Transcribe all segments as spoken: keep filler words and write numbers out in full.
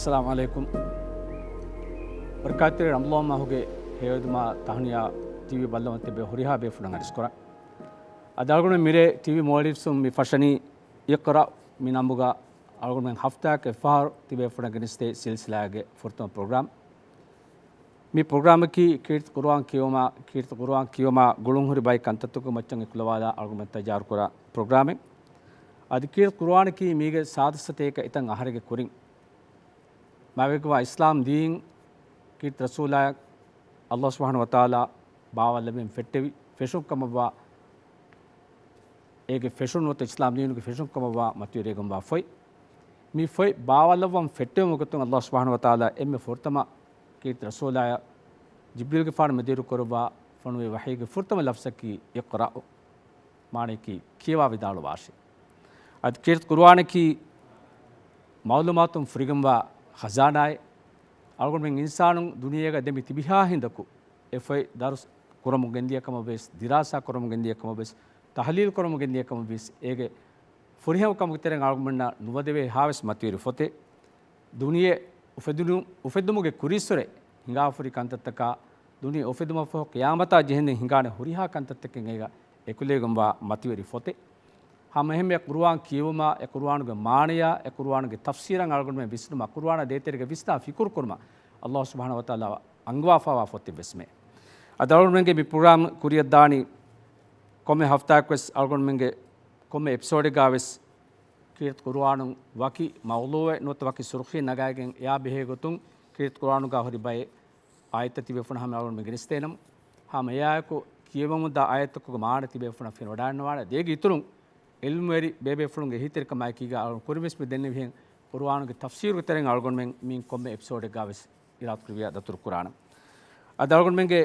އައްސަލާމު ޢަލައިކުމް. ބަރަކާތްތެރި ރަމަޟާން މަހުގެ ހެޔޮއެދުމާ ތަހުނިޔާ ޓީވީ ބައްލަވަން ތިބޭ ހުރިހާ ބޭފުޅުން އަރިސްކުރަން. އަދި އަޅުގަނޑު މިރޭ ޓީވީ މޯލްޑިވްސުން މި ފަށަނީ އިޤްރަ މި ނަންބުގަ އަޅުގަނޑުމެން ހަފްތާއަކަށް އެއްފަހަރު ތިބޭފުޅުންނަށް ގެނެސްދޭ ސިލްސިލާގެ ފުރަތަމަ ޕްރޮގްރާމް. މި ޕްރޮގްރާމަކީ ކީރިތި ޤުރުއާން ކިޔެވުމާ، ކީރިތި ޤުރުއާން ކިޔެވުމާ ގުޅުންހުރި ބައެއް ކަންތައްތަކުގެ މައްޗަށް އެކުލަވާލާ އަޅުގަނޑުމެން ތައްޔާރުކުރާ ޕްރޮގްރާމެއް. އަދި ކީރިތި ޤުރުއާނަކީ މީގެ ސާދަ ސަތޭކަ އެތައް އަހަރެއްގެ ކުރިން މާތްވެގެންވާ އިސްލާމް ދީން ކީރިތި ރަސޫލާއަށް ﷲ ސުބްޙާނަހޫ ވަތަޢާލާ ބާވާލައްވަމުން ފެއްޓެވި ފެށުން ކަމަށްވާ، އޭގެ ފެށުން ނުވަތަ އިސްލާމް ދީނުގެ ފެށުން ކަމަށްވާ މަތިވެރިވެގެންވާ ފޮތް. މި ފޮތް ބާވާލައްވަމުން ފެއްޓެވުމުގެ ގޮތުން ﷲ ސުބްޙާނަހޫ ވަތަޢާލާ އެންމެ ފުރަތަމަ ކީރިތި ރަސޫލާއަށް ޖިބްރީލްގެފާނު މެދުވެރިކުރައްވާ ފޮނުވި ވަޙީގެ ފުރަތަމަ ލަފްޒަކީ އިޤްރައު، މާނަޔަކީ ކިޔަވާ ވިދާޅުވާށޭ. އަދި ކީރިތި ޤުރުއާނަކީ މަޢުލޫމާތުން ފުރިގެންވާ ޚަޒާނާއެއް. އަޅުގަނޑުމެން އިންސާނުން ދުނިޔޭގަ ދެމި ތިބިހާ ހިނދަކު އެ ފޮތް ދަރުސް ކުރަމުން ގެންދިޔަ ކަމަށް ވެސް، ދިރާސާ ކުރަމުން ގެންދިޔަ ކަމަށް ވެސް، ތަޙްލީލް ކުރަމުން ގެންދިޔަ ކަމަށް ވެސް، އޭގެ ފުރިހަމަ ކަމުގެ ތެރެއިން އަޅުގަނޑުމެންނަށް ނުވަދެވޭ ހާވެސް މަތިވެރި ފޮތެއް. ދުނިޔެ އުފެދުނު، އުފެދުމުގެ ކުރީއްސުރެ ހިނގާފުރި ކަންތައްތަކާ، ދުނިޔެ އުފެދުމަށްފަހު ޤިޔާމަތާ ޖެހެންދެން ހިނގާނެ ހުރިހާ ކަންތައްތަކެއް އޭގަ އެކުލެވިގެންވާ މަތިވެރި ފޮތެއް. ހަމައެހެންމެ ޤުރުއާން ކިޔެވުމާ، އެ ޤުރުއާނުގެ މާނަޔާ، އެ ޤުރުއާނުގެ ތަފްސީރަށް އަޅުގަނޑުމެން ވިސްނުމާ، ޤުރުއާނާ ދޭތެރޭގަ ވިސްނާ ފިކުރު ކުރުމަށް ﷲ ސުބްޙާނަހޫ ވަތަޢާލާ އަންގަވާފައިވާ ފޮތެއް ވެސްމެ. އަދި އަޅުގަނޑުމެންގެ މި ޕްރޮގްރާމް ކުރިއަށްދާނީ ކޮންމެ ހަފްތާއަކުވެސް އަޅުގަނޑުމެންގެ ކޮންމެ އެޕިސޯޑެއްގާވެސް ކީރިތި ޤުރުއާނުން ވަކި މައުޟޫޢެއް ނުވަތަ ވަކި ސުރުޚީ ނަގާގެން އެއާ ބެހޭ ގޮތުން ކީރިތި ޤުރުއާނުގާ ހުރި ބައެއް އާޔަތްތައް ތިބޭފުޅުން ހަމަ އަޅުގަނޑުމެން ގެނެސްދޭނަމު، ހަމަ އެއާއެކު ކިޔެވެމުންދާ އާޔަތްތަކުގެ މާނަ ތިބޭފުޅުންނަށް ފެނިވަޑައިގަންނަވާނެ. އޭގެ އިތުރުން ޢިލްމުވެރި ބޭބޭފުޅުންގެ އެހީތެރިކަމާއެކީގާ އަޅުގަނޑު ކުރިންވެސް މި ދެންނެވިހެން ޤުރުއާނުގެ ތަފްސީރުގެ ތެރެއިން އަޅުގަނޑުމެން މިއިން ކޮންމެ އެޕިސޯޑެއްގާވެސް އިރާދަކުރެއްވިޔާ ދަތުރުކުރާނަން. އަދި އަޅުގަނޑުމެންގެ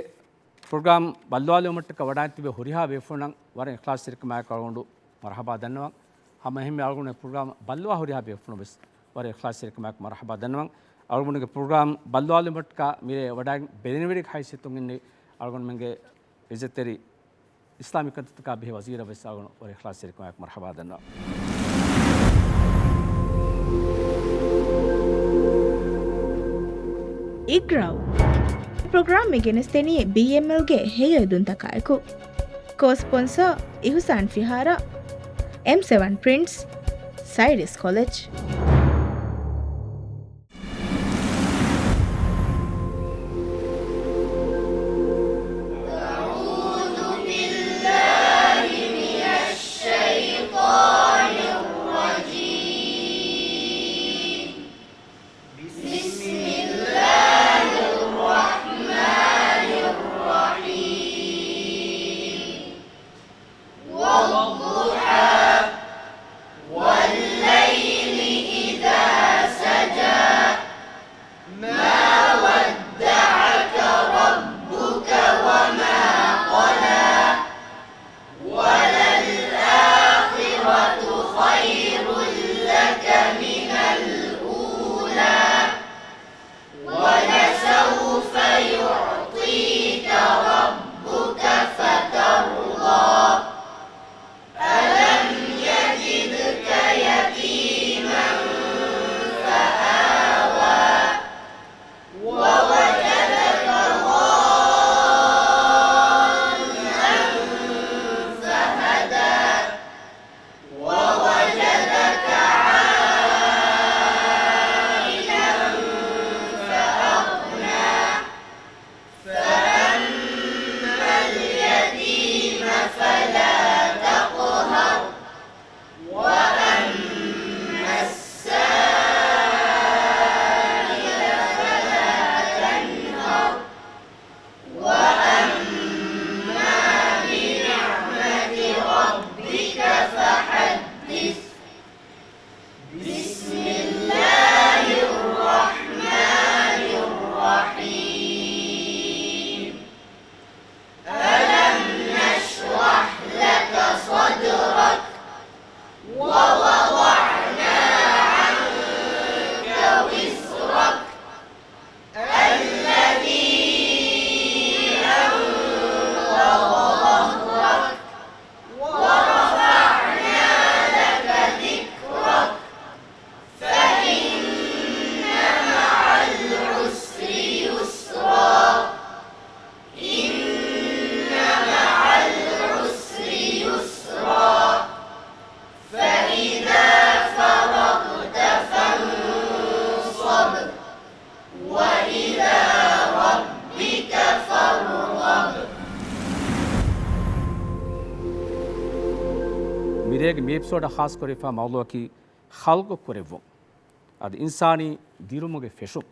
ޕްރޮގްރާމް ބައްލަވާލުމަށްޓަކާ ވަޑައިން ތިބޭ ހުރިހާ ބޭފުޅުންނަށް ވަރަށް އިޚްލާޞްތެރިކަމާއެކު އަޅުގަނޑު މަރުޙަބާ ދަންނަވަން. ހަމައެހެންމެ އަޅުގަނޑުގެ ޕްރޮގްރާމް ބައްލަވާ ހުރިހާ ބޭފުޅުން ވެސް ވަރަށް އިޚްލާޞްތެރިކަމާއެކު މަރުޙަބާ ދަންނަވަން. އަޅުގަނޑުގެ ޕްރޮގްރާމް ބައްލަވާލުމަށްޓަކާ މިރޭ ވަޑައިން ބެލެނިވެރިގެ ހައިސިއްޔަތުން އިންނެވި އަޅުގަނޑުމެންގެ ޢިއްޒަތްތެރި އިސްލާމީ ކަންތައްތަކާ ބެހޭ ވަޒީރަށް ވެސް އަޅުގަނޑު ވަރަށް އިޚްލާޞްތެރިކަމާއެކު މަރުޙަބާ ދަންނަވަން. އިޤްރައު. ޕްރޮގްރާމް މި ގެނެސްދެނީ ބީއެމްއެލްގެ ހެޔޮއެދުންތަކާއެކު. ކޯ ސްޕޮންސަރ އިޙުސާން ފިހާރަ، އެމް ސެވަން ޕްރިންޓްސް، ސައިރިސް ކޮލެޖް. أعوذ بالله من الشيطان الرجيم. بسم الله الرحمن الرحيم. والضحى. والليل މިރޭގެ މި އެޕިސޯޑަށް ޚާއްޞަކުރެވިފާ މައުޟޫޢަކީ ޚަލްޤު ކުރެއްވުން. އަދި އިންސާނީ ދިރުމުގެ ފެށުން.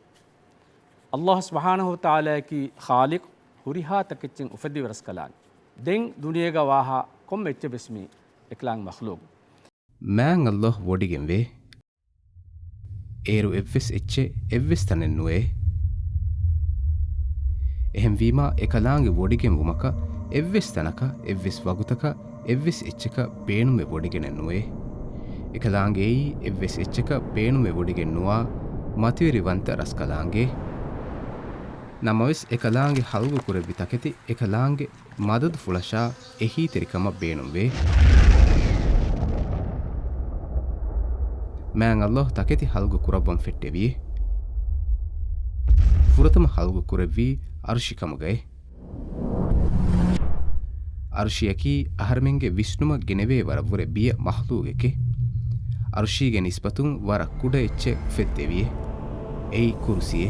އައްލާހު ސުބްޙާނަހޫ ވަތަޢާލާއަކީ ޚާލިޤު، ހުރިހާ ތަކެއްޗެއް އުފެއްދެވި ރަސްކަލާނގެ. ދެން ދުނިޔޭގަ ވާހާ ކޮންމެ އެއްޗެއް ވެސް މި އެކަލާނގެ މަޚްލޫޤު. މާތް އައްލާހު ވޮޑިގެންވޭ. އޭރު އެއްވެސް އެއްޗެއް އެއްވެސް ތަނެއް ނުވޭ. އެހެންވީމާ، އެކަލާނގެ ވޮޑިގެންވުމަކަށް އެއްވެސް ތަނަކަށް، އެއްވެސް ވަގުތަކަށް، އެއްވެސް އެއްޗަކަށް ބޭނުމެއް ވޮޑިގެނެއް ނުވޭ. އެކަލާނގެއީ އެއްވެސް އެއްޗަކަށް ބޭނުމެއް ވޮޑިގެން ނުވާ މަތިވެރިވަންތަ ރަސްކަލާނގެ. ނަމަވެސް، އެކަލާނގެ ޚަލްޤު ކުރެއްވި ތަކެތި އެކަލާނގެ މަދަދުފުޅަށާ އެހީތެރިކަމަށް ބޭނުންވޭ. މާތް އައްލާހު ތަކެތި ޚަލްޤު ކުރައްވަން ފެއްޓެވިއޭ. ފުރަތަމަ ޚަލްޤު ކުރެއްވީ އަރުޝި ކަމުގައޭ. އަރުޝިއަކީ އަހަރެމެންގެ ވިސްނުމަށް ގެނެވޭ ވަރަށްވުރެ ބިޔަ މަޚްލޫޤެކޭ. އަރުޝީގެ ނިސްބަތުން ވަރަށް ކުޑަ އެއްޗެއް އުފެއްދެވިއޭ. އެއީ ކުރުސިއޭ.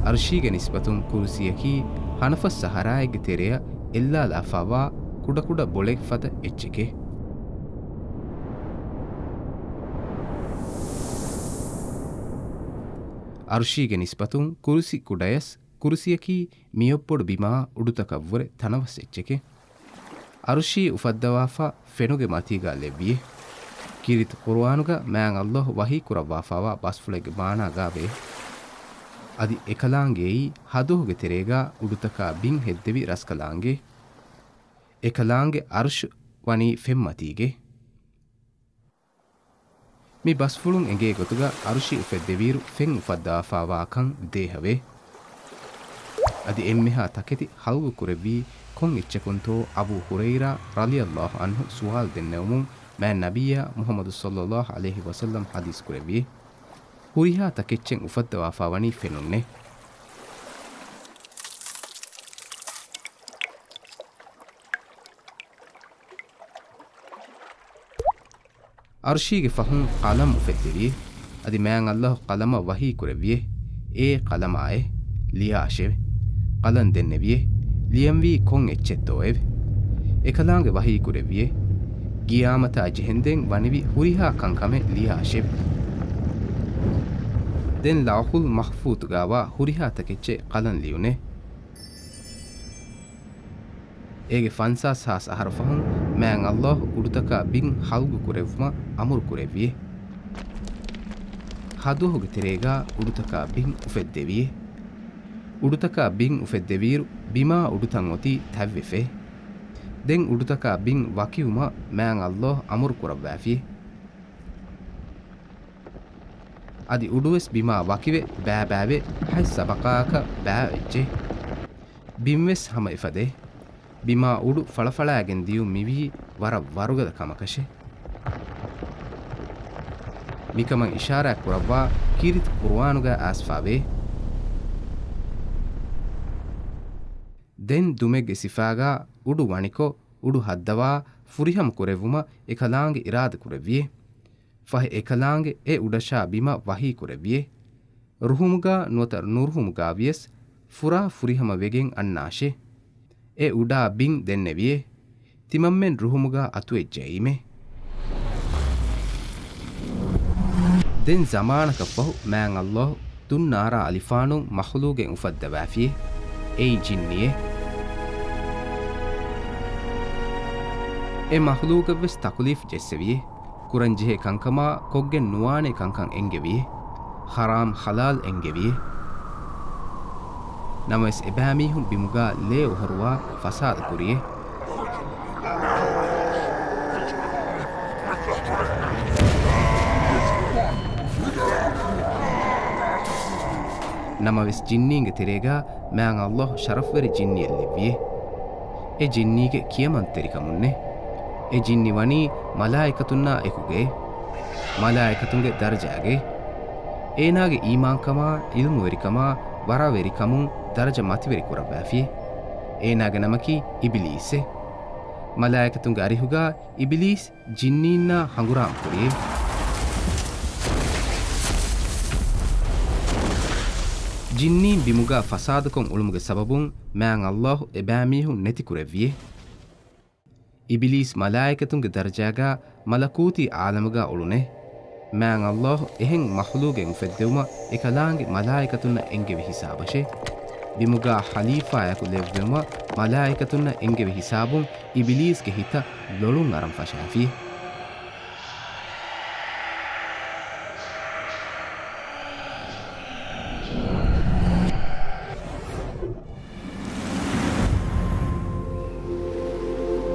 އަރުޝީގެ ނިސްބަތުން ކުރުސިއަކީ ހަނަފަސް ސަހަރާއެއްގެ ތެރެއަށް އެއްލާލާފާވާ ކުޑަކުޑަ ބޮޅެއް ފަދަ އެއްޗެކޭ. އަރުޝީގެ ނިސްބަތުން ކުރުސި ކުޑަޔަސް، ކުރުސިއަކީ މިއޮއްޕޮޑު ބިމާ އުޑުތަކަށްވުރެ ތަނަވަސް އެއްޗެކޭ. އަރުޝީ އުފައްދަވާފަ ފެނުގެ މަތީގާ ލެއްވިއޭ. ކީރިތި ޤުރުއާނުގަ މާތް އައްލާހު ވަޙީ ކުރައްވާފާވާ ބަސްފުޅެއްގެ މާނާގާވޭ. އަދި އެކަލާނގެއީ ހަދުހުގެ ތެރޭގާ އުޑުތަކާ ބިން ހެއްދެވި ރަސްކަލާނގެ. އެކަލާނގެ އަރުޝު ވަނީ ފެންމަތީގެ. މި ބަސްފުޅުން އެނގޭ ގޮތުގަ އަރުޝި އުފެއްދެވިއިރު ފެން އުފައްދާފާވާކަން ދޭހަވޭ. އަދި އެންމެހާ ތަކެތި ޚަލްޤު ކުރެއްވީ ކޮން އެއްޗަކުންތޯ؟ އަބޫ ހުރައިރާ ރަޟިޔައްލާހު ޢަންހު ސުވާލު ދެންނެވުމުން މާތް ނަބިއްޔާ މުޙައްމަދު ޞައްލައްލާހު ޢަލައިހި ވަސައްލަމް ޙަދީޘް ކުރެއްވިއޭ. ހުރިހާ ތަކެއްޗެއް އުފައްދަވާފާ ވަނީ ފެނުންނޭ. އަރުޝީގެ ފަހުން ޤަލަމް އުފެއްދެވިއޭ. އަދި މާތް އައްލާހު ޤަލަމަށް ވަޙީ ކުރެއްވިއޭ. އޭ ޤަލަމާއޭ، ލިޔާށެވެ. ޤަލަން ދެންނެވިއޭ. ލިޔަންވީ ކޮން އެއްޗެއްތޯއެވެ؟ އެކަލާނގެ ވަޙީ ކުރެއްވިއޭ. ޤިޔާމަތާ ޖެހެންދެން ވަނިވި ހުރިހާ ކަންކަމެއް ލިޔާށެވެ. ދެން ލައުޙުލް މަޙްފޫޡުގާވާ ހުރިހާ ތަކެއްޗެއް ޤަލަން ލިޔުނޭ. އޭގެ ފަންސާސް ހާސް އަހަރު ފަހުން މާތް އައްލާހު އުޑުތަކާ ބިން ޚަލްޤު ކުރެއްވުމަށް އަމުރު ކުރެއްވިއޭ. ހަދުހުގެ ތެރޭގާ އުޑުތަކާ ބިން އުފެއްދެވިއޭ. އުޑުތަކާ ބިން އުފެއްދެވިއިރު، ބިމާ އުޑުތައް އޮތީ ތަތްވެފައޭ. ދެން އުޑުތަކާ ބިން ވަކިވުމަށް މާތް އައްލާހު އަމުރު ކުރައްވާފިއޭ. އަދި އުޑުވެސް ބިމާ ވަކިވެ، ބައިބައިވެ، ހަތް ސަބަޤާއަކަށް ބައިވެއްޖެ. ބިންވެސް ހަމަ އެފަދައޭ. ބިމާ އުޑު ފަޅަފަޅާގެން ދިޔުން މިވީ ވަރަށް ވަރުގަދަ ކަމަކަށޭ. މިކަމަށް އިޝާރާތް ކުރައްވާ ކީރިތި ޤުރުއާނުގައި އައިސްފާވޭ. ދެން ދުމެއްގެ ސިފާގާ އުޑު ވަނިކޮށް، އުޑު ހައްދަވާ ފުރިހަމަ ކުރެއްވުމަށް އެކަލާނގެ އިރާދަ ކުރެއްވިއޭ. ފަހެ އެކަލާނގެ އެ އުޑަށާ ބިމަށް ވަޙީ ކުރެއްވިއޭ. ރުހުމުގާ ނުވަތަ ނުރުހުމުގާ ވިޔަސް ފުރާ ފުރިހަމަ ވެގެން އަންނާށޭ. އެ އުޑާ ބިން ދެންނެވިއޭ. ތިމަންމެން ރުހުމުގާ އަތުވެއްޖައީމޭ. ދެން ޒަމާނަކަށްފަހު މާތް އައްލާހު ދުން ނާރާ އަލިފާނުން މަޚްލޫގެއް އުފައްދަވާފިއޭ. އެއީ ޖިންނިއޭ. އެ މަޚްލޫގަށްވެސް ތަކުލީފް ޖެއްސެވިއޭ. ކުރަންޖެހޭ ކަންކަމާ ކޮށްގެން ނުވާނޭ ކަންކަން އެންގެވިއޭ. ޙަރާމް ޙަލާލް އެންގެވިއޭ. ނަމަވެސް އެބައިމީހުން ބިމުގާ ލޭ އޮހޮރުވާ ފަސާދަ ކުރިއޭ. ނަމަވެސް ޖިންނީންގެ ތެރޭގާ މާތް އައްލާހު ޝަރަފްވެރި ޖިންނިއެއް ލެއްވިއޭ. އެ ޖިންނީގެ ކިޔަމަންތެރިކަމުންނޭ. އެ ޖިންނި ވަނީ މަލާއިކަތުންނާ އެކުގައޭ. މަލާއިކަތުންގެ ދަރަޖާގައޭ. އޭނާގެ އީމާންކަމާ، ޢިލްމުވެރިކަމާ، ވަރަށްވެރިކަމުން ދަރަޖަ މަތިވެރި ކުރައްވާފިއޭ. އޭނާގެ ނަމަކީ އިބިލީސްއޭ. މަލާއިކަތުންގެ އަރިހުގާ އިބިލީސް ޖިންނީންނާ ހަނގުރާމަ ކުރިއޭ. ޖިންނީން ބިމުގާ ފަސާދަކޮށް އުޅުމުގެ ސަބަބުން މާތް އައްލާހު އެބައިމީހުން ނެތިކުރެއްވިއޭ. އިބިލީސް މަލާއިކަތުންގެ ދަރަޖާގާ މަލަކޫތީ ޢާލަމުގާ އުޅުނޭ. މާތް ﷲ އެހެން މަޚްލޫގެއް އުފެއްދެވުމަށް އެކަލާނގެ މަލާއިކަތުންނަށް އެންގެވި ހިސާބަށޭ. ބިމުގާ ޚަލީފާއަކު ލެއްވެވުމަށް މަލާއިކަތުންނަށް އެންގެވި ހިސާބުން އިބިލީސްގެ ހިތަށް ލޮޅުން އަރަން ފަށާފި.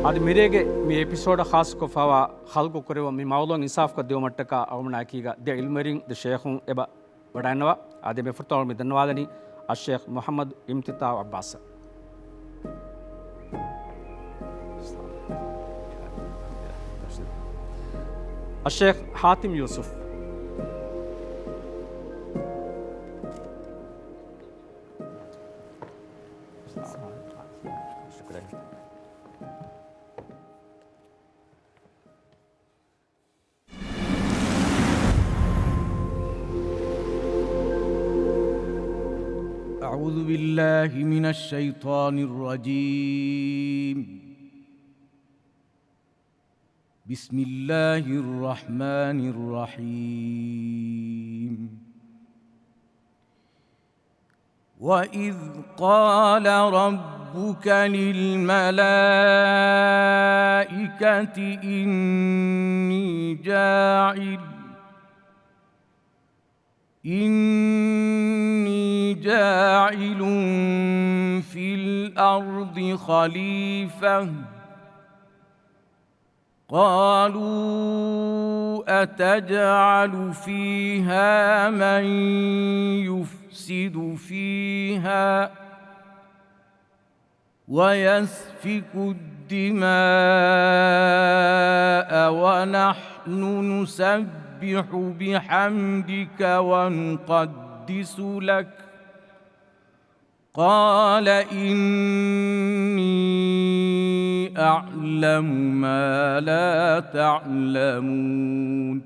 އަދި މިރޭގެ މި އެޕިސޯޑަށް ޚާއްޞަކޮށްފައިވާ ޚަލްޤު ކުރެވުނު މި މައުޟޫޢު އިންސާފުކޮށް ދިއުމަށްޓަކާ އަޅުގަނޑާއެކީގަ ދެ ޢިލްމުވެރިން، ދެ ޝޭޚުން އެބަ ވަޑައިންނަވާ. އާދެ، މި ފުރަތަމަ މި ދަންނަވާލަނީ އައްޝޭޚް މުޙައްމަދު އިމްތިތާޢު ޢައްބާސް. އައްޝޭޚް ޙާތިމް ޔޫސުފް. ޝުކުރަން. أعوذ بالله من الشيطان الرجيم. بسم الله الرحمن الرحيم. وإذ قال ربك للملائكة إني جاعل، إني جاعل في الأرض خليفة. قالوا أتجعل فيها من يفسد فيها ويسفك الدماء ونحن نسبح بحمدك ونقدس لك. قال إني أعلم ما لا تعلمون.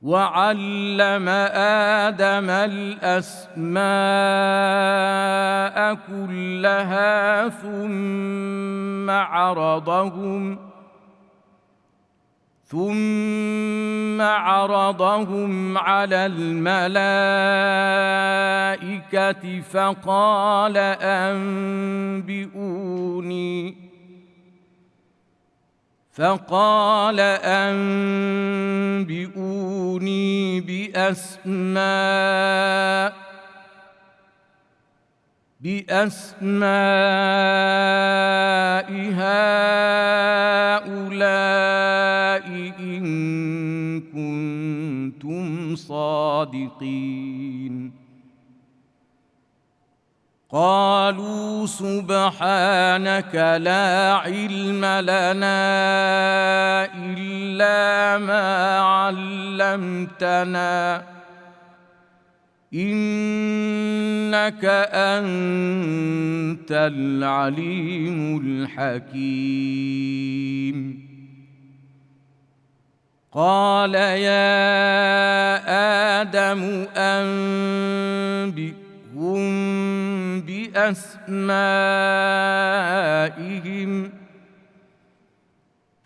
وعلم آدم الأسماء كلها ثم عرضهم ثم عرضهم على الملائكة فقال أنبئوني، فقال أنبئوني بأسماء بأسماء هؤلاء إن كنتم صادقين. قالوا سبحانك لا علم لنا إلا ما علمتنا إنك أنت العليم الحكيم. قال يا آدم أنبئهم بأسمائهم،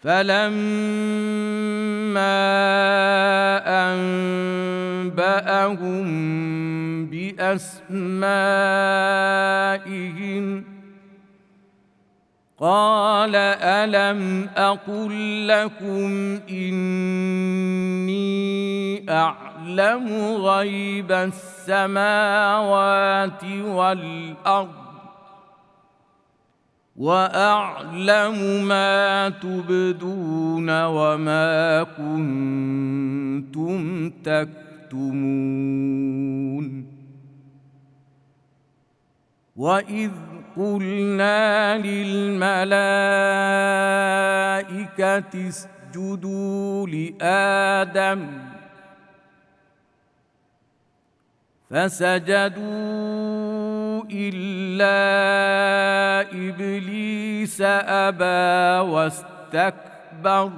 فلما أنبأهم بأسمائهم، قال ألم أقل لكم إني أعلم غيب السماوات والأرض وأعلم ما تبدون وما كنتم تكتمون. وإذ قلنا للملائكة اسجدوا لآدم فسجدوا إلا إبليس أبى واستكبر.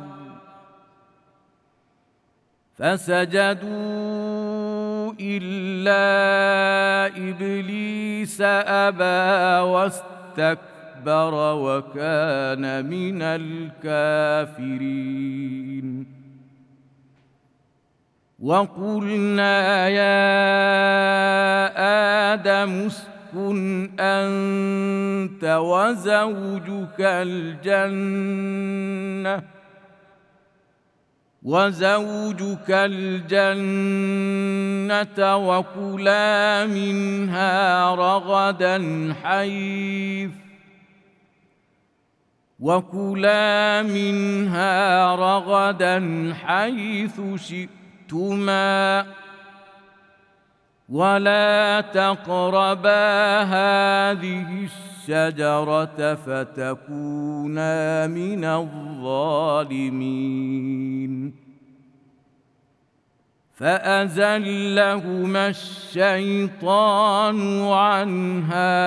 فسجدوا إلا إبليس أبى واستكبر. وَكَانَ مِنَ الْكَافِرِينَ. وَقُلْنَا يَا آدَمُ اسْكُنْ أَنْتَ وَزَوْجُكَ الْجَنَّةَ وَزَوْجُكَ الْجَنَّةَ وَكُلَا مِنْهَا رَغَدًا حَيْثُ وَكُلَا مِنْهَا رَغَدًا حَيْثُ شِئْتُمَا وَلَا تَقْرَبَا هَٰذِهِ الشَّجَرَةَ فَتَكُونَا مِنَ الظَّالِمِينَ. فَأَزَلَّهُمَا الشَّيْطَانُ عَنْهَا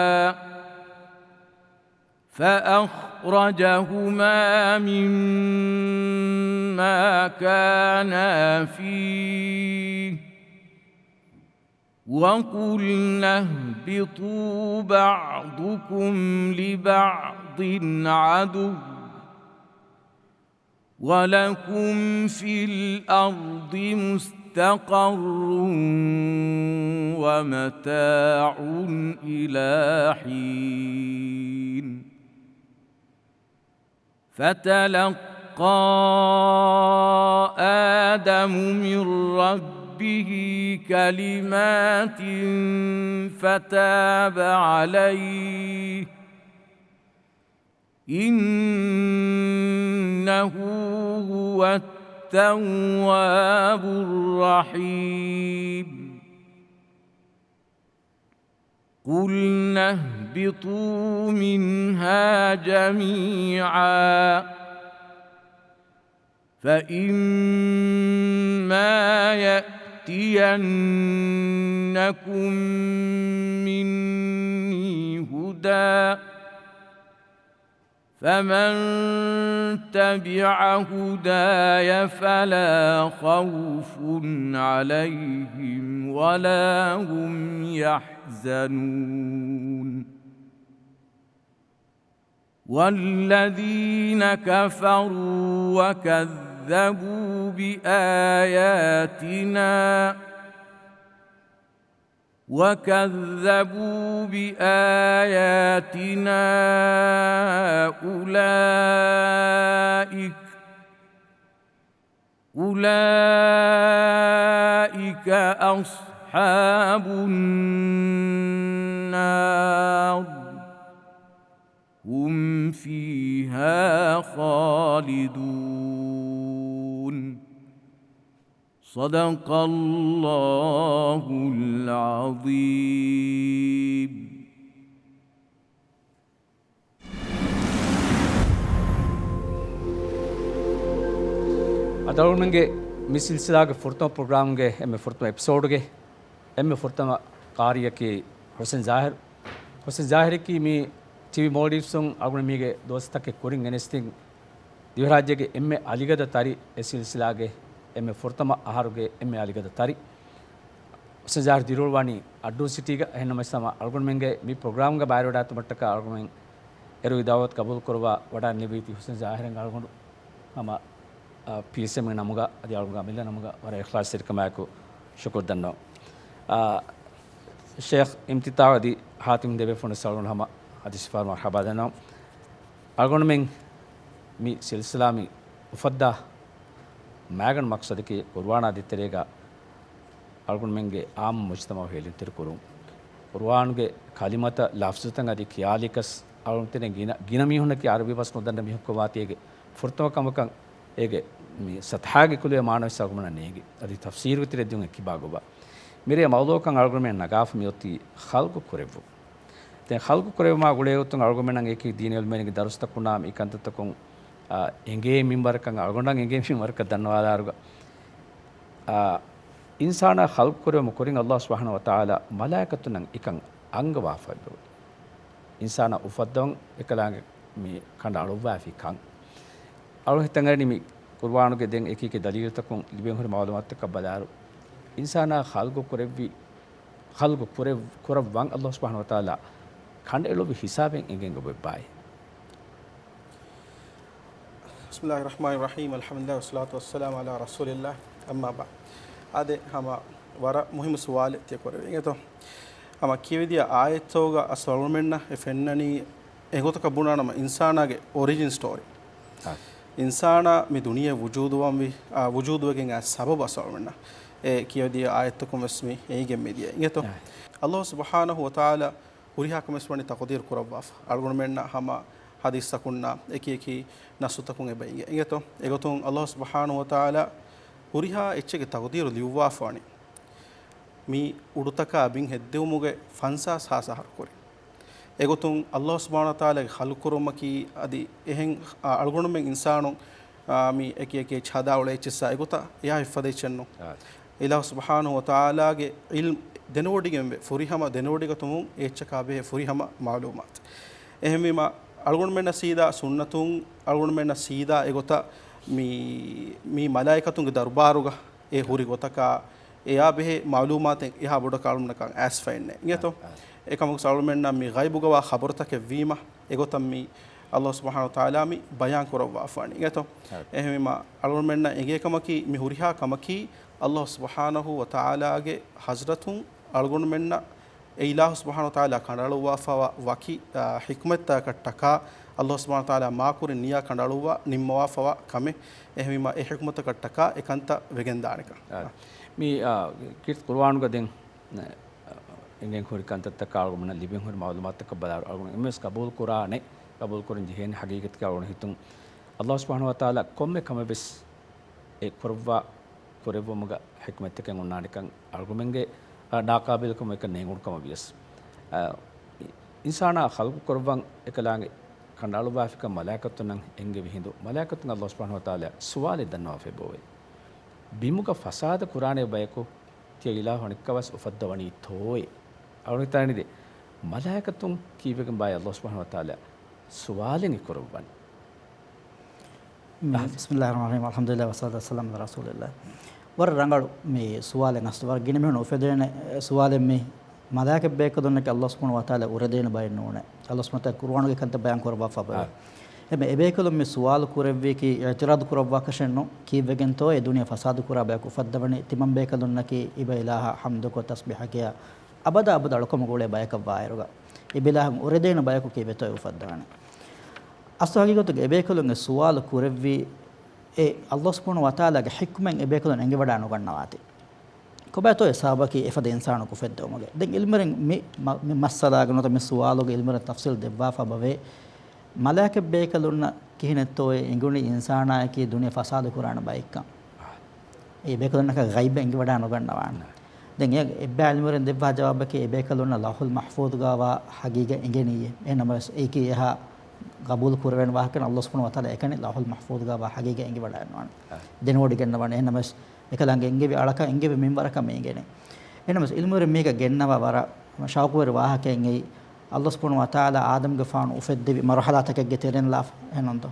فَأَخْرَجَهُمَا مِمَّا كَانَا فِيهِ وَقُلْنَا اهْبِطُوا بَعْضُكُمْ لِبَعْضٍ عَدُوٌّ وَلَكُمْ فِي الْأَرْضِ مُسْتَقَرٌّ وَمَتَاعٌ إِلَىٰ حِينٍ. فَتَلَقَّىٰ آدَمُ مِن رَّبِّهِ كَلِمَاتٍ فَتَابَ عَلَيْهِ إِنَّهُ هُوَ التَّوَّابُ الرَّحِيمُ. قُلْنَا اهْبِطُوا مِنْهَا جَمِيعًا فَإِمَّا يَأْتِيَنَّكُم مِّنِّي هُدًى فَمَن تَبِعَ هُدَايَ فَلَا خَوْفٌ عَلَيْهِمْ وَلَا هُمْ يَحْزَنُونَ. وَالَّذِينَ كَفَرُوا وَكَذَّبُوا بِآيَاتِنَا وَكَذَّبُوا بِآيَاتِنَا أُولَٰئِكَ، أُولَٰئِكَ أَصْحَابُ النَّارِ. هُمْ فِيهَا خَالِدُونَ. صَدَقَ اللَّهُ الْعَظِيمُ. އަދި އަޅުގަނޑުމެންގެ މި ސިލްސިލާގެ ފުރަތަމަ ޕްރޮގްރާމްގެ އެންމެ ފުރަތަމަ އެޕިސޯޑްގެ އެންމެ ފުރަތަމަ ޤާރީއަކީ ޙުސެން ޒާހިރު. ޙުސެން ޒާހިރަކީ މި ޓީވީ މޯލްޑިވްސުން އަޅުގަނޑު މީގެ ދުވަސްތަކެއް ކުރިން ގެނެސްދިން ދިވެހިރާއްޖޭގެ އެންމެ އަލިގަދަ ތަރި، އެ ސިލްސިލާގެ އެންމެ ފުރަތަމަ އަހަރުގެ އެންމެ އަލިގަދަ ތަރި. ޙުސެން ޒާހިރު ދިރިއުޅުވާނީ އައްޑޫ ސިޓީގަ. އެހެންނަމަވެސް ހަމަ އަޅުގަނޑުމެންގެ މި ޕްރޮގްރާމްގަ ބައިވެރިވެވަޑައިގަތުމަށްޓަކާ އަޅުގަނޑުމެން އެރުވި ދަޢުވަތު ޤަބޫލު ކުރައްވާ ވަޑައިނެރެވީތީ ޙުސެން ޒާހިރަށް އަޅުގަނޑު ހަމަ، އާ، ޕީއެސްއެމްގެ ނަމުގަ އަދި އަޅުގަނޑުގެ އަމިއްލަ ނަމުގަ ވަރަށް އިޚްލާޞްތެރިކަމާއެކު ޝުކުރު ދަންނަވަން. އާ، ޝޭޚް އިމްތިތާޙު އަދި ޙާތިމް ދެބޭފުޅުން އަޅުގަނޑު ހަމަ ހަދިސް ފާރު މަރްޙަބާ ދަންނަވަން. އަޅުގަނޑުމެން މި ސިލްސިލާ މި އުފައްދާ މައިގަނޑު މަޤްޞަދަކީ ޤުރުއާނާ ދޭތެރޭގަ އަޅުގަނޑުމެންގެ ޢާއްމު މުޖްތަމަޢު ހޭލުންތެރި ކުރުން. ޤުރުއާނުގެ ކަލިމަތައް ލަފްޒުތައް އަދި ކިޔާލިކަސް އަޅުގަނޑުމެން ގިނަ، ގިނަ މީހުންނަކީ ޢަރަބި ބަސް ނުދަންނަ މީހަކު ވާތީ އޭގެ ފުރަތަމަ ކަމަކަށް އޭގެ މި ސަތަހާގެ ކުލަވޭ މާނަވެސް އަޅުގަނޑުމެންނަށް ނޭނގި. އަދި ތަފްސީރުގެ ތެރެއަށް ދިއުން އެއްކިބާ ގޮބާ. މިރޭ މައުޟޫޢަކަށް އަޅުގަނޑުމެން ނަގާފަ މިއޮތީ ޚަލްޤު ކުރެއްވުން. ދެން ޚަލްޤު ކުރެއްވުމާ ގުޅޭގޮތުން އަޅުގަނޑުމެންނަށް އެކި ދީނީ ޢިލްމުވެރިންގެ ދަރުސްތަކުންނާ މި ކަންތައްތަކުން، އާ، އެނގޭ މިންވަރަކަށް، އަޅުގަނޑަށް އެނގޭ މިންވަރަކަށް ދަންނަވާލާއިރުގަ، އާ، އިންސާނާ ޚަލްޤު ކުރެއްވުމުގެ ކުރިން ﷲ ސުބްޙާނަހޫ ވަތަޢާލާ މަލާއިކަތުންނަށް އެކަން އަންގަވާފައިވެއެވެ. އިންސާނާ އުފައްދަވަން އެކަލާނގެ މި ކަނޑައަޅުއްވާފި ކަން. އަޅު ހިތަށްއަރިނީ މި ޤުރުއާނުގެ ދެން އެކިއެކި ދަލީލުތަކުން ލިބެން ހުރި މަޢުލޫމާތުތަކަށް ބަލާއިރު، އިންސާނާ ޚަލްޤު ކުރެއްވި، ޚަލްޤު ކުރެއް، ކުރައްވަން ﷲ ސުބްޙާނަހޫ ވަތަޢާލާ ކަނޑައެޅުއްވި ހިސާބެއް އެނގެން އޮވެއްވާއި. بسم الله الرحمن الرحيم، الحمد لله والصلاة والسلام على رسول الله، أما بعد. އާދެ، ހަމަ ވަރަށް މުހިއްމު ސުވާލެއް ތިޔަ ކުރެވި އިނގޭތޯ؟ ހަމަ ކިޔެވިދިޔަ އާޔަތްތަކުގަ އަސްލު އަޅުގަނޑުމެންނަށް އެ ފެންނަނީ އެގޮތަކަށް ބުނާނަމަ އިންސާނާގެ އޮރިޖިން ސްޓޯރީ. އާ. އިންސާނާ މި ދުނިޔެ ވުޖޫދުވަންވީ، އާ، ވުޖޫދުވެގެން އައި ސަބަބު އަސްލު އަޅުގަނޑުމެންނަށް އެ ކިޔެވިދިޔަ އާޔަތްތަކުން ވެސް މި އެނގިގެން މިދިޔަ އިނގޭތޯ؟ އާ. އަލްލާހު ސުބްޙާނަހު ވަތަޢާލާ ހުރިހާ ކަމެއް ވަނީ ތަޤުދީރު ކުރައްވާފަ. އަޅުގަނޑުމެންނަށް ހަމަ ޙަދީޘްތަކުންނާ އެކި އެކި ނައްޞުތަކުން އެބަ އިނގޭ. އިނގޭތޯ؟ އެގޮތުން އަލްލާހު ސުބްޙާނަހު ވަތަޢާލާ ހުރިހާ އެއްޗެއްގެ ތަޤުދީރު ލިޔުއްވާފަ ވަނީ މި އުޑުތަކާ ބިން ހެއްދެވުމުގެ ފަންސާސް ހާސް އަހަރު ކުރިން. އެގޮތުން އަލްލާހު ސުބްޙާނަހު ވަތަޢާލާގެ ޚަލްޤު ކުރުމަކީ އަދި އެހެން، އާ، އަޅުގަނޑުމެން އިންސާނުން، އާ، މި އެކި އެކި އެއްޗެއް ހަދާ އުޅޭ އެއްޗެއްސާ އެގޮތަށް އެއާ އެއްފަދަ އެއްޗެއް ނޫން. އާ. އިލާހު ސުބްޙާނަހު ވަތަޢާލާގެ ޢިލްމު ދެނެވޮޑިގެންވޭ، ފުރިހަމަ ދެނެވޮޑިގަތުމުން އެ އެއްޗަކާ ބެހޭ ފުރިހަމަ މަޢުލޫމާތު. އެހެންވީމަ، އަޅުގަނޑުމެންނަށް ސީދާ ސުންނަތުން، އަޅުގަނޑުމެންނަށް ސީދާ އެގޮތަށް މި، މި މަލާއިކަތުންގެ ދަރުބާރުގަ އެ ހުރި ގޮތަކާ، އެއާ ބެހޭ މަޢުލޫމާތެއް އެހާ ބޮޑަކަށް އަޅުގަނޑަކަށް އައިސްފައެއް ނެތް. އިނގޭތޯ؟ އާ، އާ. އެކަމަކު އަޅުގަނޑުމެންނަށް މި ޣައިބުގަވާ ޚަބަރުތަކެއް ވީމަ، އެގޮތަށް މި އަލްލާހު ސުބްޙާނަހު ވަތަޢާލާ މި ބަޔާން ކުރައްވާފަ ވަނީ. އިނގޭތޯ؟ އާ. އެހެންވީމަ، އަޅުގަނޑުމެންނަށް އެނގޭ ކަމަކީ، މި ހުރިހާ ކަމަކީ އަލްލާހު ސުބްޙާނަހު ވަތަޢާލާގެ ޙަޟްރަތުން އަޅުގަނޑުމެންނަށް އެ އިލާހު ސުބްޙާނަހު ވަތަޢާލާ ކަނޑައަޅުއްވާފަވާ ވަކި، އާ، ޙިކްމަތްތަކަށްޓަކާ، އަލްލާހު ސުބްޙާނަހު ވަތަޢާލާ މާކުރިން ނިޔާ ކަނޑައަޅުއްވާ ނިންމަވާފަވާ ކަމެއް. އެހެންވީމަ، އެ ޙިކްމަތަކަށްޓަކާ އެ ކަންތައް ވެގެންދާނެކަން. އާ، މި، އާ، ކީރިތި ޤުރުއާނުގަ ދެން، އާ، އެނގެން ހުރި ކަންތައްތަކާ އަޅުގަނޑުމެންނަށް ލިބެން ހުރި މަޢުލޫމާތުތަކަށް ބަލާއިރު، އަޅުގަނޑު އެންމެވެސް ޤަބޫލު ކުރާނެ، ޤަބޫލު ކުރަން ޖެހޭނެ ޙަޤީޤަތަކީ އަޅުގަނޑު ހިތުން އަލްލާހު ސުބްޙާނަހު ވަތަޢާލާ ކޮންމެ ކަމެއް ވެސް އެ ކުރައްވާ ކުރެއްވުމުގަ ޙިކްމަތްތަކެއް އޮންނާނެކަން އަޅުގަނޑުމެންގެ، އާ، ނާޤާބިލުކަމަށް އެކަން ނޭނގުނު ކަމަށް ވިޔަސް، އާ، އިންސާނާ ޚަލްޤު ކުރައްވަން އެކަލާނގެ ކަނޑައަޅުއްވާފިކަން މަލާއިކަތުންނަށް އެންގެވި ހިނދު، މަލާއިކަތުން އަލްލާހު ސުބްޙާނަހު ވަތަޢާލާ ސުވާލެއް ދަންނަވާފައި ބޯވޭ. ބިމުގަ ފަސާދަ ކުރާނެ ބަޔަކު ތިޔަ އިލާހު އަނެއްކާވެސް އުފައްދަވަނީތޯއޭ؟ އަޅުގަނޑު ހިތާނެ ދެ މަލާއިކަތުން ކީއްވެގެން ބާއޭ އަލްލާހު ސުބްޙާނަހު ވަތަޢާލާ ސުވާލެއް އެ ކުރައްވަނީ؟ މި، ބިސްމިއްލާހި ރަޙްމާނި ރަޙީމް. އަލްޙަމްދުލިއްލާހި ވައްޞަލާތު ވައްސަލާމު ޢަލާ ރަސޫލިއްލާހް. ވަރަށް ރަނގަޅު މި ސުވާލެއް އަސްލު. ވަރަށް ގިނަ މީހުން އުފެދޭނެ ސުވާލެއް މި. މަލާއިކަ ބޭކަލުންނަކީ އަލްލާހު ސުބްޙާނަހު ވަތަޢާލާ އުރެދޭނެ ބައެއް ނޫނޭ. އަލްލާހު ސުބްޙާނަހު ވަތަޢާލާ ޤުރުއާނުގެ ކަންތައް ބަޔާން ކުރައްވާފަ އާ. އެމެ އެބޭކަލުން މި ސުވާލު ކުރެއްވީކީ އިޢުތިރާޟު ކުރައްވާކަށެއްނު. ކީއްވެގެންތޯއޭ ދުނިޔެ ފަސާދަ ކުރާ ބަޔަކު އުފައްދަވަނީ؟ ތިމަން ބޭކަލުންނަކީ އިބަ އިލާހަށް ޙަމްދުކޮށް ތަސްބީޙަކިޔާ އަބަދާ އަބަދު އަޅުކަމުގަ އުޅޭ ބަޔަކަށްވާއިރުގަ، އިބަ އިލާހުން އުރެދޭނެ ބަޔަކު ކީއްވެތޯ އެ އުފައްދަވަނީ؟ އަސްލު ހަގީގަތުގަ އެބޭކަލުން އެ ސުވާލު ކުރެއްވީ، އެ އަލްލާހު ސުބްޙާނަހު ވަތަޢާލާގެ ޙިކްމަތް އެބޭކަލުން އެނގިވަޑާ ނުގަންނަވާތީ. ކޮބާތޯ އެ ސަބަބަކީ އެފަދަ އިންސާނަކު އުފެއްދެވުމުގެ؟ ދެން ޢިލްމުވެރިން މި، މަ-، މި މައްސަލާގެ ނުވަތަ މި ސުވާލުގެ ޢިލްމުވެރިން ތަފްޞީލު ދެއްވާފަ ބަވޭ. މަލާއިކަ ބޭކަލުންނަށް ކިހިނެއްތޯއޭ އެނގުނީ އިންސާނާއަކީ ދުނިޔެ ފަސާދަ ކުރާނެ ބައެއްކަން؟ އެ ބޭކަލުންނަކަށް ޣައިބެއް އެނގިވަޑާ ނުގަންނަވާނެ. ދެން އެ އެއްބައި ޢިލްމުވެރިން ދެއްވާ ޖަވާބަކީ އެ ބޭކަލުންނަށް ލައުޙުލް މަޙްފޫޡުގަވާ ޙަޤީޤަތް އެނގެނީއޭ. އެހެންނަމަވެސް އެއީކީ އެހާ ޤަބޫލު ކުރެވޭނެ ވާހަކަ ނޫން. އަލްލާހު ސުބްޙާނަހު ވަތަޢާލާ އެކަނި ލައުޙުލް މަޙްފޫޡުގަވާ ޙަޤީޤަތް އެނގިވަޑައިގަންނަވާނެ. ދެނެވޮޑިގަންނަވާނެ. އެހެންނަމަވެސް އެކަލާނގެ އެންގެވި އަޅަކަށް އެންގެވި މިންވަރަކަށް މި އެނގޭނެ. އެހެންނަމަވެސް ޢިލްމުވެރިން މީގަ ގެންނަވާ ވަރަށް ޝައުޤުވެރި ވާހަކައެއް އެއީ، އަލްލާހު ސުބްޙާނަހު ވަތަޢާލާ އާދަމްގެފާނު އުފެއްދެވި މަރުޙަލާތަކެއްގެ ތެރެއިން ލާފަ އެހެންނޫންތޯ؟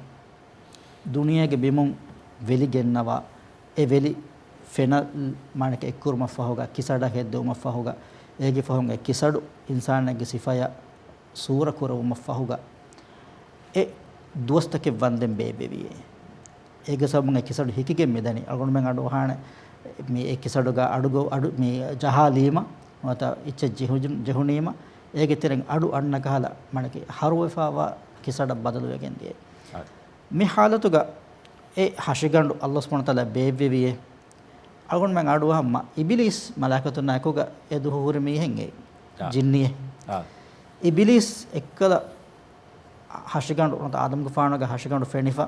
ދުނިޔޭގެ ބިމުން ވެލި ގެންނަވާ، އެ ވެލި ފެނަށް މާނައަކަށް އެއްކުރުމަށްފަހުގަ، ކިސަޑަށް ހެއްދެވުމަށްފަހުގަ، އޭގެ ފަހުން އެ ކިސަޑު އިންސާނެއްގެ ސިފަޔަށް ސޫރަ ކުރެވުމަށްފަހުގަ، އެ ދުވަސްތަކެއް ވަންދެން ބޭއްވެވިއޭ. އޭގެ ސަބަބުން އެ ކިސަޑު ހިކިގެން މިދަނީ. އަޅުގަނޑުމެން އަޑުއަހާނެ މި އެ ކިސަޑުގަ އަޑުގަ-، އަޑު މި ޖަހާލީމަ، ނުވަތަ އެއްޗެއް ޖެހު-، ޖެހުނީމަ، އޭގެ ތެރެއިން އަޑު އަންނަ ކަހަލަ މަނަކި ހަރުވެފަވާ ކިސަޑަށް ބަދަލުވެގެން ދިޔަ. އާ. މި ޙާލަތުގަ އެ ހަށިގަނޑު އަލްލާހު ސުބްޙާނަހު ވަތަޢާލާ ބޭއްވެވިއޭ. އަޅުގަނޑުމެން އަޑުއަހަންމަ އިބިލީސް މަލާއިކަތުންނާ އެކުގަ އެ ދުހު ހުރި މީހެއް އެއީ. އާ. ޖިންނިއެއް. އާ. އިބިލީސް އެއްކަލަ ހަށިގަނޑު، ނުވަތަ އާދަމްގެފާނުގެ ހަށިގަނޑު ފެނިފަ،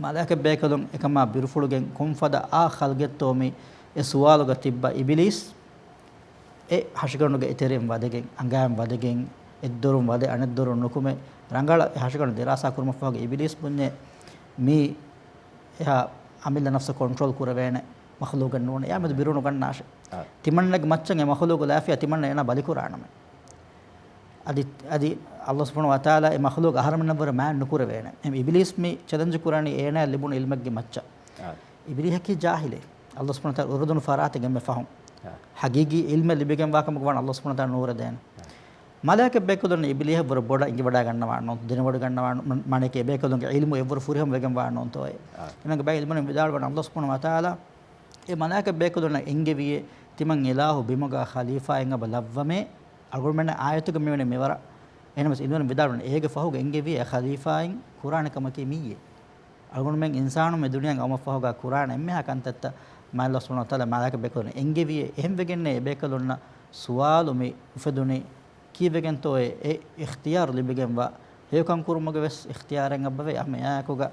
މަލާއިކަ ބޭކަލުން އެކަމާ ބިރުފުޅުގެން ކޮންފަދަ އާ ޚަލްޤެއްތޯ މި އެ ސުވާލުގަ ތިއްބަ އިބިލީސް އެ ހަށިގަނޑުގެ އެތެރެއިން ވަދެގެން، އަނގައިން ވަދެގެން، އެއްދޮރުން ވަދެ އަނެއްދޮރުން ނުކުމެ، ރަނގަޅަށް އެ ހަށިގަނޑު ދިރާސާ ކުރުމަށްފަހުގަ އިބިލީސް ބުންޏޭ މީ އެހާ އަމިއްލަ ނަފްސަށް ކޮންޓްރޯލް ކުރެވޭނެ މަޚްލޫގެއް ނޫނޭ. އެއާ މެދު ބިރުނުގަންނާށޭ. އާ. ތިމަންނަގެ މައްޗަށް އެ މަޚްލޫގު ލާފިޔާ ތިމަންނަ އޭނާ ބަލިކުރާނަމޭ. އަދި، އަދި އަލްލާހު ސުބްޙާނަހު ވަތަޢާލާ އެ މަޚްލޫގު އަހަރެމެންނަށްވުރެ މާތް ނުކުރެވޭނެ. އެހެން އިބިލީސް މި ޗެލެންޖް ކުރަނީ އޭނާއަށް ލިބުނު ޢިލްމެއްގެ މައްޗަށް. އާ. އިބިލީހަކީ ޖާހިލެއް. އަލްލާހު ސުބްޙާނަހު ވަތަޢާލާ އުރުދުނު ފަރާތެއް އެންމެ ފަހުން. އާ. ޙަޤީޤީ ޢިލްމެއް ލިބިގެންވާ ކަމަކު ވާން އަލްލާހު ސުބްޙާނަހު ވަތަޢާލާ ނޫރެއް ދޭނެ. އާ. މަލާއިކަ ބޭކަލުން އިބިލީހަށްވުރެ ބޮޑަށް އިނގިވަޑައިގަންނަވާނެ ނޫން، ދެނެވޮޑިގަންނަވާނެ ނޫން، މާނައަކީ އެބޭކަލުންގެ ޢިލްމު އެއްވުރެ ފުރިހަމަވެގެންވާނެ ނޫންތޯއޭ. އާ. އެނަގ ބައި ޢިލްމުވެރިން ވިދާޅުވަން ﷲ ސުބްޙާނަހޫ ވަތަޢާލާ އެ މަލާއިކަ ބޭކަލުންނަށް އެންގެވިއޭ، ތިމަން އިލާހު ބިމުގަ ޚަލީފާއެއް އެބަ ލައްވަމޭ. އަޅުގަނޑުމެންނަށް އާޔަތުގަ މިވަނީ މިވަރަށް. އެހެނަސް ޢިލްމުވެރިން ވިދާޅުވަން އޭގެ ފަހުގަ އެންގެވިއޭ އެ ޚަލީފާއިން ކުރާނެ ކަމަކީ މިއީ. އަޅުގަނޑުމެން އިންސާނުން މި ދުނިޔެއަށް އައުމަށްފަހުގަ ކުރާނެ އެންމެހާ ކަންތައްތައް މާތް ﷲ ސުބްޙާނަހޫ ވަތަޢާލާ މަލާއިކަ ބޭކަލުން އެންގެވިއޭ. އެހެންވެގެންނޭ އެބޭކަލުންނަށް ސުވާލު މި އުފެދުނީ ކީއްވެގެންތޯއޭ އެ އިޚްތިޔާރު ލިބިގެންވާ ހެޔޮކަން ކުރުމުގެ ވެސް އިޚްތިޔާރެއް އައްބަވޭ. އަމަ އެއާއެކުގަ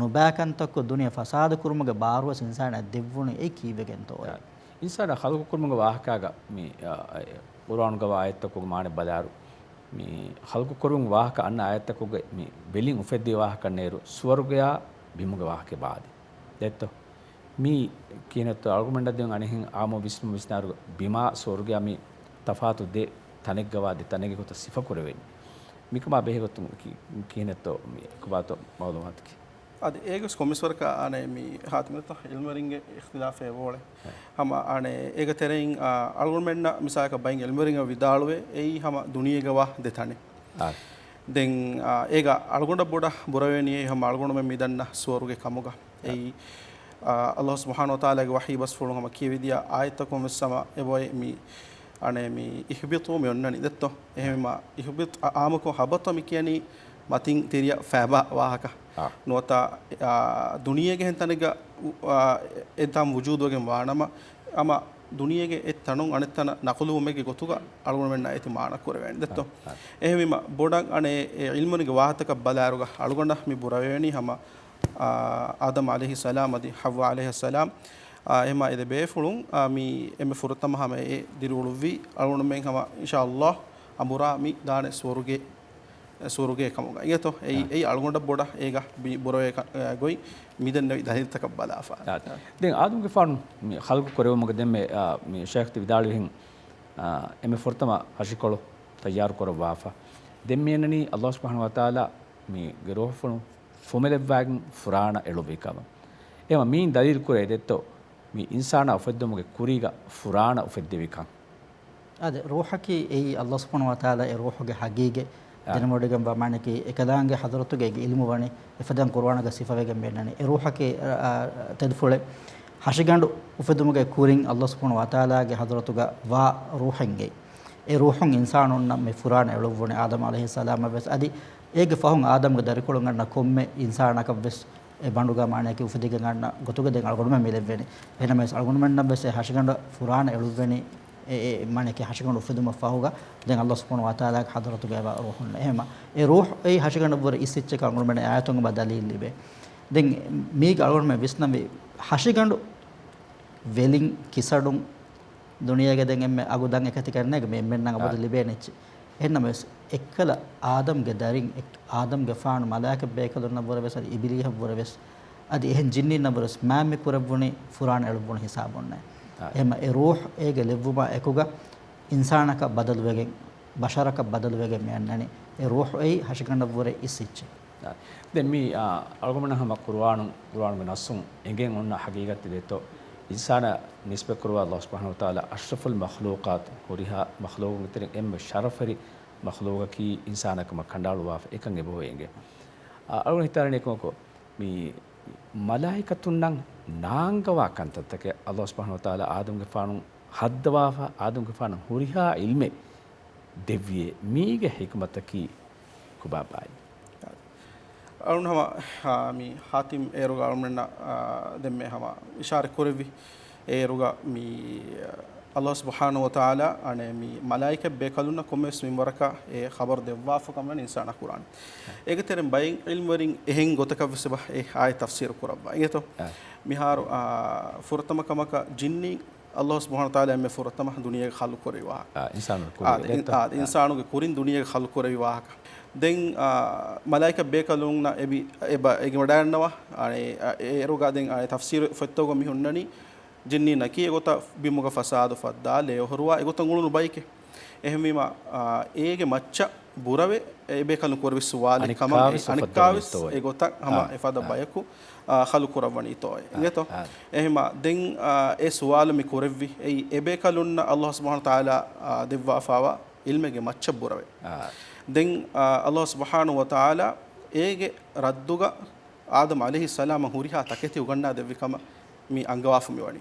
ނުބައި ކަންތައްކޮށް ދުނިޔެ ފަސާދަ ކުރުމުގެ ބާރުވެސް އިންސާނާއަށް ދެއްވުނީ އެއީ ކީއްވެގެންތޯއޭ؟ އިންސާނާ ޚަލްޤު ކުރުމުގެ ވާހަކާގަ މި، އާ، އެ، ޤުރުއާނުގަވާ އާޔަތްތަކުގެ މާނަ ބަލާއިރު، މި ޚަލްޤު ކުރުމުގެ ވާހަކަ އަންނަ އާޔަތްތަކުގެ މި ބެލިން އުފެއްދި ވާހަކަ އަންނައިރު ސުވަރުގެއާ ބިމުގެ ވާހަކަ ބާދި. ދެއްތޯ؟ މީ ކިހިނެއްތޯ އަޅުގަނޑަށް ދެން އަނެއްހެން އާއްމު ވިސްނުން ވިސްނާއިރު ބިމާ ސުވަރުގެއާ މި ތަފާތު ދެ ތަނެއްގަވާ ދެ ތަނެއްގެ ގޮތަށް ސިފަ ކުރެވެނީ. މިކަމާ ބެހޭގޮތުން ކި-، ކިހިނެއްތޯ މި ކޮބާތޯ މައުލޫމާތުކީ؟ އަދި އޭގަސް ކޮންމެސްވަރަކަށް އަނެއް މި ހާތިމްތަ ޢިލްމުވެރިންގެ އިޚްތިލާފެއް އެބައުޅޭ. ހަމަ އަނެއް އޭގެ ތެރެއިން، އާ، އަޅުގަނޑުމެންނަށް މިސާލަކަށް ބައިން ޢިލްމުވެރިން ވިދާޅުވޭ އެއީ ހަމަ ދުނިޔޭގަވާ ދެ ތަނެއް. ދެން، އާ، އޭގަ އަޅުގަނޑަށް ބޮޑަށް ބުރަވެނީ އެއީ ހަމަ އަޅުގަނޑުމެން މިދަންނަ ސުވަރުގެ ކަމުގަ. އެއީ، އާ، ﷲ ސުބްޙާނަހޫ ވަތަޢާލާގެ ވަޙީ ބަސްފުޅުން ހަމަ ކިޔެވިދިޔަ އާޔަތްތަކުން ވެސް ހަމަ އެބައޮތް މި، އަނެއް މި اهبطوا މި އޮންނަނީ ދެއްތޯ؟ އެހެންވީމަ اهبط އާ، އާއްމުކޮށް ހަބަޠަ މި ކިޔަނީ މަތިން ތިރިއަށް ފައިބާ ވާހަކަ. ނުވަތަ، އާ، ދުނިޔޭގެ އެހެން ތަނެއްގަ، އާ، އެތާނ ވުޖޫދުވެގެން ވާނަމަ، އަމަ ދުނިޔޭގެ އެއް ތަނުން އަނެއް ތަނަށް ނަޤުލުވުމެއްގެ ގޮތުގަ އަޅުގަނޑުމެންނަށް އޭތި މާނަ ކުރެވޭނެ ދެއްތޯ؟ އެހެންވީމަ ބޮޑަށް އަނެއް އެ ޢިލްމުވެރިންގެ ވާހަކަތަކަށް ބަލާއިރުގަ އަޅުގަނޑަށް މި ބުރަވެވެނީ ހަމަ، އާ، އާދަމް ޢަލައިހިއްސަލާމް އަދި ޙައްވާ ޢަލައިހައްސަލާމް، އާ، އެމާ އެ ދެ ބޭފުޅުން، އާ، މި އެންމެ ފުރަތަމަ ހަމަ އެ ދިރިއުޅުއްވީ އަޅުގަނޑުމެން ހަމަ އިންޝާﷲ އަނބުރާ މި ދާނެ ސުވަރުގެ ސުވަރުގެ ކަމުގަ އިނގޭތޯ؟ އެއީ، އާ. އެއީ އަޅުގަނޑަށް ބޮޑަށް އޭގަ ބި-، ބުރަވޭ ކަ-، އާ، ގޮތް މިދެންނެވި ދަލީލްތަކަށް ބަލާފަ. އާ. ދެން އާދަމްގެފާނު މި ޚަލްޤު ކުރެވުމުގެ ދެންމެ، އާ، މި ޝައިޚް ތި ވިދާޅުވިހެން، އާ، އެންމެ ފުރަތަމަ ހަށިކޮޅު ތައްޔާރު ކުރައްވާފަ. ދެން މި އަންނަނީ ﷲ ސުބްޙާނަހޫ ވަތަޢާލާ މީގެ ރޫޙުފުޅު ފުމެލެއްވާގެން ފުރާނަ އެޅުއްވި ކަމަށް. އެހެންވީމަ މިއިން ދަލީލް ކުރޭ ދެއްތޯ؟ މި އިންސާނާ އުފެއްދުމުގެ ކުރީގަ ފުރާނަ އުފެއްދެވިކަން. އާދެ، ރޫޙަކީ އެއީ ﷲ ސުބްޙާނަހޫ ވަތަޢާލާ އެ ރޫޙުގެ ޙަޤީޤަތް އާ. ދެނެވޮޑިގެންވާ މާނައަކީ، އެކަލާނގެ ޙަޟްރަތުގައި އޭގެ ޢިލްމު ވަނީ، އެފަދައިން ޤުރުއާނުގަ ސިފަވެގެން މި އަންނަނީ. އެ ރޫޙަކީ، އާ، ތެދުފުޅެއް. ހަށިގަނޑު އުފެދުމުގެ ކުރިން ﷲ ސުބްޙާނަހޫ ވަތަޢާލާގެ ޙަޟްރަތުގަ ވާ ރޫޙެއްގައި. އެ ރޫޙުން އިންސާނުންނަށް މި ފުރާނަ އެޅުއްވުނީ އާދަމް ޢަލައިހިއްސަލާމަށް ވެސް. އަދި އޭގެ ފަހުން އާދަމްގެ ދަރިކޮޅުން އަންނަ ކޮންމެ އިންސާނަކަށް ވެސް އެ ބަނޑުގަ މާނައަކީ އުފެދިގެން އަންނަ ގޮތުގަ ދެން އަޅުގަނޑުމެން މި ލެއްވެނީ. އެހެނަމަވެސް އަޅުގަނޑުމެންނަށް ވެސް އެ ހަށިގަނޑަށް ފުރާނަ އެޅުއްވެނީ އެ، އެ މާނައަކީ ހަށިގަނޑު އުފެދުމަށް ފަހުގަ ދެން ﷲ ސުބްޙާނަހޫ ވަތަޢާލާގެ ޙަޟްރަތުގައިވާ ރޫޙުން. އެހެންވީމަ އެ ރޫޙު އެއީ ހަށިގަނޑަށްވުރެ އިސް އެއްޗެއް ކަމަށް އަޅުގަނޑުމެން އާޔަތުން އެބަ ދަލީލް ލިބޭ. ދެން މީގަ އަޅުގަނޑުމެން ވިސްނަންވީ ހަށިގަނޑު ވެލިން ކިސަޑުން ދުނިޔޭގަ ދެން އެންމެ އަގު ދަށް އެކަތި ކަންނޭގެ މި އެންމެންނަށް އަބަދު އާ. ލިބޭނެ އެއްޗެއް. އެހެންނަމަވެސް، އެއްކަލަ އާދަމްގެ ދަރިން، އެއް-، އާދަމްގެފާނު މަލާއިކަ ބޭކަލުންނަށްވުރެ ވެސް، އަދި އިބިލީހަށްވުރެ ވެސް، އަދި އެހެން ޖިންނީންނަށްވުރެ ވެސް، މާތް މި ކުރެއްވުނީ ފުރާނަ އެޅުއްވުނު ހިސާބުންނޭ. އާ. އެހެންމަ އެ ރޫޙު އޭގެ ލެއްވުމާ އެކުގަ އިންސާނަކަށް ބަދަލުވެގެން، ބަޝަރަކަށް ބަދަލުވެގެން މި އަންނަނީ. އެ ރޫޙު އެއީ ހަށިގަނޑަށްވުރެ އިސް އެއްޗެއް. ދެން މި، އާ، އަޅުގަނޑުމެން ހަމަ ޤުރުއާނު، ޤުރުއާނުގެ ނައްސުން އެނގެން އޮންނަ ހަގީގަތެއް ދެއްތޯ؟ އިންސާނާ ނިސްބަތްކުރުވާ ﷲ ސުބްޙާނަހޫ ވަތަޢާލާ އަޝްރަފުލް މަޚްލޫޤާތު، ހުރިހާ މަޚްލޫޤުންގެ ތެރެއިން އެންމެ ޝަރަފުވެރި މަޚްލޫޤަކީ އިންސާނާ ކަމަށް ކަނޑައަޅުއްވާފަ އެކަން އެބައޮތް އެނގޭ. އާ، އަޅުގަނޑު ހިތާލަނީ ކޮންކޮ؟ މި މަލާއިކަތުންނަށް ނާންގަވާ ކަންތައްތަކެއް ﷲ ސުބްޙާނަހޫ ވަތަޢާލާ އާދަމްގެފާނު ހައްދަވާފަ، އާދަމްގެފާނަށް ހުރިހާ ޢިލްމެއް ދެއްވިއޭ. މީގެ ޙިކުމަތަކީ ކޮބާބާއި؟ އަޅުން ހަމަ، އާ، މި ހާތިމް އޭރުގަ އަޅުމެންނަށް، އާ، ދެންމެ ހަމަ އިޝާރަތް ކުރެއްވި. އޭރުގަ މި، އާ، ﷲ ސުބްޙާނަހޫ ވަތަޢާލާ އަނެއް މި މަލާއިކަ ބޭކަލުންނަށް ކޮންމެވެސް މިންވަރަކަށް އެ ޚަބަރު ދެއްވާފަ ކަމަށް އިންސާނާ ކުރާނެ. އޭގެ ތެރެއިން ބައެއް ޢިލްމުވެރިން އެހެން ގޮތަކަށް ވެސް އެބަ އެ އާޔަތް ތަފްސީރު ކުރައްވާ. އިނގޭތޯ؟ އާ. މިހާރު، އާ، ފުރަތަމަ ކަމަކަށް ޖިންނީ ﷲ ސުބްޙާނަހޫ ވަތަޢާލާ އެންމެ ފުރަތަމަ ދުނިޔޭގަ ޚަލްޤު ކުރެއްވި ވާހަކަ. އާ، އިންސާނުން އާ، ކުރި ދެން، ދެއްތޯ؟ އާ، އާ. އިންސާނުގެ ކުރިން ދުނިޔޭގަ ޚަލްޤު ކުރެއްވި ވާހަކަ. ދެން، އާ، މަލާއިކަ ބޭކަލުންނަށް އެބި-، އެބަ އެނގިވަޑައިގަންނަވާ، އާ، އެ-، އާ، އޭރުގަ ދެން، އާ، ތަފްސީރު ފޮތްތަކުގަ މި ހުންނަނީ، ޖިންނީންނަކީ އެގޮތަށް ބިމުގަ ފަސާދަ ފައްދާ، ލޭ އޮހޮރުވާ އެގޮތަށް އުޅުނު ބައެކޭ. އެހެންވީމަ، އާ، އޭގެ މައްޗަށް ބުރަވެ އެބޭކަލުން ކުރެއްވި ސުވާލެއް އަނެއްކާވެސް ކަމަށް، އެ-، އަނެއްކާވެސް އެގޮތަށް ހަމަ އާ. އެފަދަ އާ. ބަޔަކު، އާ، ޚަލްޤު ކުރައްވަނީތޯއޭ. އާ. އިނގޭތޯ؟ އާ. އެހެންވީމަ ދެން، އާ، އެ ސުވާލު މި ކުރެއްވި. އެއީ އެބޭކަލުންނަށް ﷲ ސުބްޙާނަހޫ ވަތަޢާލާ، އާ، ދެއްވާފައިވާ ޢިލްމެއްގެ މައްޗަށް ބުރަވެ. ދެން، އާ، ﷲ ސުބްޙާނަހޫ ވަތަޢާލާ އޭގެ ރައްދުގަ އާދަމް ޢަލައިހިއްސަލާމަށް ހުރިހާ ތަކެތި އުގަންނާދެއްވި ކަމަށް މި އަންގަވާފަ މިވަނީ.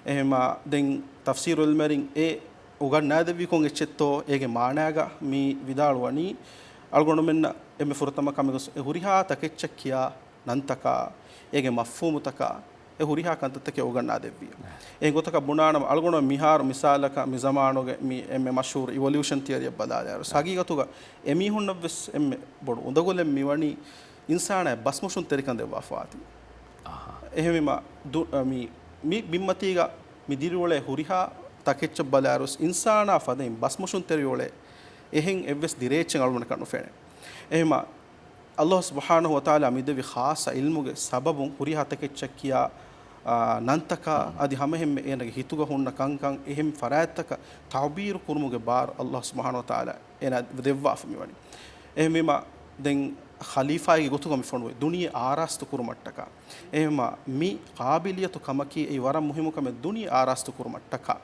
އެހެމާ ދެން ތަފްސީރު ޢިލްމުވެރިން އެ އުގަންނާދެއްވީ ކޮން އެއްޗެއްތޯ އޭގެ މާނާގަ މި ވިދާޅުވަނީ، އަޅުގަނޑުމެންނަށް އެންމެ ފުރަތަމަ ކަމެއް ގޮސް އެ ހުރިހާ ތަކެއްޗަށް ކިޔާ ނަންތަކާ، އޭގެ މަފްހޫމުތަކާ، އެ ހުރިހާ ކަންތައްތަކެއް އުގަންނާދެއްވި. އެހެން ގޮތަކަށް ބުނާނަމަ، އަޅުގަނޑު މިހާރު މިސާލަކަށް މި ޒަމާނުގެ މި އެންމެ މަޝްހޫރު އިވޮލިއުޝަން ތިއަރީއަށް ބަލާލާއިރު، ހަގީގަތުގަ އެމީހުންނަށްވެސް އެންމެ ބޮޑު އުނދަގުލެއް މިވަނީ އިންސާނާއަށް ބަސްމޮށުންތެރިކަން ދެއްވާފަވާތީ. އެހެންވީމަ، ދު-، މި، މި ބިންމަތީގަ މި ދިރިއުޅޭ ހުރިހާ ތަކެއްޗަށް ބަލާއިރުވެސް އިންސާނާ ފަދައިން ބަސްމޮށުންތެރިއުޅޭ އެހެން އެއްވެސް ދިރައެއްޗެއް އަޅުގަނޑަކަށް ނުފެނޭ. އެހެމަ، ﷲ ސުބްޙާނަހޫ ވަތަޢާލާ މިދެއްވި ޚާއްޞަ ޢިލްމުގެ ސަބަބުން ހުރިހާ ތަކެއްޗަށް ކިޔާ، އާ، ނަންތަކާ އަދި ހަމައެހެންމެ އޭނަގެ ހިތުގަ ހުންނަ ކަންކަން އެހެން ފަރާތްތަކަށް ތަޢުބީރު ކުރުމުގެ ބާރު ﷲ ސުބްޙާނަހޫ ވަތަޢާލާ އޭނަ ދެއްވާފަ މިވަނީ. އެހެންވީމަ، ދެން ޚަލީފާއެއްގެ ގޮތުގަ މި ފޮނުވޭ ދުނިޔެ އާރާސްތު ކުރުމަށްޓަކާ. އެހެމަ، މި ޤާބިލިއްޔަތު ކަމަކީ އެއީ ވަރަށް މުހިއްމު ކަމެއް ދުނިޔެ އާރާސްތު ކުރުމަށްޓަކާ.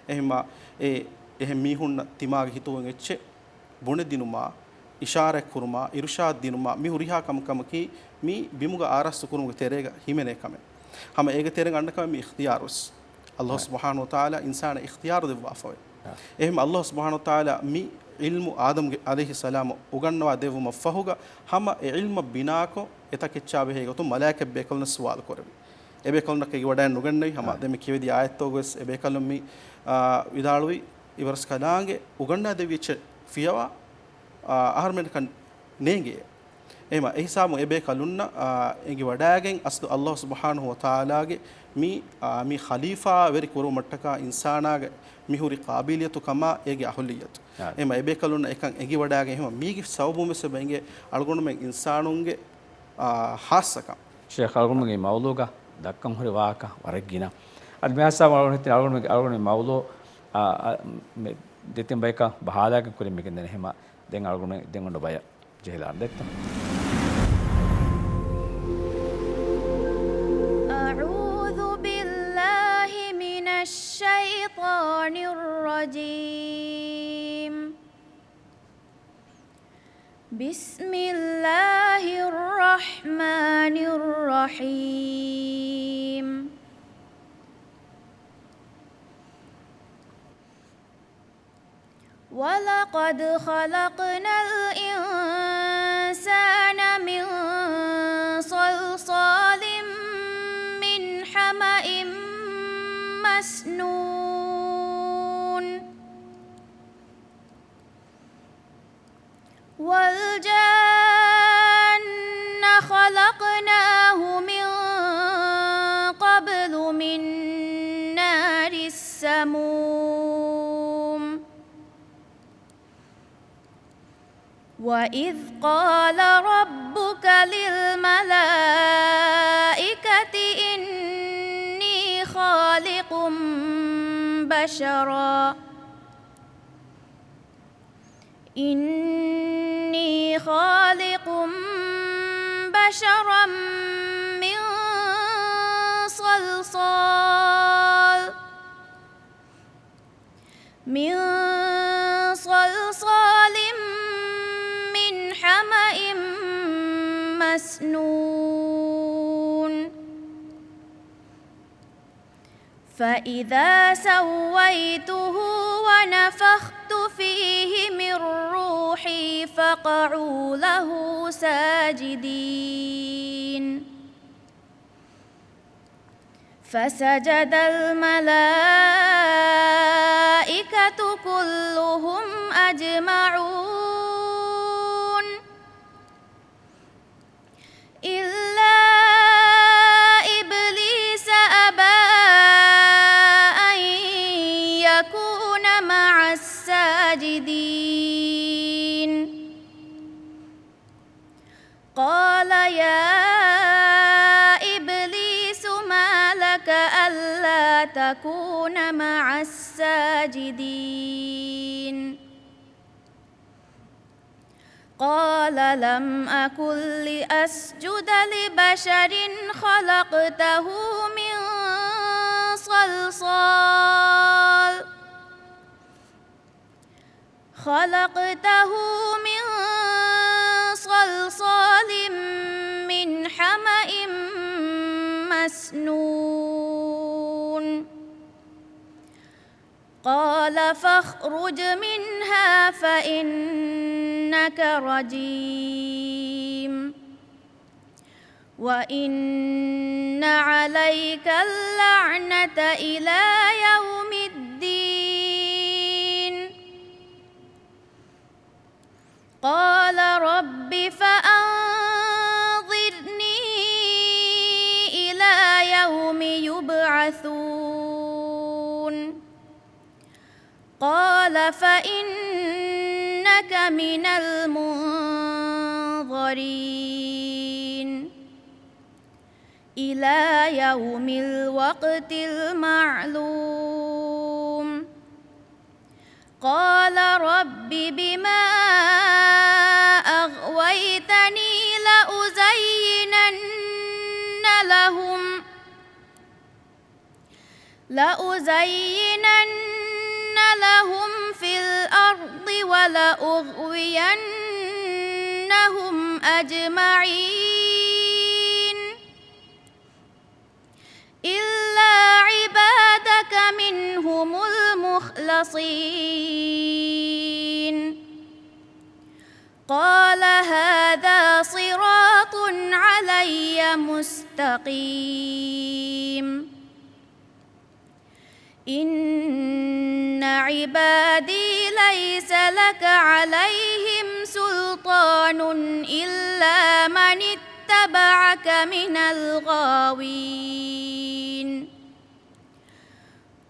އެހެމަ، އެ، އެހެން މީހުންނަށް ތިމާގެ ހިތުގަ އެއްޗެއް ބުނެދިނުމާ، އިޝާރާތް ކުރުމާ، އިރުޝާދް ދިނުމާ، މި ހުރިހާ ކަމަކަމަކީ، މި ބިމުގަ އާރާސްތު ކުރުމުގެ ތެރޭގަ ހިމެނޭ ކަމެއް. ހަމަ އޭގެ ތެރެއިން އަންނަ ކަމެއް މި އިޚްތިޔާރުވެސް. ﷲ ސުބްޙާނަހޫ ވަތަޢާލާ އިންސާނަށް އިޚްތިޔާރު ދެއްވާފަވޭ. އެހެން ﷲ ސުބްޙާނަހޫ ވަތަޢާލާ މި ޢިލްމު އާދަމްގެ ޢަލައިހިއްސަލާމަށް އުގަންނަވާ ދެއްވުމަށްފަހުގަ، ހަމަ އެ ޢިލްމަށް ބިނާކޮށް، އެތަކެއްޗާ ބެހޭ ގޮތުން މަލާއިކަތް ބޭކަލުންނަށް ސުވާލު ކުރެވި. އެބޭކަލުންނަކަށް އެނގިވަޑައެއް ނުގަންނަވި. ހަމަ ދެން މި ކިޔެވިދިޔަ އާޔަތްތަކުގަވެސް އެބޭކަލުން މި، އާ، ވިދާޅުވި، އިބަރަސްކަލާނގެ އުގަންނާދެއްވި އެއްޗެއް ފިޔަވާ، އާ، އަހަރުމެންނަކަށް ނޭނގޭ. އެހެމަ އެހިސާބުން އެބޭކަލުންނަށް، އާ، އެނގިވަޑައިގެން އަސްލު ﷲ ސުބްޙާނަހޫ ވަތަޢާލާގެ މި، އާ، މި ޚަލީފާވެރި ކުރުމަށްޓަކާ އިންސާނާގެ މި ހުރި ޤާބިލިއްޔަތު ކަމާ އޭގެ އަހުލިއްޔަތު. އެހެމަ އެބޭކަލުންނަށް އެކަން އެނގިވަޑައިގެން އެހެމަ މީގެ ސަބަބުން ވެސް އެބަ އެނގޭ އަޅުގަނޑުމެން އިންސާނުންގެ، އާ، ޚާއްޞަކަން. ޝޭޚް، އަޅުގަނޑުގެ މައުޟޫގަ ދައްކަން ހުރި ވާހަކަ ވަރަށް ގިނަ. އަދި މިހާ ސާމަ އަޅުގަނޑު ހިތި އަޅުގަނޑު، އަޅުގަނޑުގެ މައުޟޫ، އާ، އާ، މި ދެތިން ބަޔަކަށް ބަހާލާގެން ކުރިން މިގެންދަނީ. އެހެމަ ދެން އަޅުގަނޑު ދެން އޮންނަ ބަޔަށް ޖެހިލާން ދެއްތޯ؟ أعوذ بالله من الشيطان الرجيم. بسم الله الرحمن الرحيم. ولقد خلقنا الإنسان من صلصال من حمأ مسنون. والجان خلقناه من قبل من نار السموم. وإذ قال ربك للملائكة إني خالق بشرا إني خالق بشرا من صلصال من صلصال من حمأ مسنون. فإذا سويته ونفخت فيه من روحي فقعوا له ساجدين. فسجد الملائكة كلهم أجمعون إلا إبليس أبى أن يكون مع الساجدين. قال يا إبليس ما لك ألا تكون مع الساجدين؟ قال لم أكن لأسجد لبشر خلقته من صلصال خلقته من صلصال من حمإ مسنون. قال فاخرج منها فإنك رجيم. وإن عليك اللعنة إلى يوم الدين. قال رب فأنظرني إلى يوم يبعثون. قال فإنك من المنظرين إلى يوم الوقت المعلوم. قال رب بما أغويتني لأزينن لهم لأزينن لهم في الأرض ولأغوينهم أجمعين. إلا عبادك منهم المخلصين. قال هذا صراط علي مستقيم. إن عبادي ليس لك عليهم سلطان إلا من اتبعك من الغاوين.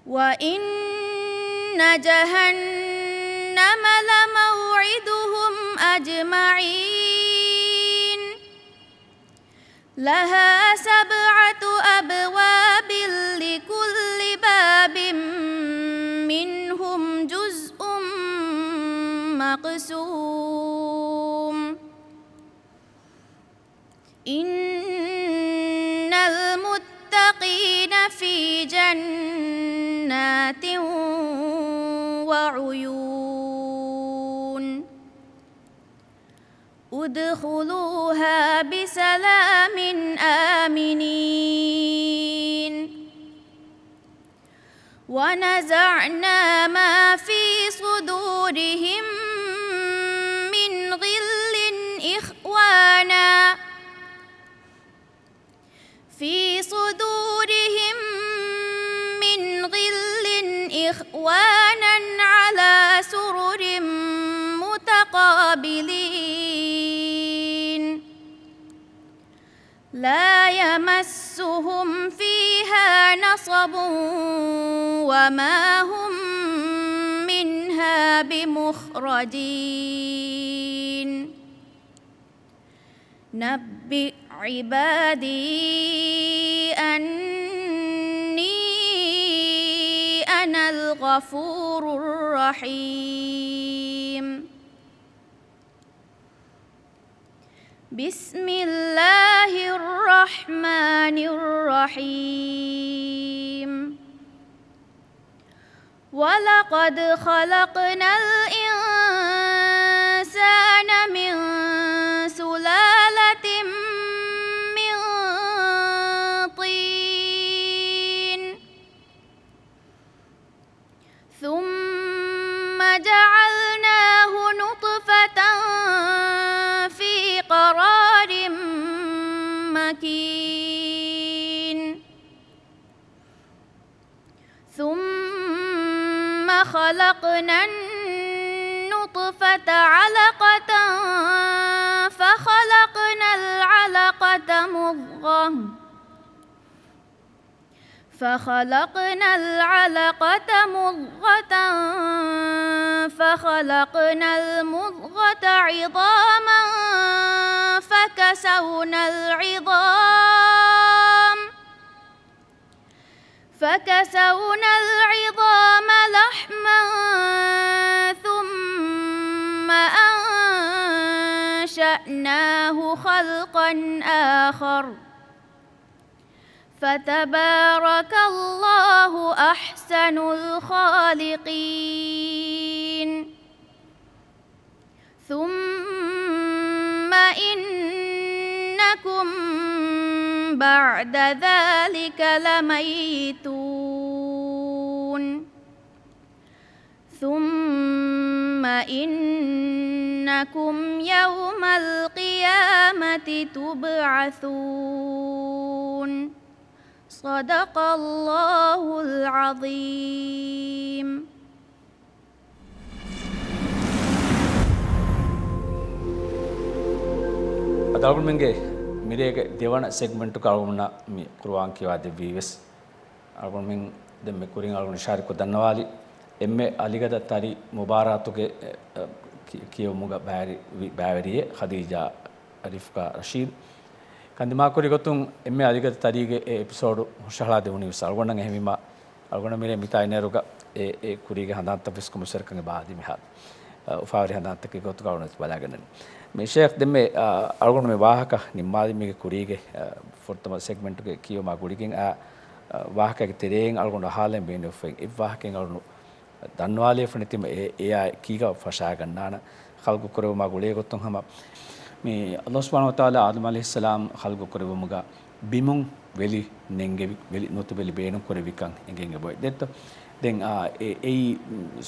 وإن جهنم لموعدهم أجمعين. لها سبعة أبواب لكل باب منهم جزء مقسوم. إن المتقين في جنات وعيون. ادخلوها بسلام آمنين. ونزعنا ما في صدورهم من غل إخوانا في صدورهم من غل إخوانا على سرر متقابلين. لا يمسهم فيها نصب وما هم منها بمخرجين. نبئ عبادي أني أنا الغفور الرحيم. بسم الله الرحمن الرحيم. ولقد خلقنا الإنسان من سلالة من طين. ثم جعلناه نطفة في قرار مكين. ثم خلقنا النطفة علقة فخلقنا العلقة مضغة فخلقنا العلقة مضغة فخلقنا المضغة عظاما فكسونا العظام فكسونا العظام لحما ثم أنشأناه خلقا آخر فتبارك الله أحسن الخالقين. ثم إنكم بعد ذلك لميتون. ثم إنكم يوم القيامة تبعثون. صدق الله العظيم. އަދި އަޅުގަނޑުމެންގެ މިރޭގެ ދެވަނަ ސެގްމެންޓުގަ އަޅުގަނޑުމެންނަށް މި ޤުރުއާން ކިޔަވާ ދެއްވީވެސް. އަޅުގަނޑުމެން ދެންމެ ކުރިން އަޅުގަނޑު އިޝާރަތްކޮށް ދަންނަވާލި އެންމެ އަލިގަދަ ތަރި މުބާރާތުގެ، އެ، އެ، ކި-، ކިޔެވުމުގަ ބައިވެރި-، ވި-، ބައިވެރިއެއް ޚަދީޖާ ރިފްޤާ ރަޝީދު. ކަންދިމާކުރި ގޮތުން އެންމެ އަލިގަދަ ތަރީގެ އެ އެޕިސޯޑު ހުށަހަޅާ ދެވުނީ ވެސް އަޅުގަނޑަށް. އެހެންވީމާ، އަޅުގަނޑަށް މިރޭ މިތާ އިންނައިރުގަ އެ، އެ ކުރީގެ ހަނދާންތައް ވެސް ކޮމެންޓްސް ކަމެއް ބާއްވާލީމަ ހާ، އުފާވެރި ހަނދާންތަކެއް ގޮތުގަ އަޅުގަނޑު ބަލާގަންނަނީ. މި ޝޭޚް ދެންމެ، އާ، އަޅުގަނޑު މި ވާހަކަ ނިންމާލި މީގެ ކުރީގެ، އާ، ފުރަތަމަ ސެގްމެންޓުގެ ކިޔުމާ ގުޅިގެން އާ، އާ، ވާހަކައިގެ ތެރެއިން އަޅުގަނޑު އަހާލަން ބޭނުންވެފައި އެއްވާހަކައެއް އަޅުގަނޑު ދަންނަވާލެވިފަ ނެތީމަ އެ، އެއާ ކީގަ ފަށާގަންނާނަ ޚަލްޤު ކުރެވުމާ ގުޅޭ ގޮތުން ހަމަ މި ﷲ ސުބްޙާނަހޫ ވަތަޢާލާ އާދަމް ޢަލައިހިއްސަލާމް ޚަލްޤު ކުރެއްވުމުގަ ބިމުން ވެލި ނެންގެވި، ވެލި ނުވަތަ ވެލި ބޭނުން ކުރެވިކަން އެނގެން އެބައޮތް ދެއްތޯ. ދެން އާ، އެ، އެއީ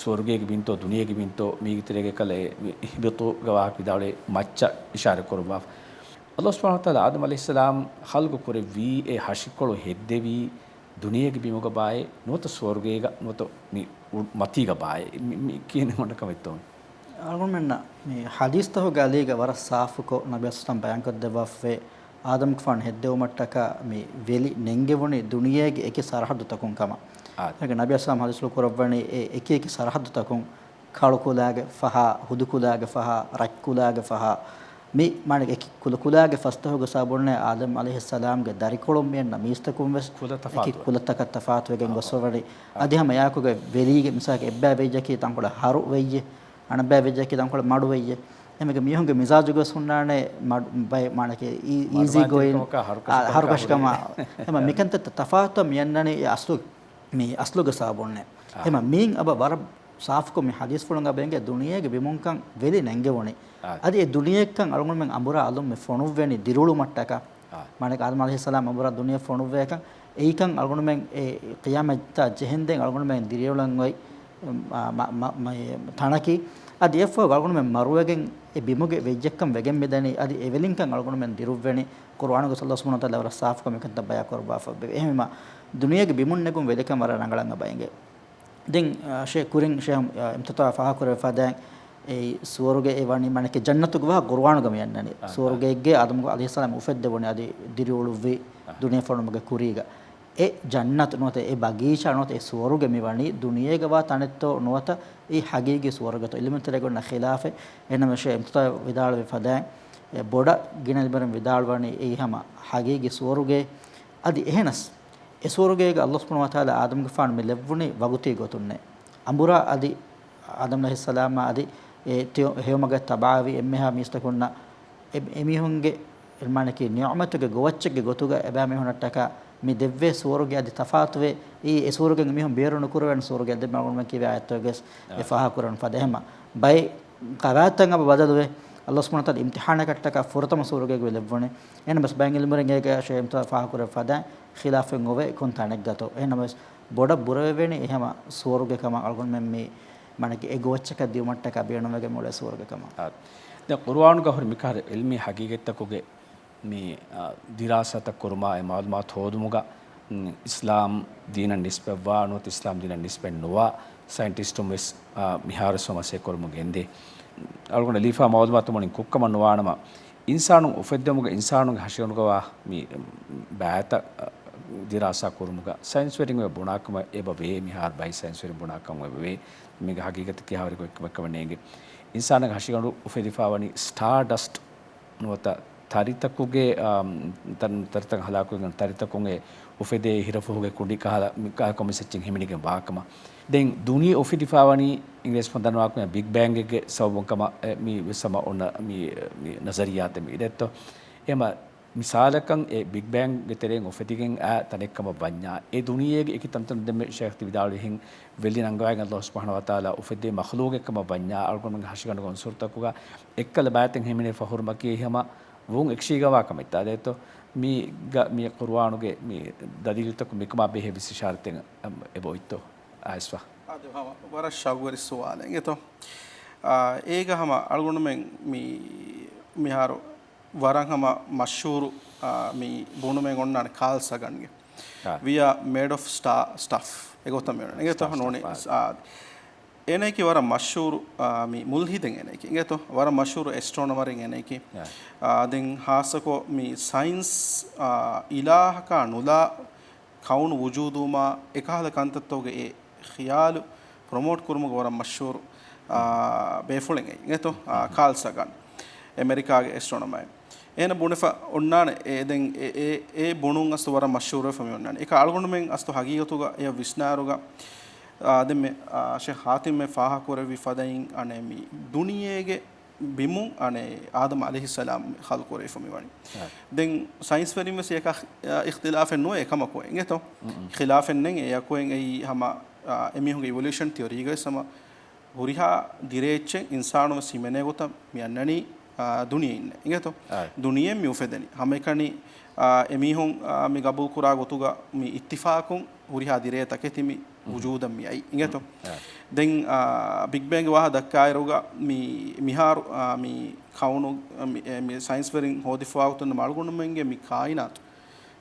ސުވަރުގޭގެ ބިންތޯ ދުނިޔޭގެ ބިންތޯ މީގެ ތެރޭގަ ކަލޭ އިހްބިޠޫގެ ވާހަކަ ވިދާޅުވޭ މައްޗަށް އިޝާރަތް ކުރައްވާފަ. ﷲ ސުބްޙާނަހޫ ވަތަޢާލާ އާދަމް ޢަލައިހިއްސަލާމް ޚަލްޤު ކުރެއްވީ އެ ހަށިކޮޅު ހެއްދެވީ ދުނިޔޭގެ ބިމުގަ ބާއޭ ނުވަތަ ސުވަރުގޭގަ ނުވަތަ މި އު-، މަތީގަ ބާއޭ؟ މި، މި ކިހިނެއް ހޮންނަ ކަމެއްތޯ މި؟ އަޅުގަނޑުމެންނަށް މި ޙަދީޘްތަކުގެ އަލީގަ ވަރަށް ސާފުކޮށް ނަބީ އަލައިހިއްސަލާމް ބަޔާންކޮށްދެއްވާފައި، އާދަމްގެފާނު ހެއްދެވުމަށްޓަކާ މި ވެލި ނެންގެވުނީ ދުނިޔޭގެ އެކި ސަރަޙައްދުތަކުން ކަމަށް. އާ. އޭގެ ނަބީ އަލައިހިއްސަލާމް ޙަދީޘްފުޅު ކުރައްވަނީ އެ އެކި އެކި ސަރަޙައްދުތަކުން، ކަޅުކުލާގެ ފަހާ، ހުދުކުލާގެ ފަހާ، ރަތްކުލާގެ ފަހާ، މި މާނަ އެކި ކުލަކުލާގެ ފަސްތަކުގެ ސަބަބުންނޭ އާދަމް ޢަލައިހިއްސަލާމްގެ ދަރިކޮޅުން މި އަންނަ މީސްތަކުން ވެސް ކުލަ އެކި ތަފާތުވެ. ކުލަތަކަށް ތަފާތުވެގެން އާ. ގޮސްފަވަނީ. އާ. އަދި ހަމަ އެއާއެކުގަ ވެލީގެ މިސާލަކަށް އެއްބައި ވެއްޖަކީ ތަންކޮޅެއް ހަރު ވެއްޔެ، އަނެއްބައި ވެއްޖަކީ ތަންކޮޅެއް މަޑު ވެއްޔެ. އެމެގެ މީހުންގެ މިޒާޖުގަ ވެސް ހުންނާނެ މަޑު ބައެއް މާނަކީ އީ-، އީޒީ ގޯއިން، މަޑުމަތިކަމަކާ ހަރުކަށި އާ، ކަމަކާ ހަރުކަށި ހުރޭ. ކަމާ. އެމަ މިކަންތައްތައް ތަފާތު މި އަންނަނީ އެ އަސްލު މި އަސްލުގެ ސަބަބުންނޭ. އާ. އެމަ މީން އަބަ ވަރަށް ސާފުކޮށް މި ޙަދީޘްފުޅުން އަބަ އެނގޭ ދުނިޔޭގެ ބިމުންކަން ވެލި ނެންގެވުނީ. އާ. އަދި އެ ދުނިޔެއަށްކަން އަޅުގަނޑުމެން އަނބުރާ އަލުން މި ފޮނުއްވެނީ ދިރިއުޅުމަށްޓަކާ. އާ. މާނަ އާދަމް ޢަލައިހިއްސަލާމް އަނބުރާ ދުނިޔެ ފޮނުއްވޭކަން އެއީކަން އަޅުގަނޑުމެން އެ ޤިޔާމަތްތާ ޖެހެންދެން އަޅުގަނޑުމެން ދިރިއުޅެން އޮތް، މަ-، މަ-، މަ-، މަ-، ތަނަކީ. އަދި އެއަށްފަހު އަޅުގަނޑުމެން މަރުވެގެން އެ ބިމުގެ ވެއްޖެއްކަން ވެގެން މިދަނީ. އަދި އެ ވެލިންކަން އަޅުގަނޑުމެން ދިރުއްވެނީ. ޤުރުއާނުގަ ﷲ ސުބްޙާނަހޫ ވަތަޢާލާ ވަރަށް ސާފުކޮށް މިކަންތައް ބަޔާން ކުރައްވާފަ. އެހެންވީމަ ދުނިޔޭގެ ބިމުން ނެގުން ވެލިކަން ވަރަށް ރަނގަޅަށް އަބަ އެނގޭ. ދެން، އާ، ޝޭޚް ކުރިން ޝޭޚް، އާ، އިމްތިތާ ފާހަގަކުރެވި ފަދައިން، އެ ސުވަރުގެ އެ ވަނީ މާނަކީ ޖަންނަތުގެ ވާހަކަ ޤުރުއާނުގަ މި އަންނަނީ. އާ، ސުވަރުގެއެއްގެ އާދަމް ޢަލައިހިއްސަލާމް އުފެއްދެވުނީ އަދި ދިރިއުޅުއްވި އާ. ދުނިޔެ ފޮނުމުގެ ކުރީގަ. އެ ޖަންނަތު ނުވަތަ އެ ބަގީޗާ ނުވަތަ އެ ސުވަރުގެ މި ވަނީ ދުނިޔޭގަ ވާ ތަނެއްތޯ ނުވަތަ އެއީ ޙަޤީޤީ ސުވަރުގެތޯ؟ ޢިލްމުވެރިން ތެރޭގަ އޮންނަ ޚިލާފެއް. އެހެންނަމަވެސް އިމްތިތާ ވިދާޅުވި ފަދައިން، އެ ބޮޑަށް ގިނަ ޢިލްމުވެރިން ވިދާޅުވަނީ އެއީ ހަމަ ޙަޤީޤީ ސުވަރުގެ. އަދި އެހެނަސް އެ ސުވަރުގޭގަ ﷲ ސުބްޙާނަހޫ ވަތަޢާލާ އާދަމްގެފާނު މި ލެއްވުނީ ވަގުތީ ގޮތުންނޭ. އަނބުރާ އަދި އާދަމް ޢަލައިހިއްސަލާމާ އަދި އެ ތި-، ހެޔޮމަގަށް ތަބާވި އެންމެހާ މީސްތަކުންނަށް އެ-، އެމީހުންގެ މާނަކީ ނިޢުމަތުގެ ގޮވައްޗެއްގެ ގޮތުގަ އެބައިމީހުނަށްޓަކާ މި ދެއްވޭ ސުވަރުގެ އަދި ތަފާތުވެ، އެ ސުވަރުގެ މީހުން ބޭރު ނުކުރެވޭނެ ސުވަރުގެ ދެއްވުމަށް މި ކިޔާ އާޔަތުގައި ވެސް އެ އާ. ފާހަގަކުރަން ފަދަ. އެހެންމަ ބައެއް ޤަވާޢިދުތައް އަބަ ބަދަލުވެ، ﷲ ސުބްޙާނަހޫ ވަތަޢާލާ އިމްތިޙާނަކަށްޓަކާ ފުރަތަމަ ސުވަރުގޭގަ ލެއްވުނީ. އެހެންނަމަވެސް ބައެއް ޢިލްމުވެރިން އޭގެ ޝޭޚް އިމްތިތާ ފާހަގަކުރެވި ފަދައިން ޚިލާފެއް އޮވޭ ކޮން ތަނެއްގަތޯ. އެހެންނަމަވެސް ބޮޑަށް ބުރަވެވޭނީ އެ ހަމަ ސުވަރުގެ ކަމަށް އަޅުގަނޑުމެން މި މާނަކީ އެ ގޮވައްޗަކަށް ދިއުމަށްޓަކާ ބޭނުންވެގެން އުޅޭ ސުވަރުގެ ކަމަށް. އާ، ދެން ޤުރުއާނުގަ ހުރި މިކަހަލަ ޢިލްމީ ޙަޤީޤަތްތަކުގެ މި، އާ، ދިރާސާތައް ކުރުމާ އެ މަޢުލޫމާތު ހޯދުމުގަ، މް، އިސްލާމް ދީނަށް ނިސްބަތްވާ ނުވަތަ އިސްލާމް ދީނަށް ނިސްބަތް ނުވާ ސައިންޓިސްޓުން ވެސް، އާ، މިހާރުވެސް ވަމަސޭ ކުރަމުން ގެންދޭ. އަޅުގަނޑަށް ލިޔެފާ މަޢުލޫމާތު މުޅިން ކުށްކަމަށް ނުވާނަމަ، އިންސާނުން އުފެއްދެވުމުގަ އިންސާނުންގެ ހަށިގަނޑުގަވާ މި، މް، ބައިތައް، އާ، ދިރާސާ ކުރުމުގަ ސައިންސްވެރިން އޮތް ބުނާކަމަށް އެބަ ވޭ، މިހާރު ބައި ސައިންސްވެރިން ބުނާކަމަށް އެބަ ވޭ. މީގެ ޙަޤީޤަތަކީ ހާވަރި ގޮތްކަމެއް ނޭނގެ. އިންސާނާގެ ހަށިގަނޑު އުފެދިފާވަނީ ސްޓާރޑަސްޓް ނުވަތަ ތަރިތަކުގެ، އާ، ތަރި-، ތަރިތައް ހަލާކުވެގެން ތަރިތަކުން އެ އުފެދޭ ހިރަފުހުގެ ކުނޑި ކަހަލަ މި ކަހަލަ ކޮންމެސް އެއްޗެއް ހިމެނިގެން ވާކަމަށް. ދެން ދުނިޔެ އުފެދިފާވަނީ އިނގިރޭސި ފޮނުން ދަންނަވާކަމަށް ބިގް ބޭންގެއްގެ ސަބަބުން ކަމަށް އެ މި ވެސް ހަމަ އޮންނަ މި، މި ނަޒަރިއްޔާތެއް މި އިޑެއްތޯ. އެހެމަ މިސާލަކަށް އެ ބިގް ބޭންގްގެ ތެރެއިން އުފެދިގެން އާ ތަނެއްކަމަށް ވަންޏާ، އެ ދުނިޔޭގެ އެކި ތަންތަނުން ދެންމެ ޝޭޚް ތި ވިދާޅުވިހެން ވެލި ނަންގަވައިގެން ﷲ ސުބްޙާނަހޫ ވަތަޢާލާ އުފެއްދޭ މަޚްލޫގެއްކަމަށް ވަންޏާ، އަޅުގަނޑުމެންގެ ހަށިގަނޑުގެ އުންސުރުތަކުގަ އެއްކަލަ ބައިތައް ހިމެނޭ ފަހުރުމަކީ ހަމަ ވުން އެކްޝީގަވާ ކަމެއްތާ ދޭތޯ؟ މީގަ މި ޤުރުއާނުގެ މި ދަލީލުތަކުން މިކަމާ ބެހޭ ވިސް އިޝާރަތެއް އެބައޮތްތޯ އައިސްފަ؟ އާދެ، ހަމަ ވަރަށް ޝައުގުވެރި ސުވާލެއް އިނގޭތޯ. އާ، އޭގަ ހަމަ އަޅުގަނޑުމެން މި، މިހާރު ވަރަށް ހަމަ މަޝްހޫރު، އާ، މި ބުނުމެއް އޮންނާނެ ކާލް ސަގަންގެ. އާ. We are made of star stuff. އެގޮތަށް މި އޮންނާނެ. އިނގޭތޯ؟ ސްޓާ ނޫނީ، ސްޓަފް، އާ. އާ، އޭނައަކީ ވަރަށް މަޝްހޫރު، އާ، މި މުލްހިދެއް އޭނައަކީ. އިނގޭތޯ؟ ވަރަށް މަޝްހޫރު އެސްޓްރޯނަމަރެއް އޭނައަކީ. އާ. އާ، ދެން ހާއްސަކޮށް މި ސައިންސް، އާ، އިލާހަކާ ނުލާ ކައުނު ވުޖޫދުވުމާ އެކަހަލަ ކަންތައްތަކުގެ އެ ޚިޔާލު ޕްރޮމޯޓް ކުރުމުގެ ވަރަށް މަޝްހޫރު، އާ، ބޭފުޅެއް އެއީ. އިނގޭތޯ؟ އާ، ކާލް ސަގަން، އެމެރިކާގެ އެސްޓްރޯނަމަރެއް. އޭނަ ބުނެފަ އޮންނާނެ، އެ ދެން އެ، އެ، އެ ބުނުން އަސްލު ވަރަށް މަޝްހޫރުވެފަ މި އޮންނާނެ. އެކަ އަޅުގަނޑުމެން އަސްލު ހަގީގަތުގަ އެޔަށް ވިސްނާރުގަ، އާ، ދެންމެ، އާ، ޝޭޚް ހާތިމް މެ ފާހަގަކުރެއްވި ފަދައިން އަނެއް މި ދުނިޔޭގެ ބިމުން އަނެއް އާދަމް ޢަލައިހިއްސަލާމް ޚަލްޤު ކުރެވިފަ މިވަނީ. އާ. ދެން ސައިންސްވެރިން ވެސް އެކަ، އާ، އިޚްތިލާފެއް ނުވޭ އެކަމަކު އިނގޭތޯ؟ އުން. އިޚްތިލާފެއް ނެތް އެއަކު އެއީ ހަމަ، އާ، އެމީހުންގެ އިވޮލޫޝަން ތިއޮރީގަ ވެސް ހަމަ ހުރިހާ ދިރޭއްޗެއް އިންސާނުން ވެސް ހިމެނޭ ގޮތަށް މި އަންނަނީ، އާ، ދުނިޔެއިންނޭ އިނގޭތޯ؟ އާ. ދުނިޔެއިން މި އުފެދެނީ. ހަމައެކަނި، އާ، އެމީހުން، އާ، މި ގަބޫލުކުރާ ގޮތުގަ މި އިއްތިފާޤުން ހުރިހާ ދިރޭ ތަކެތި މި އުން. ވުޖޫދަށް މި އައީ އިނގޭތޯ؟ އުން. އާ. ދެން، އާ، ބިގް ބޭންގް ވާހަ ދައްކާއިރުގަ މި، މިހާރު، އާ، މި ކައުނު، މި، މި ސައިންސްވެރިން ހޯދިފަވާ ގޮތުން އަޅުގަނޑުމެންގެ މި ކާއިނާތު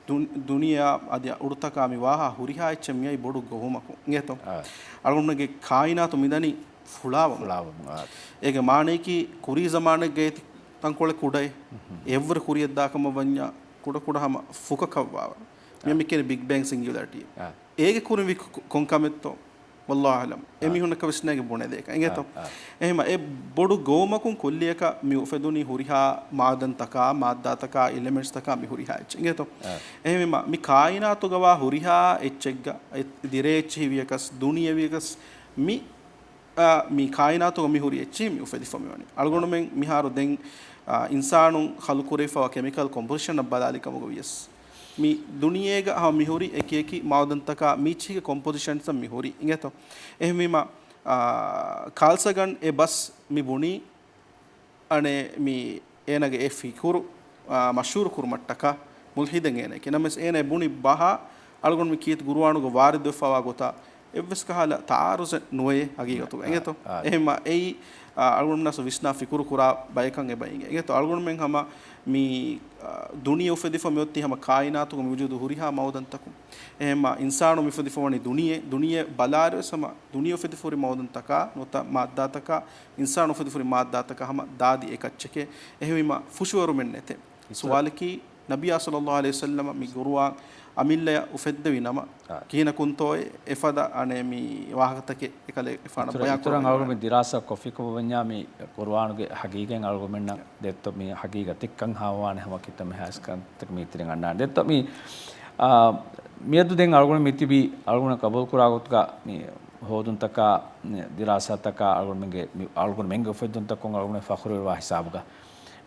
ދުން-، ދުނިޔެއާ އަދި އުޑުތަކާ މި ވާހާ ހުރިހާ އެއްޗެއް މިއައީ ބޮޑު ގޮވުމަކުން އިނގޭތޯ؟ އާ. އަޅުގަނޑުގެ ކާއިނާތު މިދަނީ ފުޅާވަމުން. ފުޅާވަމުން، އާ. އޭގެ މާނަޔަކީ ކުރީ ޒަމާނެއްގައި ތި ތަންކޮޅެއް ކުޑައޭ. އެއްވަރު ކުރިއަށްދާ ކަމަށް ވަންޏާ ކުޑަކުޑަ ހަމަ ފުކަކަށްވާވަރު. އާ. މި މި ކިޔަނީ ބިގް ބޭންގް ސިންގިއުލަރިޓީ. އާ. އޭގެ ކުރިން ވި ކު-، ކު-، ކޮންކަމެއްތޯ؟ ވައްލާހު އަޢުލަމް. އެ އާ. މީހުންނަކަށް ވިސްނާގެން ބުނެދޭކަށް އިނގޭތޯ؟ އާ، އާ. އެހެމަ އެ ބޮޑު ގޮވުމަކުން ކުއްލިއަކަށް މި އުފެދުނީ ހުރިހާ މާދަންތަކާ، މާއްދާތަކާ، އެލެމެންޓްސްތަކާ މި ހުރިހާ އެއްޗެއް އިނގޭތޯ؟ އާ. އެހެމަ މި ކާއިނާތުގަވާ ހުރިހާ އެއްޗެއްގަ، އެ ދިރޭ އެއްޗެހި ވިޔަކަސް، ދުނިޔެ ވިޔަކަސް މި، އާ، މި ކާއިނާތުގަ މި ހުރި އެއްޗެހި މި އުފެދިފަ މިވަނީ. އަޅުގަނޑުމެން މިހާރު ދެން، އާ، އިންސާނުން ޚަލްޤުކުރެވިފަވާ ކެމިކަލް ކޮމްޕޮޒިޝަނަށް ބަލާލި ކަމުގަ ވިޔަސް، މި ދުނިޔޭގަ ހަމަ މި ހުރި އެކި އެކި މާއުދަންތަކާ މީޗިހިގެ ކޮމްޕޮޒިޝަންސް މި ހުރި އިނގޭތޯ؟ އެހެންވީމަ، އާ، ކާލް ސަގަން އެ ބަސް މި ބުނީ އަނެއް މި އޭނަގެ އެ ފިކުރު، އާ، މަޝްހޫރު ކުރުމަށްޓަކާ މުލްހިދެއް އޭނައެކޭ. ނަމަވެސް އޭނަ އެ ބުނި ބަހާ އަޅުގަނޑު މި ކީރިތި ގުރުއާނުގަ ވާރިދުވެފަވާ ގޮތާ އެއްވެސް ކަހަލަ ތަޢާރުޒެއް ނުވޭ ހަގީގަތުގަ. އާ، އިނގޭތޯ؟ އާ. އެހެންމަ އެއީ، އާ، އަޅުގަނޑުމެންނަސް ވިސްނާ ފިކުރު ކުރާ ބަޔަކަށް އެބަ އިނގޭ. އިނގޭތޯ؟ އަޅުގަނޑުމެން ހަމަ މި، އާ، ދުނިޔެ އުފެދިފަ މިއޮތީ ހަމަ ކާއިނާތުގަ މި ވުޖޫދު ހުރިހާ މައުދަންތަކުން. އެހެންމަ އިންސާނު މި އުފެދިފަވަނީ ދުނިޔެ، ދުނިޔެ ބަލާއިރުވެސް ހަމަ ދުނިޔެ އުފެދިފަ ހުރި މައުދަންތަކާ ނުވަތަ މާއްދާތަކާ އިންސާނު އުފެދިފަ ހުރި މާއްދާތަކާ ހަމަ ދާދި އެކައްޗެކޭ. އެހެންވީމަ ފުށުއެރުމެއް ނެތޭ. އިތުރަށް. ސުވާލަކީ، ނަބިއްޔާ ޞައްލައްލާހު ޢަލައިހި ވަސައްލަމަ މި ގުރުއާން އަމިއްލަޔަށް އުފެއްދެވި ނަމަ، އާ. ކިހިނަކުންތޯއޭ އެފަދަ އަނެއް މި ވާހަކަތަކެއް އެކަލޭ އެފާނަށް އިތުރަށް، ބަޔާން އިތުރަށް ކުރައްވަނީ؟ އަޅުގަނޑު ދިރާސާ ކޮށްފިކަމަށް ވަންޏާ މި ގުރުއާނުގެ ހަގީގަތް އަޅުގަނޑުމެންނަށް ދެއްތޯ މި ހަގީގަތެއްކަން ހާވާނެ ހަމަ ކިތަންމެ ހާސްކަންތަކެއް މީތިރިން އަންނާނެ. ދެއްތޯ މި، އާ، މިއަދު ދެން އަޅުގަނޑު މިތިބީ އަޅުގަނޑު ގަބޫލުކުރާ ގޮތުގަ މި ހޯދުންތަކާ، ދިރާސާތަކާ އަޅުގަނޑުމެންގެ މި، އަޅުގަނޑުމެންގެ އުފެއްދުންތަކުން އަޅުގަނޑު ފަޚުރުވެވާ ހިސާބުގަ.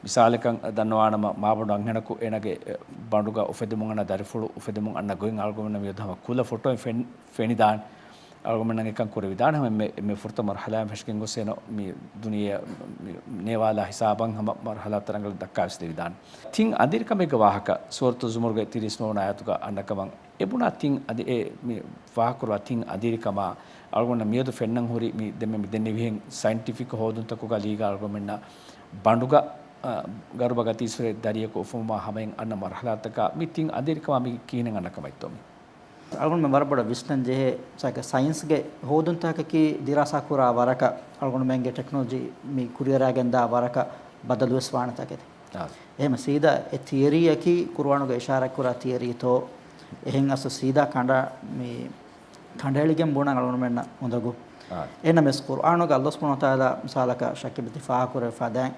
މިސާލަކަށް ދަންނަވާނަމަ، މާބަނޑު އަންހެނަކު އޭނަގެ، އެ، ބަނޑުގަ އުފެދެމުން އަންނަ ދަރިފުޅު އުފެދެމުން އަންނަ ގޮތް އަޅުގަނޑުމެންނަށް މިއަދު ހަމަ ކުލަ ފޮޓޯއިން ފެން-، ފެނިދާނެ. އަޅުގަނޑުމެންނަށް އެކަން ކުރެވިދާނެ. ހަމަ އެންމެ، އެންމެ ފުރަތަމަ މަރުޙަލާއިން ފެށިގެން ގޮސް އޭނަ މި ދުނިޔެ މި ނޭވާލާ ހިސާބަށް ހަމަ މަރުޙަލާ ތަރަނގަޅަށް ދައްކާވެސް ދެވިދާނެ. ތިން އަދިރިކަމެއްގެ ވާހަކަ ސޫރަތު ޒުމަރުގެ ތިރީސް ނުވަވަނަ އާޔަތުގަ އަންނަ ކަމަށް އެ ބުނާ ތިން އަދި-، އެ މި ފާހަގަކުރުވާ ތިން އަދިރިކަމާ އަޅުގަނޑަށް މިއަދު ފެންނަން ހުރި މި ދެންމެ މި ދެންނެވިހެން ސައިންޓިފިކް ހޯދުންތަކުގަ ލީގަ އަޅުގަނޑުމެންނަށް ބަނޑުގަ، އަ، ގަރުބަ ގަތީސްވެރި ދަރިޔަކު އުފުނުމާ ހަމައިން އަންނަ މަރުޙަލާތަކާ މި ތިން އަދިރިކަމާ މި ކިހިނެއް އަންނަ ކަމެއްތޯ މި؟ އަޅުގަނޑުމެން ވަރަށް ބޮޑަށް ވިސްނަން ޖެހޭ، ސައި-، ސައިންސްގެ ހޯދުންތަކަކީ ދިރާސާ ކުރާ ވަރަކަށް، އަޅުގަނޑުމެންގެ ޓެކްނޮލޮޖީ މި ކުރިއަރާގެންދާ ވަރަކަށް ބަދަލުވެސް ވާނެ ތަކެތި. އާ. އެހެން ސީދާ އެ ތިއަރީއަކީ ޤުރުއާނުގަ އިޝާރާތްކުރާ ތިއަރީތޯ، އެހެން އަސްލު ސީދާ ކަނޑަ-، މި ކަނޑައެޅިގެން ބުނަން އަޅުގަނޑުމެންނަށް އުނދަގޫ. އާ. އެހެންނަމަވެސް ޤުރުއާނުގަ ﷲ ސުބްޙާނަހޫ ވަތަޢާލާ މިސާލަކަށް ޝަކީބް ތި ފާހަގަކުރެވި ފަދައިން،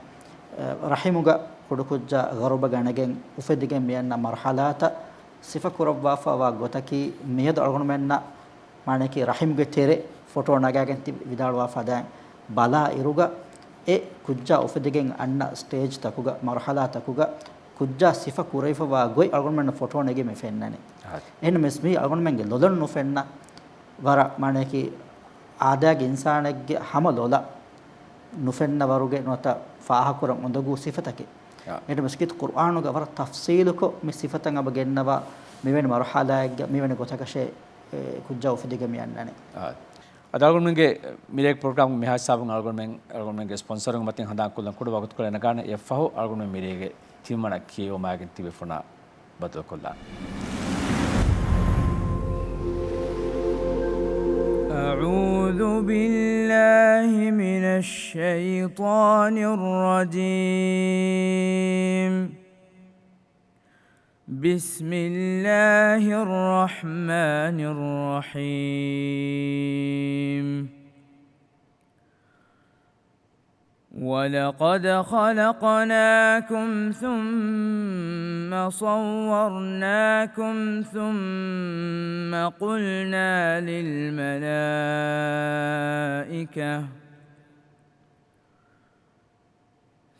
އަ، ރަޙިމުގަ ކުޑަކުއްޖާ ގަރުބަ ގަނެގެން އުފެދިގެން މިއަންނަ މަރުޙަލާތައް ސިފަކުރައްވާފަވާ ގޮތަކީ މިއަދު އަޅުގަނޑުމެންނަށް މާނައަކީ ރަޙިމްގެ ތެރެ ފޮޓޯ ނަގާގެން ތި ވިދާޅުވާ ފަދައިން ބަލާ އިރުގަ، އެ ކުއްޖާ އުފެދިގެން އަންނަ ސްޓޭޖްތަކުގަ، މަރުޙަލާތަކުގަ ކުއްޖާ ސިފަ ކުރެވިފަވާ ގޮތް އަޅުގަނޑުމެންނަށް ފޮޓޯ ނެގެމެ ފެންނަނީ. އާދެ. އެހެންނަމަވެސް މީ އަޅުގަނޑުމެންގެ ލޮލަށް ނުފެންނަ ވަރަށް މާނަޔަކީ އާދައިގެ އިންސާނެއްގެ ހަމަ ލޮލަށް ނުފެންނަ ވަރުގެ ނުވަތަ ފާހަކުރަން އުނދަގޫ ސިފަތަކެއް. އާ. އެހެންނަމަވެސް ކީރިތި ޤުރްއާނުގަ ވަރަށް ތަފްސީލުކޮށް މި ސިފަތައް އެބަ ގެންނަވާ މިވެނި މަރުޙަލާއެއްގަ މިވެނި ގޮތަކަށޭ ކުއްޖާ އުފެދިގެން މި އަންނަނީ. އާ. އަދި އަޅުގަނޑުމެންގެ މިރޭގެ ޕްރޮގްރާމް މިހާ ހިސާބުން އަޅުގަނޑުމެން، އަޅުގަނޑުމެންގެ ސްޕޮންސަރުން މަތިން ހަނދާން ކޮށްލަން ކުޑަ ވަގުތުކޮޅެއް ނަގާނެ. އެއަށްފަހު އަޅުގަނޑުމެން މިރޭގެ ތިންވަނަ ކިޔެވުމާގެން ތިބޭފުޅުންނާ ބައްދަލުކޮށްލާނަން. أعوذ بالله من الشيطان الرجيم. بسم الله الرحمن الرحيم. ولقد خلقناكم ثم صورناكم ثم قلنا للملائكة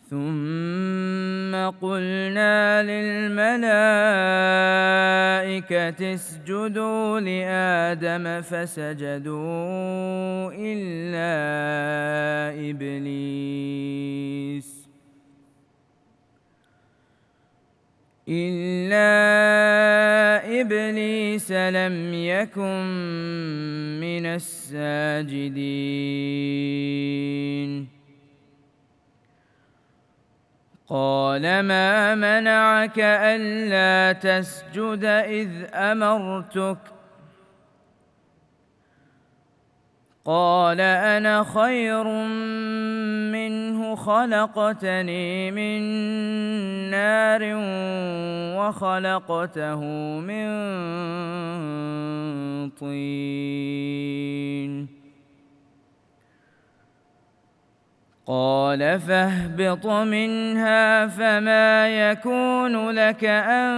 ثم قلنا للملائكة اسجدوا لآدم فسجدوا إلا إبليس، إلا إبليس لم يكن من الساجدين. قال ما منعك ألا تسجد إذ أمرتك؟ قال أنا خير منه خلقتني من نار وخلقته من طين. قال فاهبط منها فما يكون لك أن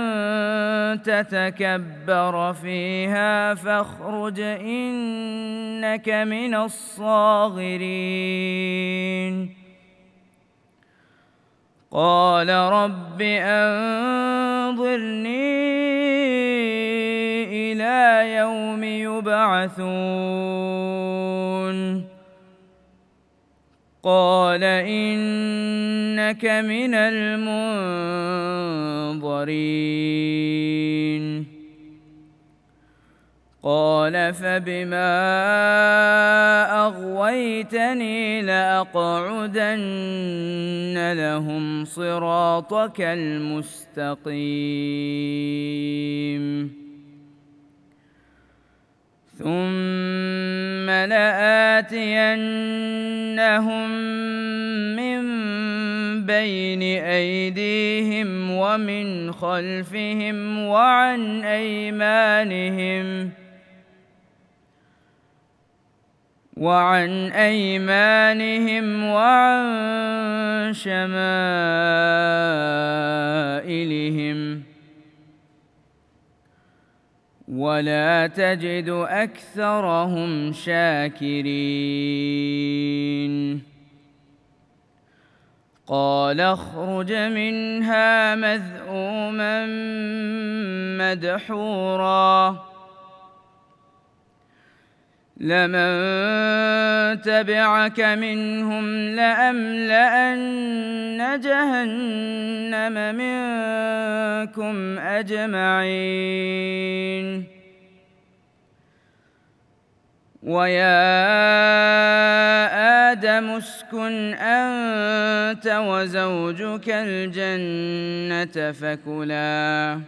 تتكبر فيها فاخرج إنك من الصاغرين. قال رب أنظرني إلى يوم يبعثون. قال إنك من المنظرين. قال فبما أغويتني لأقعدن لهم صراطك المستقيم. ثم لآتينهم من بين أيديهم ومن خلفهم وعن أيمانهم وعن أيمانهم وعن شمائلهم ولا تجد أكثرهم شاكرين. قال اخرج منها مذءوما مدحورا. لمن تبعك منهم لأملأن جهنم منكم أجمعين. ويا آدم اسكن أنت وزوجك الجنة فكلا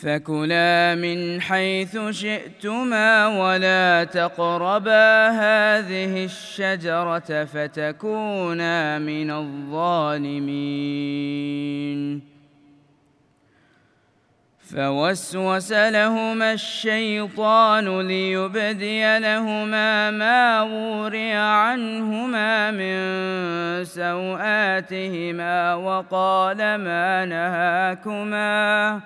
فكلا من حيث شئتما ولا تقربا هذه الشجرة فتكونا من الظالمين. فوسوس لهما الشيطان ليبدي لهما ما وري عنهما من سوآتهما وقال ما نهاكما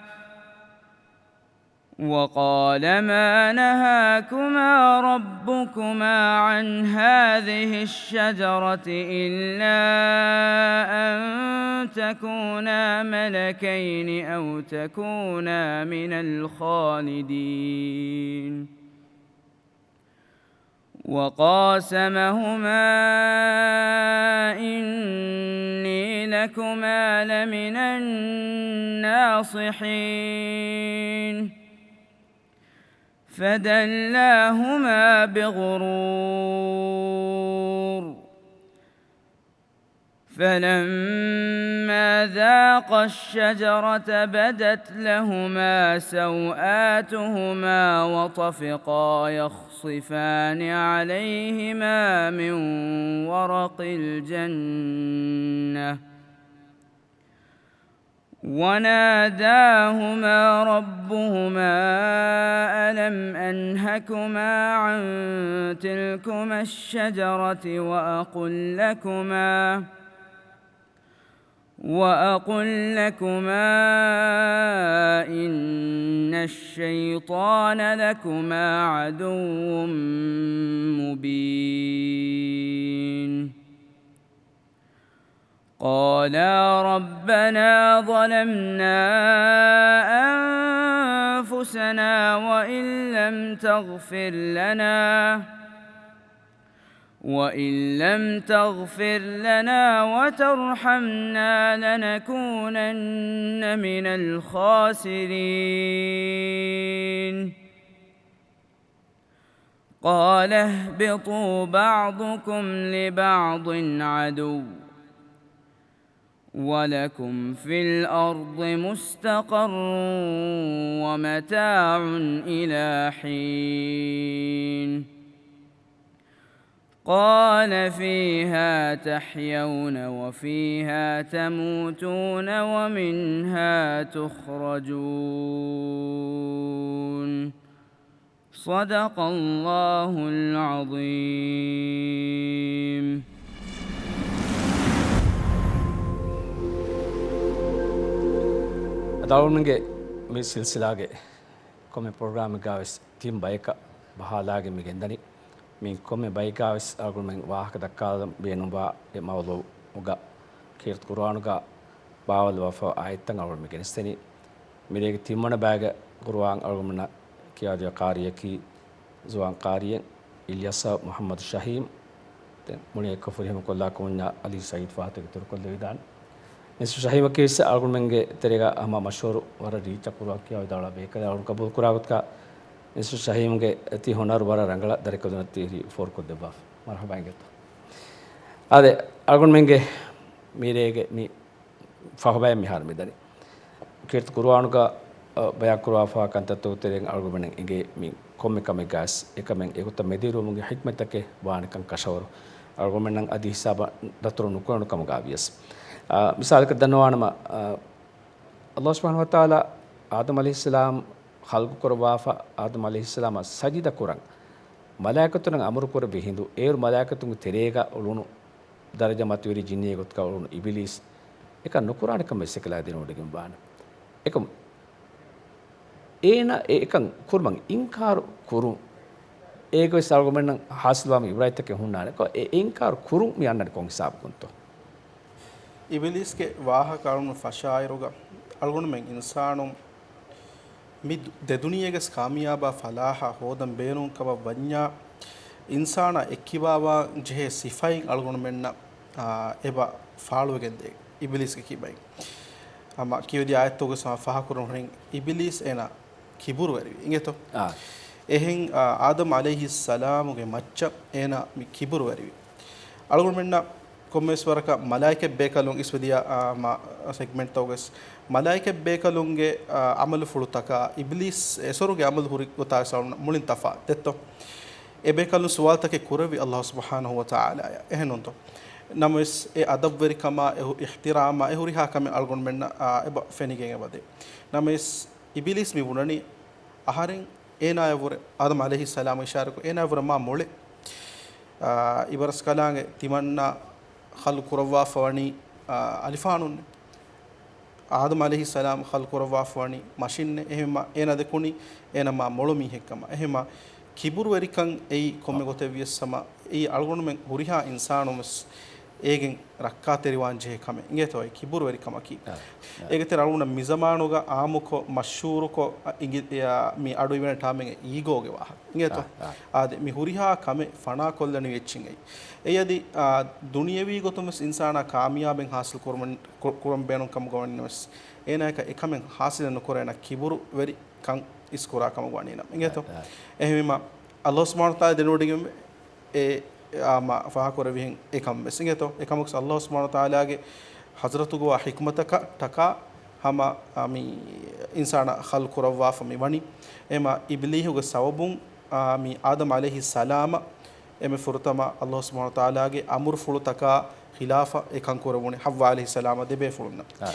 وقال ما نهاكما ربكما عن هذه الشجرة إلا أن تكونا ملكين أو تكونا من الخالدين. وقاسمهما إني لكما لمن الناصحين. فدلاهما بغرور. فلما ذاقا الشجرة بدت لهما سوآتهما وطفقا يخصفان عليهما من ورق الجنة. وناداهما ربهما ألم أنهكما عن تلكما الشجرة وأقل لكما، وأقل لكما إن الشيطان لكما عدو مبين. قالا ربنا ظلمنا أنفسنا وإن لم تغفر لنا، وإن لم تغفر لنا وترحمنا لنكونن من الخاسرين. قال اهبطوا بعضكم لبعض عدو ولكم في الأرض مستقر ومتاع إلى حين. قال فيها تحيون وفيها تموتون ومنها تخرجون. صدق الله العظيم. އަދި އަޅުގަނޑުގެ މި ސިލްސިލާގެ ކޮންމެ ޕްރޮގްރާމެއްގަވެސް ތިން ބަޔަކަށް ބަހާލާގެން މި ގެންދަނީ. މި ކޮންމެ ބައެއްގަވެސް އަޅުގަނޑުމެން ވާހަކަ ދައްކާލަން ބޭނުންވާ އެ މައުޟޫޢުގަ ކީރިތި ޤުރުއާނުގަ ބާވައިލަވާފަ އާޔަތްތައް އަޅުގަނޑުމެން ގެނެސްދެނީ. މިރޭގެ ތިންވަނަ ބައިގަ ޤުރުއާން އަޅުގަނޑުމެންނަށް ކިޔާދިޔަ ޤާރީއަކީ ޒުވާން ޤާރީއެއް އިލްޔާސް މުޙައްމަދު ޝަހީމް. ދެން މުޅި އެއްކޮށް ފުރިހަމަ ކޮށްލާ ކަމުންޏާ އަލީ ސައީދު ފާތުގެ ތެރެކޮށްލެވިދާނެ. އިންސް ޝަހީމަކީ އަޅުގަނޑުމެންގެ ތެރޭގަ ހަމަ މަޝްހޫރު ވަރަށް ރީއްޗަށް ޤުރުއާން ކިޔާވިދާޅުވާ ބޭކަލެއް. އަޅުގަނޑު ޤަބޫލު ކުރާ ގޮތަކަށް އިންސް ޝަހީމްގެ ތި ހުނަރު ވަރަށް ރަނގަޅަށް ދަރިކަލުން ތި ހިރި ފޯރުކޮށްދެއްވާފަ. މަރްޙަބާ އިނގޭތޯ. އާދެ، އަޅުގަނޑުމެންގެ މިރޭގެ މި ފަހުބަޔަށް މިހާރު މިދަނީ. ކީރިތި ޤުރުއާނުގަ، އަ، ބަޔާންކުރަވާފާ ކަންތައްތަކުގެ ތެރެއިން އަޅުގަނޑުމެން އެނގޭ މި ކޮންމެ ކަމެއްގަވެސް އެކަމެއް އެގޮތަށް މެދުވެރިވުމުގެ ޙިކްމަތްތަކެއް ވާނެކަން ކަށަވަރު. އަޅުގަނޑުމެންނަށް އަދި ހިސާބަށް ދަތުރު ނުކުރަން ކަމުގަ ވިޔަސް. އަ، މިސާލަކަށް ދަންނަވާނަމަ، އަ، ﷲ ސުބްޙާނަހޫ ވަތަޢާލާ އާދަމް ޢަލައިހިއްސަލާމް ޚަލްޤު ކުރައްވާފަ، އާދަމް ޢަލައިހިއްސަލާމަށް ސަޖިދަ ކުރަން މަލާއިކަތުންނަށް އަމުރު ކުރެއްވި ހިނދު، އޭރު މަލާއިކަތުންގެ ތެރޭގަ އުޅުނު ދަރަޖަ މަތިވެރި ޖިންނިއެއް ގޮތަކަށް އުޅުނު އިބިލީސް އެކަން ނުކުރާނެ ކަމަށް ވެސް އެކަލާ ދެނެވޮޑިގެން ވާނެ. އެކަމު އޭނާ އެ އެކަން ކުރުމަށް އިންކާރު ކުރުން، އޭގަވެސް އަޅުގަނޑުމެންނަށް ޙާޞިލްވާ މި ޢިބްރަތްތަކެއް ހުންނާނެ. އެ އިންކާރު ކުރުން މި އަންނަނީ ކޮން ހިސާބަކުންތޯ؟ އިބިލީސްގެ ވާހަކަ އަޅުގަނޑު ފަށާއިރުގަ، އަޅުގަނޑުމެން އިންސާނުން މި ދު-، ދެ ދުނިޔޭގެސް ކާމިޔާބާ ފަލާޙާ ހޯދަން ބޭނުން ކަމަށް ވަންޏާ، އިންސާނާ އެއްކިބާވާން ޖެހޭ ސިފައިން އަޅުގަނޑުމެންނަށް، އާ، އެބަ ފާޅުވެގެންދޭ އިބިލީސްގެ ކިބައިން. ހަމަ ކިޔެވިދިޔަ އާޔަތުގަސް ހަމަ ފާހަގަކުރަން ހުރިން އިބިލީސް އޭނާ ކިބުރުވެރިވި. އިނގޭތޯ؟ އާ. އެހެން، އާ، އާދަމް ޢަލައިހިއްސަލާމުގެ މައްޗަށް އޭނާ މި ކިބުރުވެރިވި. އަޅުގަނޑުމެންނަށް ކޮންމެވެސް ވަރަކަށް މަލާއިކަތް ބޭކަލުން އިސްވެދިޔަ، އާ، މަ-، ސެގްމެންޓްތަކުގަސް މަލާއިކަތް ބޭކަލުންގެ، އާ، ޢަމަލުފުޅުތަކާ އިބްލީސް އެސޮރުގެ ޢަމަލު ހުރި ގޮތާ ވެސް އަޅުގަނޑު މުޅިން ތަފާތު ދެއްތޯ؟ އެ ބޭކަލުން ސުވާލުތަކެއް ކުރެއްވި ﷲ ސުބްޙާނަހޫ ވަތަޢާލާއަށް. އެހެންނޫންތޯ؟ ނަމަވެސް އެ އަދަބުވެރިކަމާ، އެ ހު-، އިޙްތިރާމާ، އެ ހުރިހާ ކަމެއް އަޅުގަނޑުމެންނަށް، އާ، އެބަ ފެނިގެން އެބަދޭ. ނަމަވެސް އިބިލީސް މި ބުނަނީ އަހަރެން އޭނާޔަށްވުރެ، އާދަމް ޢަލައިހިއްސަލާމް އިޝާރަތްކޮށް، އޭނާޔަށްވުރެ މާ މޮޅެއް، އާ، އިބަރަސްކަލާނގެ ތިމަންނާ ޚަލްޤު ކުރައްވާފަވަނީ، އާ، އަލިފާނުންނޭ. އާދަމް ޢަލައިހިއްސަލާމް ޚަލްޤުކުރައްވާފަވަނީ މަށިންނޭ. އެހެންމަ އޭނާ ދެކުނީ އޭނަ މާ މޮޅު މީހެއްކަމަށް. އެހެންމަ ކިބުރުވެރިކަން އެއީ ކޮންމެ ގޮތެއް ވިޔަސް ހަމަ އެއީ އަޅުގަނޑުމެން ހުރިހާ އިންސާނުން ވެސް އޭގެން ރައްކާތެރިވާން ޖެހޭ ކަމެއް އިނގޭތޯ އެ ކިބުރުވެރިކަމަކީ. އާ، އާ. އޭގެ ތެރޭ އަޅުގަނޑަށް މިޒަމާނުގަ އާއްމުކޮށް މަޝްހޫރުކޮށް އަ، އިނގި-، އެ، އާ، މި އަޑު އިވޭނެ ޓާމެއް އީގޯގެ ވާހަކަ އިނގޭތޯ. އާ، އާ. އާދެ، މި ހުރިހާ ކަމެއް ފަނާކޮށްލަނިވި އެއްޗެއް އެއީ. އެއީ އަދި، އާ، ދުނިޔަވީ ގޮތުން ވެސް އިންސާނާ ކާމިޔާބެއް ހާސިލް ކުރުމަށް، ކު-، ކުރަން ބޭނުން ކަމުގަ ވަނީ ނަމަވެސް، އޭނާޔަކަށް އެކަމެއް ހާސިލެއް ނުކުރޭ އޭނާ ކިބުރުވެރި ކަން އިސްކުރާ ކަމަކު ވަނީ ނަމަ. އިނގޭތޯ؟ އާ، އާ. އެހެންވީމަ، ﷲ ސުބްޙާނަހޫ ވަތަޢާލާ ދެނެވޮޑިގެންވޭ، އެ، އާ، މާ ފާހަގަކުރެއްވިހެން އެކަން ވެސް. އިނގޭތޯ؟ އެކަމަކު ﷲ ސުބްޙާނަހޫ ވަތަޢާލާގެ ޙަޟްރަތުގަ ވާ ޙިކްމަތަކަށް ޓަކާ ހަމަ، އާ، މި އިންސާނާ ޚަލްޤުކުރައްވާފަ މި ވަނީ. އެހެންވީމަ، އިބްލީހުގެ ސަބަބުން، އާ، މި އާދަމް ޢަލައިހިއްސަލާމަށް އެންމެ ފުރަތަމަ ﷲ ސުބްޙާނަހޫ ވަތަޢާލާގެ އަމުރުފުޅުތަކާ ޚިލާފަށް އެކަން ކުރެވުނީ ޙައްވާ ޢަލައިހިއްސަލާމާ ދެބޭފުޅުންނަށް. އާ.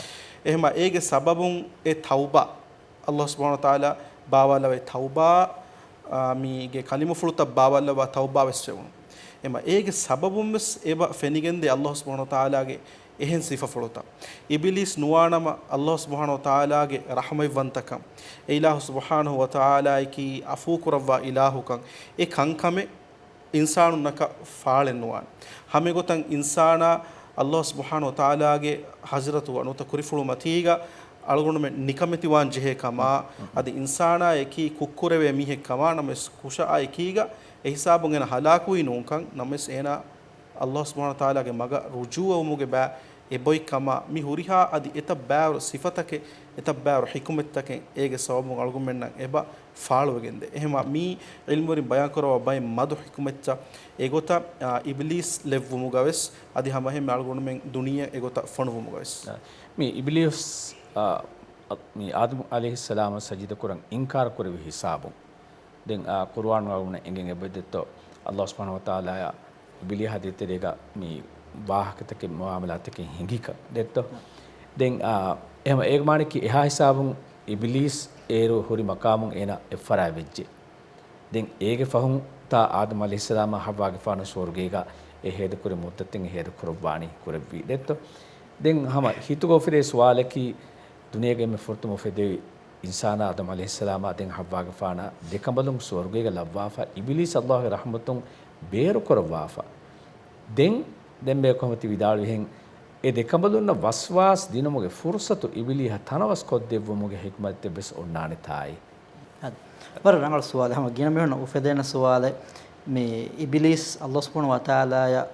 އެހެންވީމަ، އޭގެ ސަބަބުން އެ ތައުބާ، ﷲ ސުބްޙާނަހޫ ވަތަޢާލާ ބާވާލައްވާ ތައުބާ، އާ، މީގެ ކަލިމަފުޅުތައް ބާވާލައްވާ ތައުބާ ވެސް ފެވުނު. އެހެންވީމަ، އޭގެ ސަބަބުން ވެސް އެބަ ފެނިގެންދޭ ﷲ ސުބްޙާނަހޫ ވަތަޢާލާގެ އެހެން ސިފަފުޅުތައް. އިބިލީސް ނުވާނަމަ، ﷲ ސުބްޙާނަހޫ ވަތަޢާލާގެ ރަޙްމަތްވަންތަކަން، އެ އިލާހު ސުބްޙާނަހޫ ވަތަޢާލާއަކީ ޢަފޫކުރައްވާ އިލާހުކަން، އެ ކަންކަމެއް އިންސާނުންނަކަށް ފާޅެއް ނުވާނެ. ހަމައެގޮތަށް އިންސާނާ ﷲ ސުބްޙާނަހޫ ވަތަޢާލާގެ ޙަޟްރަތުގަ ނުވަތަ ކުރިފުޅު މަތީގަ އަޅުގަނޑުމެން ނިކަމެތިވާން ޖެހޭ ކަމާ، އަދި އިންސާނާއެކީ ކުށްކުރެވޭ މީހެއް ކަމާ، ނަމަވެސް ކުށާ އެކީގަ އެ ހިސާބުން އޭނާ ހަލާކުވީ ނޫންކަން، ނަމަވެސް އޭނާ ﷲ ސުބްޙާނަހޫ ވަތަޢާލާގެ މަގަށް ރުޖޫޢަވުމުގެ ބައި އެބޮތް ކަމާ، މި ހުރިހާ އަދި އެތައް ބާވަރު ސިފަތަކެއް، އެތައް ބާވަރު ޙިކުމަތްތަކެއް އޭގެ ސަބަބުން އަޅުގަނޑުމެންނަށް އެބަ ފާޅުވެގެންދޭ. އެހެންވީމަ، މީ ޢިލްމުވެރިން ބަޔާންކުރައްވާ ބައެއް މަދު ޙިކުމަތްތައް، އެގޮތަށް، އާ، އިބްލީސް ލެއްވުމުގަވެސް، އަދި ހަމައެހެންމެ އަޅުގަނޑުމެން ދުނިޔެ އެގޮތަށް ފޮނުވުމުގަވެސް. އާ، މި އިބްލީސް، އާ، މި އާދަމް ޢަލައިހިއްސަލާމަށް ސަޖިދަ ކުރަން އިންކާރު ކުރެއްވި ހިސާބުން. ދެން، އާ، ޤުރުއާނުގަ އަޅުގަނޑަށް އެނގެން އެބައޮތް ދެއްތޯ، ﷲ ސުބްޙާނަހޫ ވަތަޢާލާއާ އިބިލީހާ ދޭތެރޭގަ މި ވާހަކަތަކެއް މުޢާމަލާތަކެއް ހިނގިކަން ދެއްތޯ. ދެން، އާ، އެހެން އޭގެ މާނައަކީ އެހާ ހިސާބުން އިބިލީސް އޭރު ހުރި މަޤާމުން އޭނާ އެއްފަރާތް ވެއްޖެ. ދެން އޭގެ ފަހުން ތާ އާދަމް ޢަލައިހިއްސަލާމާ ޙައްވާގެފާނު ސުވަރުގޭގަ އެ ހޭދަކުރި މުއްދަތެއް އެ ހޭދަ ކުރައްވާނީ ކުރެއްވީ ދެއްތޯ. ދެން ހަމަ ހިތުގަ އުފެދޭ ސުވާލަކީ، ދުނިޔޭގަ އެންމެ ފުރަތަމަ އުފެދެވި އިންސާނާ އާދަމް ޢަލައިހިއްސަލާމާ ދެން ޙައްވާގެފާނާ ދެކަނބަލުން ސުވަރުގޭގަ ލައްވާފަ، އިބިލީސް ﷲގެ ރަޙްމަތުން ބޭރުކުރައްވާފަ. ދެން، ދެން ބޭކަލުން ތި ވިދާޅުވިހެން، އެ ދެކަނބަލުންނަށް ވަސްވާސް ދިނުމުގެ ފުރުޞަތު އިބިލީހަށް ތަނަވަސް ކޮށްދެއްވުމުގެ ޙިކްމަތެއް ވެސް އޮންނާނެތާއި. އަދި، ވަރަށް ރަނގަޅު ސުވާލެއް. ހަމަ ގިނަ މީހުންނަށް އުފެދޭނެ ސުވާލެއް. މި އިބިލީސް ﷲ ސުބްޙާނަހޫ ވަތަޢާލާއަށް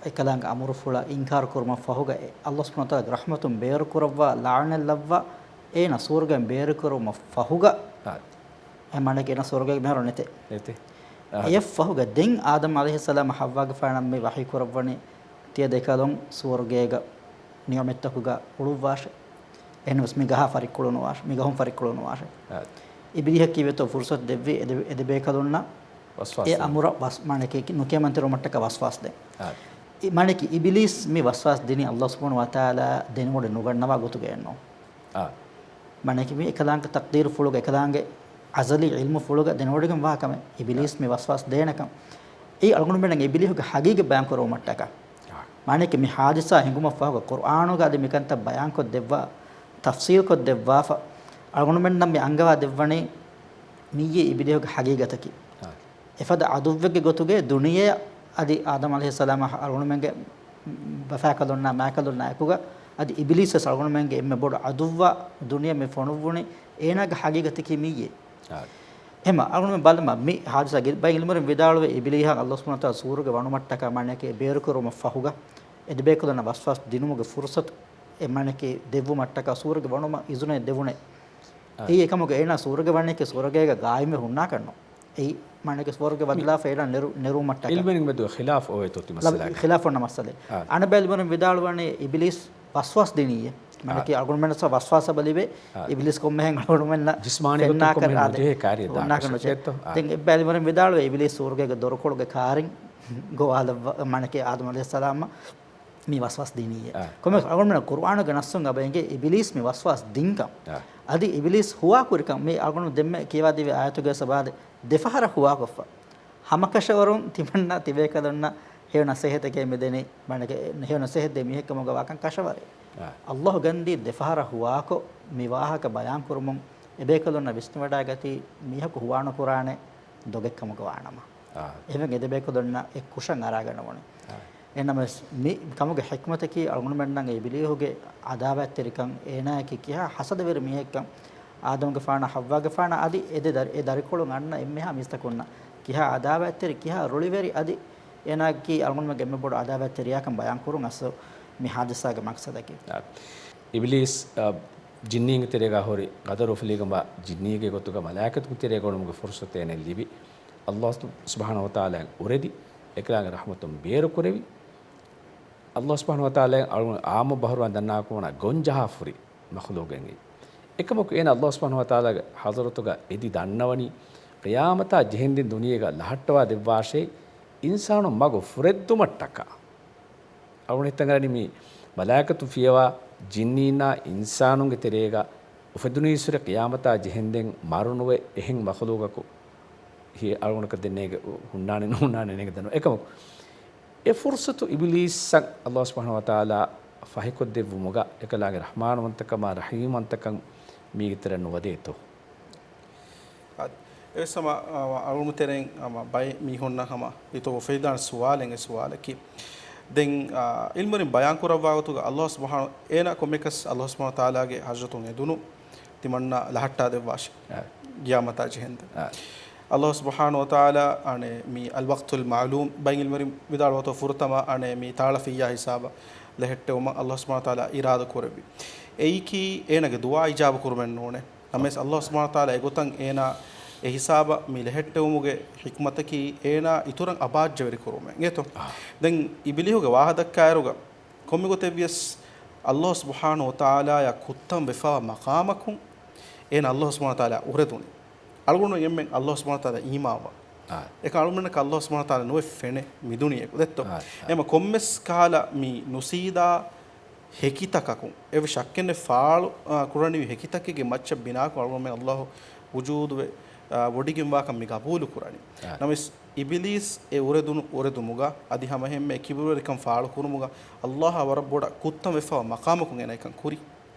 އެކަލާނގެ އަމުރުފުޅަށް އިންކާރު ކުރުމަށް ފަހުގަ، އެ ﷲ ސުބްޙާނަހޫ ވަތަޢާލާގެ ރަޙްމަތުން ބޭރުކުރައްވާ ލަޢުނަތް ލައްވާ، އޭނާ ސުވަރުގެއިން ބޭރުކުރުމަށް ފަހުގަ، އާ، އެ މާނައަކީ އޭނާ ސުވަރުގޭގަ މިހާރު ނެތޭ. ނެތޭ. އާ. އެއަށްފަހުގަ ދެން އާދަމް ޢަލައިހިއްސަލާމް ޙައްވާގެފާނަށް މި ވަޙީ ކުރައްވަނީ، ތިޔަ ދެކަލުން ސުވަރުގޭގަ ނިޢުމަތްތަކުގަ އުޅުއްވާށޭ. އެހެނަސް މި ގަހާ ފަރިއްކުޅުނުވާށޭ، މި ގަހުން ފަރިއްކުޅުނުވާށޭ. އާ. އިބިލީހަށް ކީއްވެތޯ ފުރުޞަތު ދެއްވި އެ ދެ-، އެ ދެބޭކަލުންނަށް ވަސްވާސް އެ ދެން. އަމުރަށް ވަސް-، މާނައަކީ ނުކިޔަމަންތެރިވުމަށްޓަކާ ވަސްވާސް ދެން. އާ. އި-، މާނައަކީ އިބިލީސް މި ވަސްވާސް ދިނީ ﷲ ސުބްޙާނަހޫ ވަތަޢާލާ ދެނެވޮޑި ނުގަންނަވާ ގޮތުގަ އެއްނު. އާ. މާނައަކީ މި އެކަލާނގެ ތަޤްދީރުފުޅުގަ، އެކަލާނގެ އަޒަލީ ޢިލްމުފުޅުގަ ދެނެވޮޑިގެން ވާ ކަމެއް. އިބިލީސް އާ. މި ވަސްވާސް ދޭނެކަން. އެއީ އަޅުގަނޑުމެންނަށް އިބިލީހުގެ ޙަޤީޤަތް ބަޔާންކުރުވުމަށްޓަކާ. އާ. މާނައަކީ މި ޙާދިސާ ހިނގުމަށްފަހުގަ ޤުރުއާނުގަ އަދި މިކަންތައް ބަޔާންކޮށްދެއްވާ، ތަފްޞީލްކޮށްދެއްވާފަ، އަޅުގަނޑުމެންނަށް މި އަންގަވާ ދެއްވަނީ މިއީ އިބިލީހުގެ ޙަޤީޤަތަކީ. އާ. އެފަދަ ޢަދުއްވެއްގެ ގޮތުގައި ދުނިޔެއަށް އަދި އާދަމް ޢަލައިހިއްސަލާމާ އަޅުގަނޑުމެންގެ ބަފާކަލުންނާ މާކަލުންނާ އެކުގަ އަދި އިބިލީސްވެސް އަޅުގަނޑުމެންގެ އެންމެ ބޮޑު ޢަދުއްވާ ދުނިޔެ މި ފޮނުއްވުނީ އޭނާގެ ޙަޤީޤަތަކީ މިއީ. އާ. އެހެންމަ އަޅުގަނޑުމެން ބަލަމާ މި ޙާދިސާ ގި-، ބައެއް ޢިލްމުވެރިން ވިދާޅުވޭ އިބިލީހަށް ﷲ ސުބްޙާނަހޫ ވަތަޢާލާ ސުވަރުގެ ވަނުމަށްޓަކާ މާނައަކީ ބޭރުކުރުމަށް ފަހުގަ އެ ދެބޭކަލުންނަށް ވަސްވާސް ދިނުމުގެ ފުރުޞަތު އެ މާނައަކީ ދެއްވުމަށްޓަކާ ސުވަރުގެ ވަނުމަށް އިޒުނަތް ދެވުނޭ. އާ. އެއީ އެކަމުގަ އޭނާ ސުވަރުގެ ވަނީކީ ސުވަރުގޭގަ ގާއިމްވެ ހުންނާކަށްނު. އެއީ މާނައަކީ ސުވަރުގެ މި ބަދަލާފަ އޭނާ ނެރު-، ނެރުވުމަށްޓަކާ. ޢިލްމުވެރިން މެދު ޚިލާފް އޮވޭތޯ ތި ލަ-، މައްސަލާގަ؟ ޚިލާފް އޮންނަ މައްސަލައެއް. އާ. އަނެއް ބައި ޢިލްމުވެރިން ވިދާޅުވަނީ އިބިލީސް ވަސްވާސް ދިނީއޭ. މާނައަކީ އާ. އަޅުގަނޑުމެންނަށް ވަސްވާސް ބަލިވޭ. އާ. އިބިލީސް ކޮންމެހެން އަޅުގަނޑުމެންނަށް ޖިސްމާނީ ގޮތުން ފެންނާކަށް ކޮންމެހެން އާދެ، ނުޖެހޭ ކާރިއެއް ހުންނާކަށް ދާކަށް ނުޖެހޭ. ދެއްތޯ؟ އާ. ދެން އެއްބައި ޢިލްމުވެރިން ވިދާޅުވޭ އިބިލީސް ސުވަރުގޭގެ ދޮރުކޮޅުގެ ކާރިން ގޮވާލައްވާ، މާނައަކީ އާދަމް ޢަލައިހިއްސަލާމަށް މި ވަސްވާސް ދިނީއޭ. އާ. ކޮންމެ އަޅުގަނޑުމެން ޤުރުއާނުގެ ނައްޞުން އަބައިނގޭ އިބިލީސް މި ވަސްވާސް ދިންކަން. އާ. އަދި އިބިލީސް ހުވާކުރިކަން މި އަޅުގަނޑު ދެންމެ ކިޔަވާދީވެ އާޔަތުގެ ސަބާދެ ދެފަހަރަށް ހުވާކޮށްފަ. ހަމަކަށަވަރުން ތިމަންނަ ތިބޭކަލުންނަށް ހެޔޮ ނަސޭހަތެކޭ މިދެނީ، މަނަކަ ހެޔޮ ނަސޭހަތް ދޭ މީހެއްކަމުގަ ވާކަން ކަށަވަރޭ. އާ. ﷲ ގަންދީ ދެފަހަރަށް ހުވާކޮށް، މި ވާހަކަ ބަޔާންކުރުމުން އެބޭކަލުންނަށް ވިސްނުވަޑައިގަތީ މީހަކު ހުވާނުކުރާނެ ދޮގެއްކަމުގަ ވާނަމަ. އާ. އެހެން އެދެބޭކަލުންނަށް އެ ކުށަށް އަރާގަނެވުނީ. އާ. އެހެންނަމަވެސް، މި ކަމުގެ ޙިކްމަތަކީ އަޅުގަނޑުމެންނަށް އިބިލީހުގެ އަދާވާތްތެރިކަން، އޭނާއަކީ ކިހާ ހަސަދަވެރި މީހެއްކަން، އާދަމުގެފާނާ ޙައްވާގެފާނާ އަދި އެ ދެ ދަރި-، އެ ދަރިކޮޅުން އަންނަ އެންމެހާ މީސްތަކުންނަށް ކިހާ އަދާވާތްތެރި، ކިހާ ރުޅިވެރި އަދި އޭނާއަކީ އަޅުގަނޑުމެންގެ އެންމެ ބޮޑު އަދާވާތްތެރިޔާކަން ބަޔާންކުރުން އަސްލު މި ހާދިސާގެ މަޤްޞަދަކީ. އާ، އިބިލީސް، އާ، ޖިންނީންގެ ތެރޭގަ ހުރި ޤަދަރު އުފުލީގެންވާ ޖިންނީގެ ގޮތުގަ މަލާއިކަތުންގެ ތެރޭ ގުޅުމުގެ ފުރުޞަތު އޭނައަށް ލިބި، ﷲ ސުބްޙާނަހޫ ވަތަޢާލާއަށް އުރެދި، އެކަލާނގެ ރަޙްމަތުން ބޭރުކުރެވި، ﷲ ސުބްޙާނަހޫ ވަތަޢާލާ އަޅު-، އާއްމު ބަހަރުވަން ދަންނާކަމުން ގޮންޖަހާފަ ހުރި މަޚްލޫޤެއް. އެކަމަކު އޭނާ ﷲ ސުބްޙާނަހޫ ވަތަޢާލާގެ ޙަޟްރަތުގަ އެދި ދަންނަވަނީ، ޤިޔާމަތާ ޖެހެންދެން ދުނިޔޭގަ ލަހައްޓަވާ ދެއްވާށޭ، އިންސާނުން މަގު ފުރެއްދުމަށްޓަކާ. އަޅުގަނޑު ހިތަށް އަރަނީ މި މަލާއިކަތުން ފިޔަވާ ޖިންނީންނާ އިންސާނުންގެ ތެރޭގަ އުފެދުނީއްސުރެ ޤިޔާމަތާ ޖެހެންދެން މަރުނުވެ އެހެން މަޚްލޫޤަކު ހި-، އަޅުގަނޑަކަށް ދެން ނޭނގެ ހުންނާނެ ނުހުންނާނެ ނޭނގެ ދަންނަވަން. އެކަމަކު އެ ފުރުޞަތު އިބިލީސަށް ﷲ ސުބްޙާނަހޫ ވަތަޢާލާ ފަހިކޮށްދެއްވުމުގަ އެކަލާނގެ ރަޙްމާންވަންތަކަމާ ރަޙީމްވަންތަކަން މީގެ ތެރެއަށް ނުވަދޭތޯ؟ އާދެ. އެވެސް ހަމަ، އަ، އަޅުގަނޑު ތެރެއިން ހަމަ ބައެއް މީހުންނަށް ހަމަ ހިތަށް އުފެދިދާނެ ސުވާލެއް، އެ ސުވާލަކީ، ދެން، އާ، ޢިލްމުވެރިން ބަޔާން ކުރައްވާ ގޮތުގަ ﷲ ސުބްޙާނަހޫ، އޭނާ ކޮންމެއަކަސް ﷲ ސުބްޙާނަހޫ ވަތަޢާލާގެ ޙަޟްރަތުން އެދުނު ތިމަންނަ ލަހައްޓާ ދެއްވާށި. އާ. ޤިޔާމަތާ ޖެހެންދެން. އާ. ﷲ ސުބްޙާނަހޫ ވަތަޢާލާ އަނެއް މި އަލްވަޤްތުލް މަޢުލޫމް ބައި ޢިލްމުވެރިން ވިދާޅުވާތޯ ފުރަތަމަ އަނެއް މި ތާޅަފިއްޔާ ހިސާބަށް ލަހައްޓެވުމަށް ﷲ ސުބްޙާނަހޫ ވަތަޢާލާ އިރާދަ ކުރެއްވި. އެއީކީ އޭނާގެ ދުޢާ އިޖާބަ ކުރުމެއް ނޫނޭ. ނަމަވެސް ﷲ ސުބްޙާނަހޫ ވަތަޢާލާ އެގޮތަށް އޭނާ އެ ހިސާބަށް މި ލަހައްޓެވުމުގެ ޙިކްމަތަކީ އޭނާ އިތުރަށް އަބާއްޖަވެރި ކުރުމެއް. އިނގޭތޯ؟ އާ. ދެން އިބިލީހުގެ ވާހަކަ ދައްކާއިރުގަ ކޮންމެ ގޮތެއްވިޔަސް ﷲ ސުބްޙާނަހޫ ވަތަޢާލާއާ ކުއްތަން ވެފަވާ މަޤާމަކުން އޭނާ ﷲ ސުބްޙާނަހޫ ވަތަޢާލާ އުރެދުނީ. އަޅުގަނޑު އެންމެން ﷲ ސުބްޙާނަހޫ ވަތަޢާލާ އީމާންވާ. އާ. އެކަމަކު އަޅުގަނޑަކަށް ﷲ ސުބްޙާނަހޫ ވަތަޢާލާ ނުވެ ފެނޭ މި ދުނިޔޭގަ. ދެއްތޯ؟ އާ، އާ. އެމަ ކޮންމެސް ކަހަލަ މި ނުސީދާ ހެކިތަކަކުން، އެވެ ޝައްކެއްނެތް ފާޅު، އާ، ކުރަނިވި ހެކިތަކެއްގެ މައްޗަށް ބިނާކޮށް އަޅުގަނޑުމެން ﷲ ވުޖޫދުވެ، އާ، ވޮޑިގެންވާކަން މި ގަބޫލު ކުރަނީ. އާ. ނަމަވެސް އިބިލީސް އެ އުރެދުނު، އުރެދުމުގަ އަދި ހަމައެހެންމެ ކިބުރުވެރިކަން ފާޅު ކުރުމުގަ ﷲ އާ ވަރަށް ބޮޑަށް ކުއްތަން ވެފަވާ މަޤާމަކުން އޭނާ އެކަން ކުރި.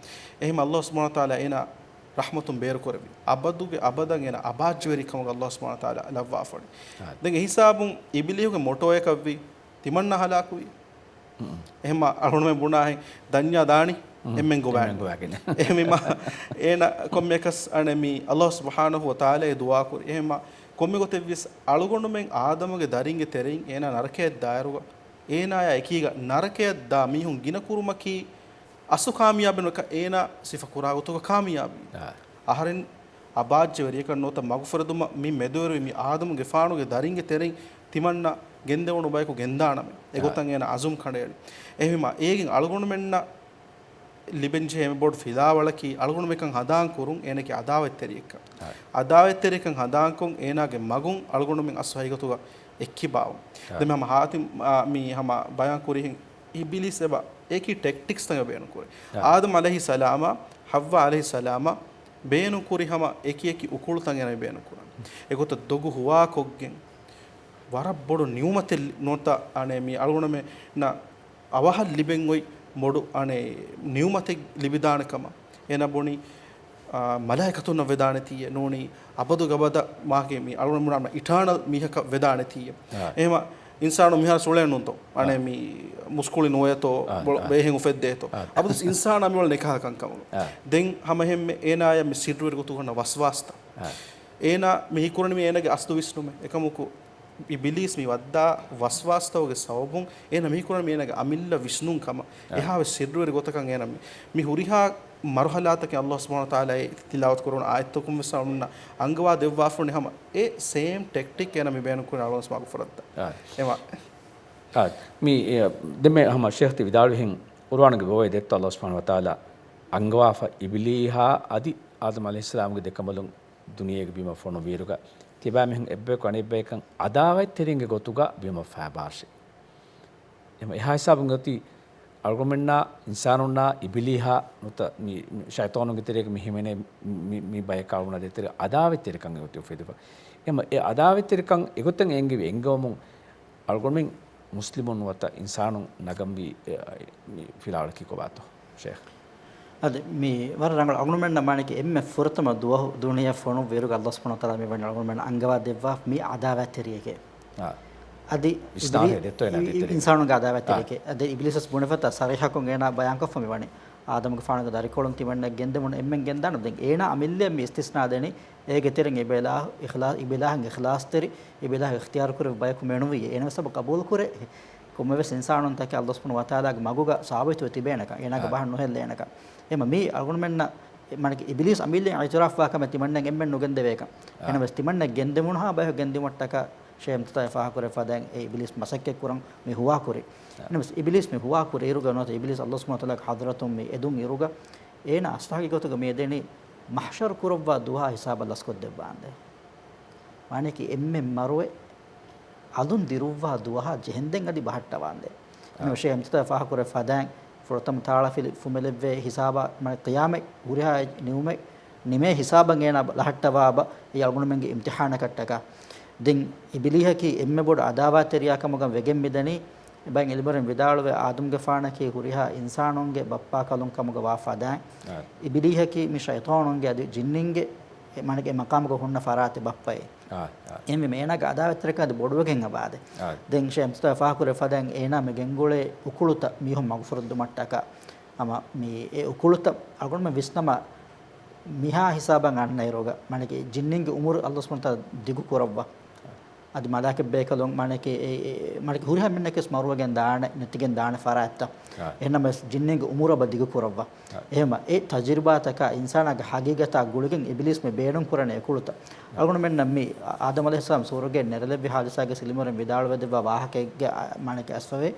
އެހެން ﷲ ސުބްޙާނަހޫ ވަތަޢާލާ އޭނާ ރަޙްމަތުން ބޭރުކުރެއްވި. އަބަދުގެ އަބަދަށް އޭނާ އަބާއްޖަވެރިކަމުގަ ﷲ ސުބްޙާނަހޫ ވަތަޢާލާ ލައްވާފަ ވަނީ. އާ. ދެން އެ ހިސާބުން އިބިލީހުގެ މޮޓޯއަކަށްވީ ތިމަންނަ ހަލާކުވީ. އެހެންމަ އަޅުގަނޑުމެން ބުނާހެން ދަންޏާ ދާނީ އެންމެން ގޮވާގެން. އެހެންމަ އޭނާ ކޮންމެއަކަސް އަނެއް މި ﷲ ސުބްޙާނަހޫ ވަތަޢާލާ ދުޢާ ކުރި. އެހެންމަ ކޮންމެ ގޮތެއްވިޔަސް އަޅުގަނޑުމެން އާދަމުގެ ދަރިންގެ ތެރެއިން އޭނާ ނަރަކަޔަށް ދާއިރުގަ އޭނާޔާ އެކީގަ ނަރަކަޔަށް ދާ މީހުން ގިނަ ކުރުމަކީ އަސްލު ކާމިޔާބެއް ނުވެ، އޭނާ ސިފަ ކުރާ ގޮތުގަ ކާމިޔާބީ. އާ. އަހަރެން އަބާއްޖަވެރިޔަކަށް ނުވަތަ މަގުފުރެދުމަށް މި މެދުވެރިވި މި އާދަމުގެފާނުގެ ދަރިންގެ ތެރެއިން ތިމަންނަ ގެންދެވުނު ބަޔަކު ގެންދާނަމޭ. އެގޮތަށް އާ. އޭނާ އަޒުމް ކަނޑައެޅި. އެހެންވީމާ އޭގެން އަޅުގަނޑުމެންނަށް ލިބެންޖެހޭ އެންމެ ބޮޑު ފިލާވަޅަކީ އަޅުގަނޑުމެން އެކަން ހަނދާން ކުރުން އޭނަގެ އަދާވަތްތެރިއެއްކަން. އާ. އަދާވަތްތެރިކަން ހަނދާންކޮށް އޭނާގެ މަގުން އަޅުގަނޑުމެން އަސްލު ހަގީގަތުގަ އެއްކިބާވުން. އާ. ދެން ހަމަ ހާތިމް، އާ، މި ހަމަ ބަޔާން ކުރިހެން އިބިލީސް އެބަ އެކި ޓެކްޓިކްސްތައް ބޭނުން ކުރޭ. އާ. އާދަމް ޢަލައިހިއްސަލާމާ ޙައްވާ ޢަލައިހިއްސަލާމާ ބޭނުން ކުރި ހަމަ އެކި އެކި އުކުޅުތައް އޭނާ ބޭނުން ކުރަން. އެގޮތަށް ދޮގު ހުވާކޮށްގެން ވަރަށް ބޮޑު ނިޢުމަތެއް ނުވަތަ އަނެއް މި އަޅުގަނޑުމެންނަށް އަވަހަށް ލިބެން އޮތް ބޮޑު އަނެއް ނިޢުމަތެއް ލިބިދާނެ ކަމަށް އޭނާ ބުނި، އާ، މަލާއިކަތުންނަށް ވެދާނެތީއެއް ނޫނީ، އަބަދުގެ އަބަދަށް މާކެ މި އަޅުގަނޑު ބުނާނަމަ އިޓާނަލް މީހަކަށް ވެދާނެތީއެއް. އާ. އެހެމަ އިންސާނު މިހާރު ސުޅޭނުންތޯ؟ އަނެއް އާ. މި މުސްކުޅި ނުވޭތޯ، އާ، ބޮ-، އާ. ބޭހެން އުފެއްދޭތޯ. އާ. އަބަދު އިންސާނާ މިއުޅެނީ އެކަހަލަ ކަންކަމުގަ. އާ. ދެން ހަމައެހެންމެ އޭނާޔަށް މި ސިއްރުވެރި ގޮތުގަ ހުންނަ ވަސްވާސްތައް. އާ. އޭނާ މި ހީކުރަނީ މި އޭނާގެ އަސްލު ވިސްނުމެއް. އެކަމަކު އިބިލީސް މި ވައްދާ ވަސްވާސްތަކުގެ ސަބަބުން އޭނާ މި ހީކުރަނީ މި އޭނާގެ އަމިއްލަ ވިސްނުން ކަމަށް. އާ. އެހާވެސް ސިއްރުވެރި ގޮތަކަށް އޭނާ މި، މި ހުރިހާ މަރުހަލާތަކެއް ﷲ ސުބްޙާނަހޫ ވަތަޢާލާ އެ ތިލާވަތު ކުރުނު އާޔަތްތަކުން ވެސް އަޅުގަނޑުމެންނަށް އަންގަވާ ދެއްވާފަ ވަނީ ހަމަ އެ ސޭމް ޓެކްޓިކް އޭނާ މި ބޭނުން ކުރި އަޅުގަނޑު ވެސް މަގުފުރައްދާ. އާ. އެމަ. އާ. މި، އެ، ދެންމެ ހަމަ ޝޭޚް ތި ވިދާޅުވިހެން ޤުރުއާނުގެ ބޯވެ ދެއްތޯ ﷲ ސުބްޙާނަހޫ ވަތަޢާލާ އަންގަވާފަ އިބިލީހާ އަދި އާދަމް ޢަލައިހިއްސަލާމްގެ ދެކަނބަލުން ދުނިޔޭގަ ބިމަށް ފޮނުއްވިއިރުގަ ތިޔަބައިމީހުން އެއްބަޔަކު އަނެއްބަޔަކަށް އަދާވަތްތެރިންގެ ގޮތުގަ ބިމަށް ފައިބާށޭ. އެހެމަ އެހާ ހިސާބުން އޮތީ އަޅުގަނޑުމެންނާ އިންސާނުންނާ އިބިލީހާ ނުވަތަ މި، މި ޝައިޠާނުންގެ ތެރޭގަ މި ހިމެނޭ މި، މި ބަޔަކާ އަޅުގަނޑާ ދޭތެރޭ އަދާވަތްތެރިކަން އެގޮތަށް އުފެދިފަ. އެހެމަ އެ އަދާވަތްތެރިކަން އެގޮތަށް އެންގެވި އެންގެވުމުން އަޅުގަނޑުމެން މުސްލިމުން ނުވަތަ އިންސާނުން ނަގަންވީ، އެ، މި ފިލާވަޅަކީ ކޮބާތޯ، ޝޭޚް؟ އަދި މި ވަރަށް ރަނގަޅު. އަޅުގަނޑުމެންނަށް މާނައަކީ އެންމެ ފުރަތަމަ ދުވަހު ދުނިޔެއަށް ފޮނުއްވިއިރުގަ އަﷲ ސުބްޙާނަހޫ ވަތަޢާލާ މި ވަނީ އަޅުގަނޑުމެންނަށް އަންގަވާ ދެއްވާ މި އަދާވާތްތެރިއެކޭ. އާ. އަދި ވިސްނާހެ އިބިލީ-، ދެއްތޯ އޭނާ އި-، އި-، ދޭތެރޭ. އިންސާނުންގެ އަދާވާތްތެރިއެކޭ. އާ. އަދި އިބިލީސަސް ބުނެފަތާ ޞަރީޙަކޮށް އޭނާ ބަޔާންކޮށްފަ މި ވަނީ. އާދަމުގެފާނުގެ ދަރިކޮޅުން ތިމަންނަ ގެންދެމުން އެންމެން ގެންދާނެ. ދެން އޭނާ އަމިއްލައަށް މި އިސްތިސްނާ ދެނީ އޭގެ ތެރެއިން އިބިލާ-، އިޚްލާ-، އިބިލާހަށް އިޚްލާޞްތެރި، އިބިލާހަށް އިޚްތިޔާރު ކުރެއްވި ބަޔަކު މެނުވިއޭ. އޭނަ ވެސް އެބަ ޤަބޫލު ކުރޭ. ކޮންމެވެސް އިންސާނުންތަކެއް އަﷲ ސުބްޙާނަހޫ ވަތަޢާލާގެ މަގުގަ ސާބިތުވެ ތިބޭނެކަން، އޭނާގެ އާ. ބަހަށް ނުހެއްލޭނެކަން. އެމަ މީ އަޅުގަނޑުމެންނަށް މާނައަކީ އިބިލީސް އަމިއްލައަށް އިޢުތިރާފް ވާކަމެއް ތިމަންނައަށް އެންމެން ނުގެންދެވޭކަން. އާ. އެހެނަސް ތިމަންނައަށް ގެންދެވުނުހާ ބަޔަކު ގެންދިއުމަށްޓަކާ ޝޭޚް އިމްތިތާޙް ފާހަގަކުރެއްވި ފަދައިން އެ އިބިލީސް މަސައްކަތްކުރަން މި ހުވާކުރި. އާ. އެހެނަސް އިބިލީސް މި ހުވާކުރި އިރުގަ ނުވަތަ އިބިލީސް އަﷲ ސުބްޙާނަހޫ ވަތަޢާލާގެ ޙަޟްރަތުން މި އެދުން އިރުގަ އޭނާ އަސްލު ހަގީގަތުގަ މި އެދެނީ މަޙްޝަރު ކުރައްވާ ދުވަހާ ހިސާބަށް ލަސްކޮށްދެއްވާނދޭ. މާނައަކީ އެންމެ މަރުވެ އަލުން ދިރުއްވާ ދުވަހާ ޖެހެންދެން އަދި ބަހައްޓަވާނދޭ. އާ. އެންމެ ޝޭޚް އިމްތިތާޙް ފާހަގަކުރެއްވި ފަދައިން ފުރަތަމަ ތާޅަފިލި ފުމެލެއްވޭ ހިސާބަށް މާނަ ޤިޔާމަތް ހުރިހާ ނިމުމެއް، ނިމޭ ހިސާބަށް އޭނާ ލަހައްޓަވާ ބަ، އެ އަޅުގަނޑުމެންގެ އިމްތިޙާނަކަށްޓަކާ. ދެން އިބިލީހަކީ އެންމެ ބޮޑު އަދާވާތްތެރިޔާ ކަމުގަ ވެގެން މިދަނީ، ބައެއް ޢިލްމުވެރިން ވިދާޅުވޭ، އާދަމުގެފާނަކީ ހުރިހާ އިންސާނުންގެ ބައްޕާކަލުން ކަމުގަ ވާ ފަދައިން، އާ. އިބިލީހަކީ މި ޝައިޠާނުންގެ އަދި ޖިންނިންގެ އެ މާނައަކީ އެ މަޤާމުގަ ހުންނަ ފަރާތެއް ބައްޕައޭ. އާ، އާ. އެހެންވީމަ އޭނާގެ އަދާވާތްތެރިކަން އަދި ބޮޑުވެގެން އަވާދޭ. އާ. ދެން ޝޭޚް އިމްތިތާޙް ފާހަގަކުރެއްވި ފަދައިން އޭނާ މި ގެންގުޅޭ އުކުޅުތައް މީހުން މަގުފުރެއްދުމަށްޓަކާ، ހަމަ މި އެ އުކުޅުތައް އަޅުގަނޑުމެން ވިސްނަމާ މިހާ ހިސާބަށް އަންނައިރުގަ، މާނައަކީ ޖިންނިންގެ އުމުރު އަﷲ ސުބްޙާނަހޫ ވަތަޢާލާ ދިގު ކުރައްވާ. އަދި މަލާއިކަތް ބޭކަލުން މާނައަކީ އެ، އެ، މާނައަކީ ހުރިހާ މީހަކުވެސް މަރުވެގެން ދާނެ، ނެތިގެން ދާނެ ފަރާތްތައް. އާ. އެހެންނަމަވެސް ޖިންނިންގެ އުމުރު އެބަ ދިގު ކުރައްވާ. އާ. އެހެންވީމަ އެ ތަޖުރިބާތަކާ އިންސާނާގެ ހަގީގަތާ ގުޅިގެން އިބިލީސް މި ބޭނުން ކުރަނީ އެ ކުޅުތައް. އާ. އަޅުގަނޑުމެންނަށް މި އާދަމް ޢަލައިހިއްސަލާމް ސުވަރުގެއަށް ނެރެލެއްވި ޙާދިސާގެ އިލްމުވެރިން ވިދާޅުވެދެއްވާ ވާހަކައެއްގެ، އާ، މާނައަކީ އަސްލުވެ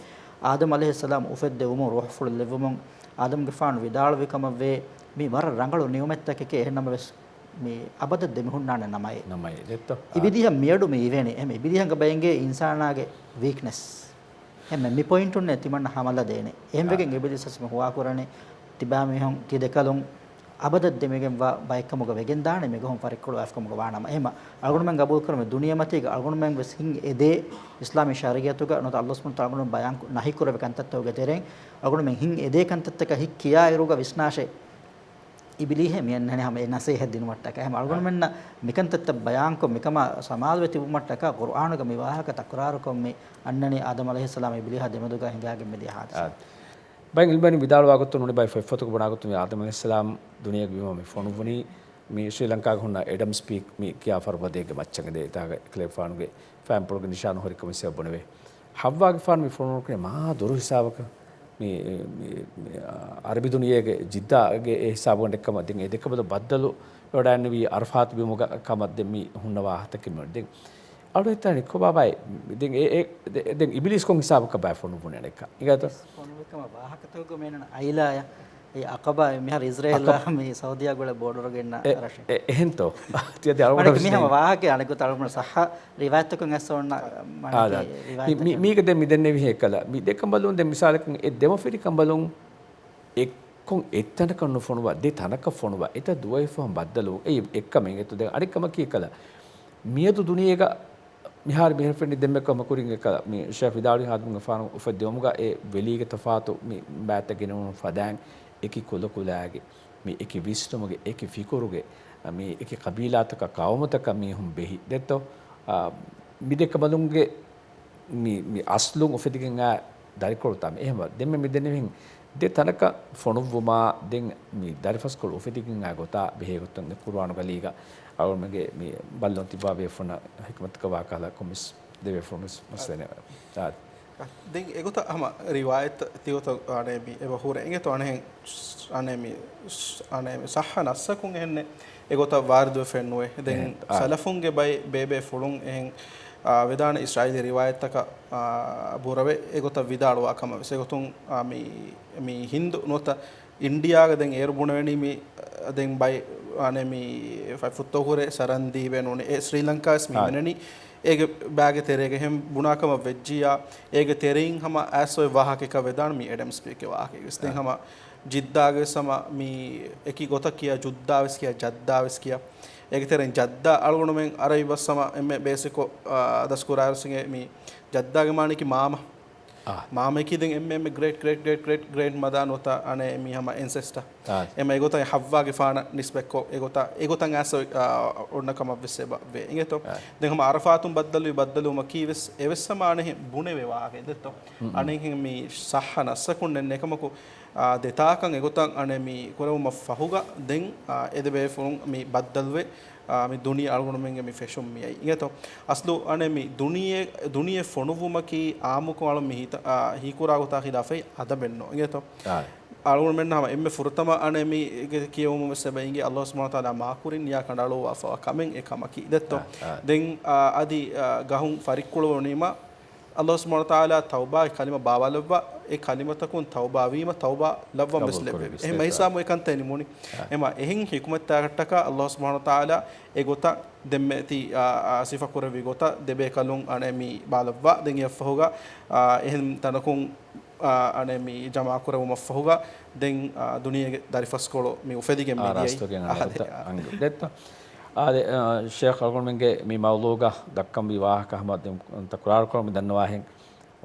އާދަމް ޢަލައިހިއްސަލާމް އުފެއްދެވުމުން ރޫޙުފުޅު ލެއްވުމުން އާދަމްގެފާނު ވިދާޅުވި ކަމަށްވޭ، މީ ވަރަށް ރަނގަޅު ނިޢުމަތްތަކެކޭ، އެހެންނަމަވެސް މި އަބަދަށް ދެމިހުންނާނެ ނަމައޭ. ދެއްތޯ؟ އާ. އިބިލީހަށް މިއަޑު މި އިވޭނީ. އެހެން އިބިލީހަށް ބައެއްގެ އިންސާނާގެ ވީކްނެސް. އެހެން މި ޕޮއިންޓުންނޭ ތިމަންނަ ހަމަލަ ދޭނެ. އެހެން އާ. ވެގެން އިބިލީސް މި ހުވާކުރަނީ ތިބާމީހުން ތި ދެކަލުން އަބަދަށް ދެމިގެންވާ ބައެއްކަމުގަ ވެގެންދާނެ މިގޮހުން ފަރިއްކޮޅު ވާފިކަމުގަ ވާނަމަ. އެހެން އަޅުގަނޑުމެން ގަބޫލުކުރަމު ދުނިޔެމަތީގަ އަޅުގަނޑުމެން ވެސް ހިން އެދޭ އިސްލާމީ ޝަރީޢަތުގަ ނުވަތަ އަﷲ ސުބްޙާނަހޫ ވަތަޢާލާ އަޅުގަނޑު ބަޔާން ނަހީ ކުރެއްވި ކަންތައްތަކުގެ ތެރެއިން އަޅުގަނޑުމެން ހިން އެދޭ ކަންތައްތަކަށް ހިތް ކިޔާއިރުގަ ވިސްނާށޭ. އިބިލީހޭ މި އަންނަނީ ހަމަ އެ ނަސޭހަތް ދިނުމަށްޓަކާ. އެހެން އަޅުގަނޑުމެންނަށް މިކަންތައްތައް ބަޔާންކޮށް މިކަމާ ސަމާލުވެ ތިބުމަށްޓަކާ ޤުރުއާނުގަ މި ވާހަކަ ތަކުރާރުކޮށް މި އަންނަނީ އާދަމް ޢަލައިހިއްސަލާމް އިބިލީހާ ދެމެދުގަ ހިނގާގެން މިދިޔަ ޙާދިސާ. އާ. ބައެއް ޢިލްމުވެރިން ވިދާޅުވާ ގޮތުން ނޫނީ ބައެއް ފޮތްފޮތަކު ބުނާ ގޮތުން މި އާދަމް ޢަލައިހިއްސަލާމް ދުނިޔޭގަ ވީމަ މި ފޮނުއްވުނީ މި ޝްރީލަންކާގަ ހުންނަ އެޑަމްސް ޕީކް މި ކިޔާ ފަރުބަދައެއްގެ މައްޗަށް އެދޭ. އެތާގަ އެކަލޭގެފާނުގެ ފައިންޕުޅުގެ ނިޝާނު ހުރި ކަމަށް އެބަ ބުނެވޭ. ޙައްވާގެފާނު މި ފޮނުވުނު ކުރީ މާ ދުރު ހިސާބަކަށް. މި، މި، މި، އާ، އަރަބި ދުނިޔޭގެ ޖިއްދާގެ އެ ހިސާބުގަ އެއްކަމަށް ދެން އެ ދެކަބަލު ބައްދަލު ވެވަޑައިގެންނެވީ އަރަފާތު ބިމުގަ ކަމަށް ދެން މި ހުންނަ ވާހަކަތަކެއް މި ދެން އަޅު ހިތާނެ ކޮބާ ބައެއް؟ ދެން އެ، އެ، ދެ-، ދެން އިބިލީސް ކޮން ހިސާބަކަށް ބައެއް ފޮނުއްވުނެއް އަނެއްކާ؟ އިނގޭތޯ؟ ފޮނުއްވި ކަމަށް ވާހަކަތަކުގަ މޭނަން އައިލާޔަށް އެ އަޤަބާ މިހާރު އިޒްރޭލާ އަޤަބާ. މި ސައުދީއާ ގުޅޭ ބޯޑަރުގަ އިންނަ އެ، ރަށެއް. އެ، އެހެންތޯ؟ ތިޔަ ދެ އަޅުގަނޑު މަނިކު މި ހަމަ ވާހަކަ އަނެއްގޮތަށް އަޅުގަނޑު ޞައްޙަ ރިވާޔަތްތަކުން އައިސް އޮންނަ މަނިކު އާ، ދާ. މި، މި، ރިވާޔަތްތަކުން. މީގަ ދެން މި ދެންނެވިހެން އެކަލަ. މި ދެ ކަނބަލުން ދެން މިސާލަކުން އެ ދެމަފިރި ކަނބަލުން އެއްކޮން އެއްތަނަކަށް ނުފޮނުވާ ދެ ތަނަކަށް ފޮނުވާ އެތައް ދުވަހެއް ފަހުން ބައްދަލުވުން. އެއީ އެއްކަމެއް އެތޯ. ދެން އަނެއްކަމަކީ އެކަލަ. މިއަދު ދުނިޔޭގަ މިހާރު މިހެން ފެންނި ދެންމެ ކަމަކުރިން އެކަ، މި ޝޭޚް ވިދާޅުވި އާދަމްގެފާނު އުފެއްދެވުމުގަ އެ ވެލީގެ ތަފާތު މި ބައިތައް ގެނެވުނު ފަދައިން އެކި ކުލަކުލާގެ، މި އެކި ވިސްނުމުގެ، އެކި ފިކުރުގެ، މި އެކި ޤަބީލާތަކަށް ޤައުމުތަކަށް މީހުން ބެހި ދެއްތޯ؟ އާ، މި ދެ ކަނބަލުންގެ މި، މި އަސްލުން އުފެދިގެން އާ ދަރިކޮޅުތައް މި. އެހެންވެ، ދެންމެ މި ދެންނެވިހެން ދެ ތަނަކަށް ފޮނުއްވުމާ، ދެން މި ދަރިފަސްކޮޅު އުފެދިގެން އާ ގޮތާ ބެހޭ ގޮތުން އެ ޤުރުއާނުގަ ލީގަ އަޅުގަނޑުމެންގެ މި ބައްލަވަން ތިއްބާ ބޭފުޅުންނަށް ޙިކްމަތަކަށް ވާ ކަހަލަ ކޮންމެސް ދެ ބޭފުޅުންވެސް މަސްދެނެ. ދެން އެގޮތަށް ހަމަ ރިވާޔަތް ތިގޮތަށް އަނެއް މި އެބަ ހުރެ އިނގޭތޯ އަނެއް، އަނެއް މި، އަނެއް މި ޞައްޙަ ނައްޞަކުން އެހެންނެއް އެގޮތަށް ވާރިދުވެފައެއް ނުވޭ. ދެން އެހެން، އާ. ސަލަފުންގެ ބައި ބޭބޭފުޅުން އެހެން، އާ، ވެދާނެ އިސްރާއީލީ ރިވާޔަތްތަކަށް، އާ، ބުރަވެ އެގޮތަށް ވިދާޅުވާ ކަމަށް ވެސް. އެގޮތުން، އާ، މި، މި ހިންދު ނުވަތަ އިންޑިއާގަ ދެން އޭރު ބުނެވެނީ މި، ދެން ބައި، އަނެއް މި ފަތްފުށްތަކު ހުރެ ސަރަންދީބޭ ނޫނީ އެ ސްރީލަންކާ ވެސް މި އާ. މިނަނީ. އޭގެ ބާގެ ތެރޭގަ އެހެން ބުނާ ކަމަށް ވެއްޖިއްޔާ، އޭގެ ތެރެއިން ހަމަ އައިސް އޮތް ވާހަކައެއް ވެދާނެ މި އެޑަމްސް ޕީކްގެ ވާހަކައެއް ވެސް. ދެން އާ. ހަމަ ޖިއްދާގެ ވެސް ހަމަ މި އެކި ގޮތަށް ކިޔާ، ޖުއްދާ ވެސް ކިޔާ، ޖައްދާ ވެސް ކިޔާ. އޭގެ ތެރެއިން ޖައްދާ އަޅުގަނޑުމެން އަރަބި ބަސް ހަމަ އެންމެ ބޭސިކްކޮށް، އާ، ދަސްކުރާއިރު ވެސް އިނގޭ މި ޖައްދާގެ މާނައަކީ މާމަ. މާމަޔަކީ ދެން އެންމެ އެންމެ ގްރޭޓް ގްރޭޓް ގްރޭޓް ގްރޭޓް ގްރޭންޑް މަދާ ނުވަތަ އަނެއް މީ ހަމަ އެންސެސްޓާ. އެމަ އެގޮތަށް ހައްވާގެފާނަށް ނިސްބަތްކޮށް އެގޮތަށް އެގޮތަށް އައިސް އޮންނަ ކަމަށްވެސް އެބަ ވޭ އިނގޭތޯ. ދެން ހަމަ އަރަފާތުން ބައްދަލުވި ބައްދަލުވުމަކީ ވެސް އެވެސް ހަމަ އަނެއް ބުނެވޭ ވާހަކައެއް ދެއްތޯ. އަނެއްހެން މީ ޞައްޙަ ނައްސަކުން ނެންނެ ކަމަކު، އާ، ދެތާކަށް އެގޮތަށް އަނެއް މީ ކުރެވުމަށް ފަހުގަ ދެން، އާ، އެދެބޭފުޅުން މި ބައްދަލުވެ، އާ، މި ދުނިޔެ އަޅުގަނޑުމެންގެ މި ފެށުން މިއައީ އިނގޭތޯ. އަސްލު އަނެއް މި ދުނިޔެ، ދުނިޔެ ފޮނުއްވުމަކީ އާއްމުކޮށް އަޅުން މި ހީތަ-، އާ، ހީކުރާ ގޮތާ ޚިލާފަށް އަދަބެއްނު އިނގޭތޯ. އަޅުގަނޑުމެންނަށް ހަމަ އެންމެ ފުރަތަމަ އަނެއް މީގެ ކިޔެވުމުން ވެސް އެބަ އިނގޭ ﷲ ސުބްޙާނަހޫ ވަތަޢާލާ މާކުރިން ނިޔާ ކަނޑައަޅުއްވާފަވާ ކަމެއް އެ ކަމަކީ ދެއްތޯ. ދެން، އާ، އަދި، އާ، ގަހުން ފަރިއްކުޅުވުނީމަ ﷲ ސުބްޙާނަހޫ ވަތަޢާލާ ތައުބާގެ ކަލިމަ ބާވާލައްވާ، އެ ކަލިމަތަކުން ތައުބާވީމަ ތައުބާ ލައްވަން ވެސް ލެއްވެވި. އެހެން މައިސާމު އެކަންތައް ނިމުނީ. އެމަ އެހެން ޙިކުމަތްތަކަށްޓަކާ ﷲ ސުބްޙާނަހޫ ވަތަޢާލާ އެގޮތަށް ދެންމެ ތި، އާ، އާ، ސިފަކުރެއްވި ގޮތަށް ދެބޭކަލުން އަނެއް މީ ބާލައްވާ. ދެން އެއަށްފަހުގަ، އާ، އެހެން ތަނަކުން، އާ، އަނެއް މީ ޖަމާކުރެވުމަށްފަހުގަ ދެން، އާ، ދުނިޔޭގެ ދަރިފަސްކޮޅު މި އުފެދިގެން މި ދިޔައީ. އާ، ދެއްތަ. އާދެ، އާ، ޝޭޚް އަޅުގަނޑުމެންގެ މި މައުޟޫގަ ދައްކަންވީ ވާހަކަ ހަމަ ދެން ތަކުރާރުކުރަމުން ދަންނަވާހެން.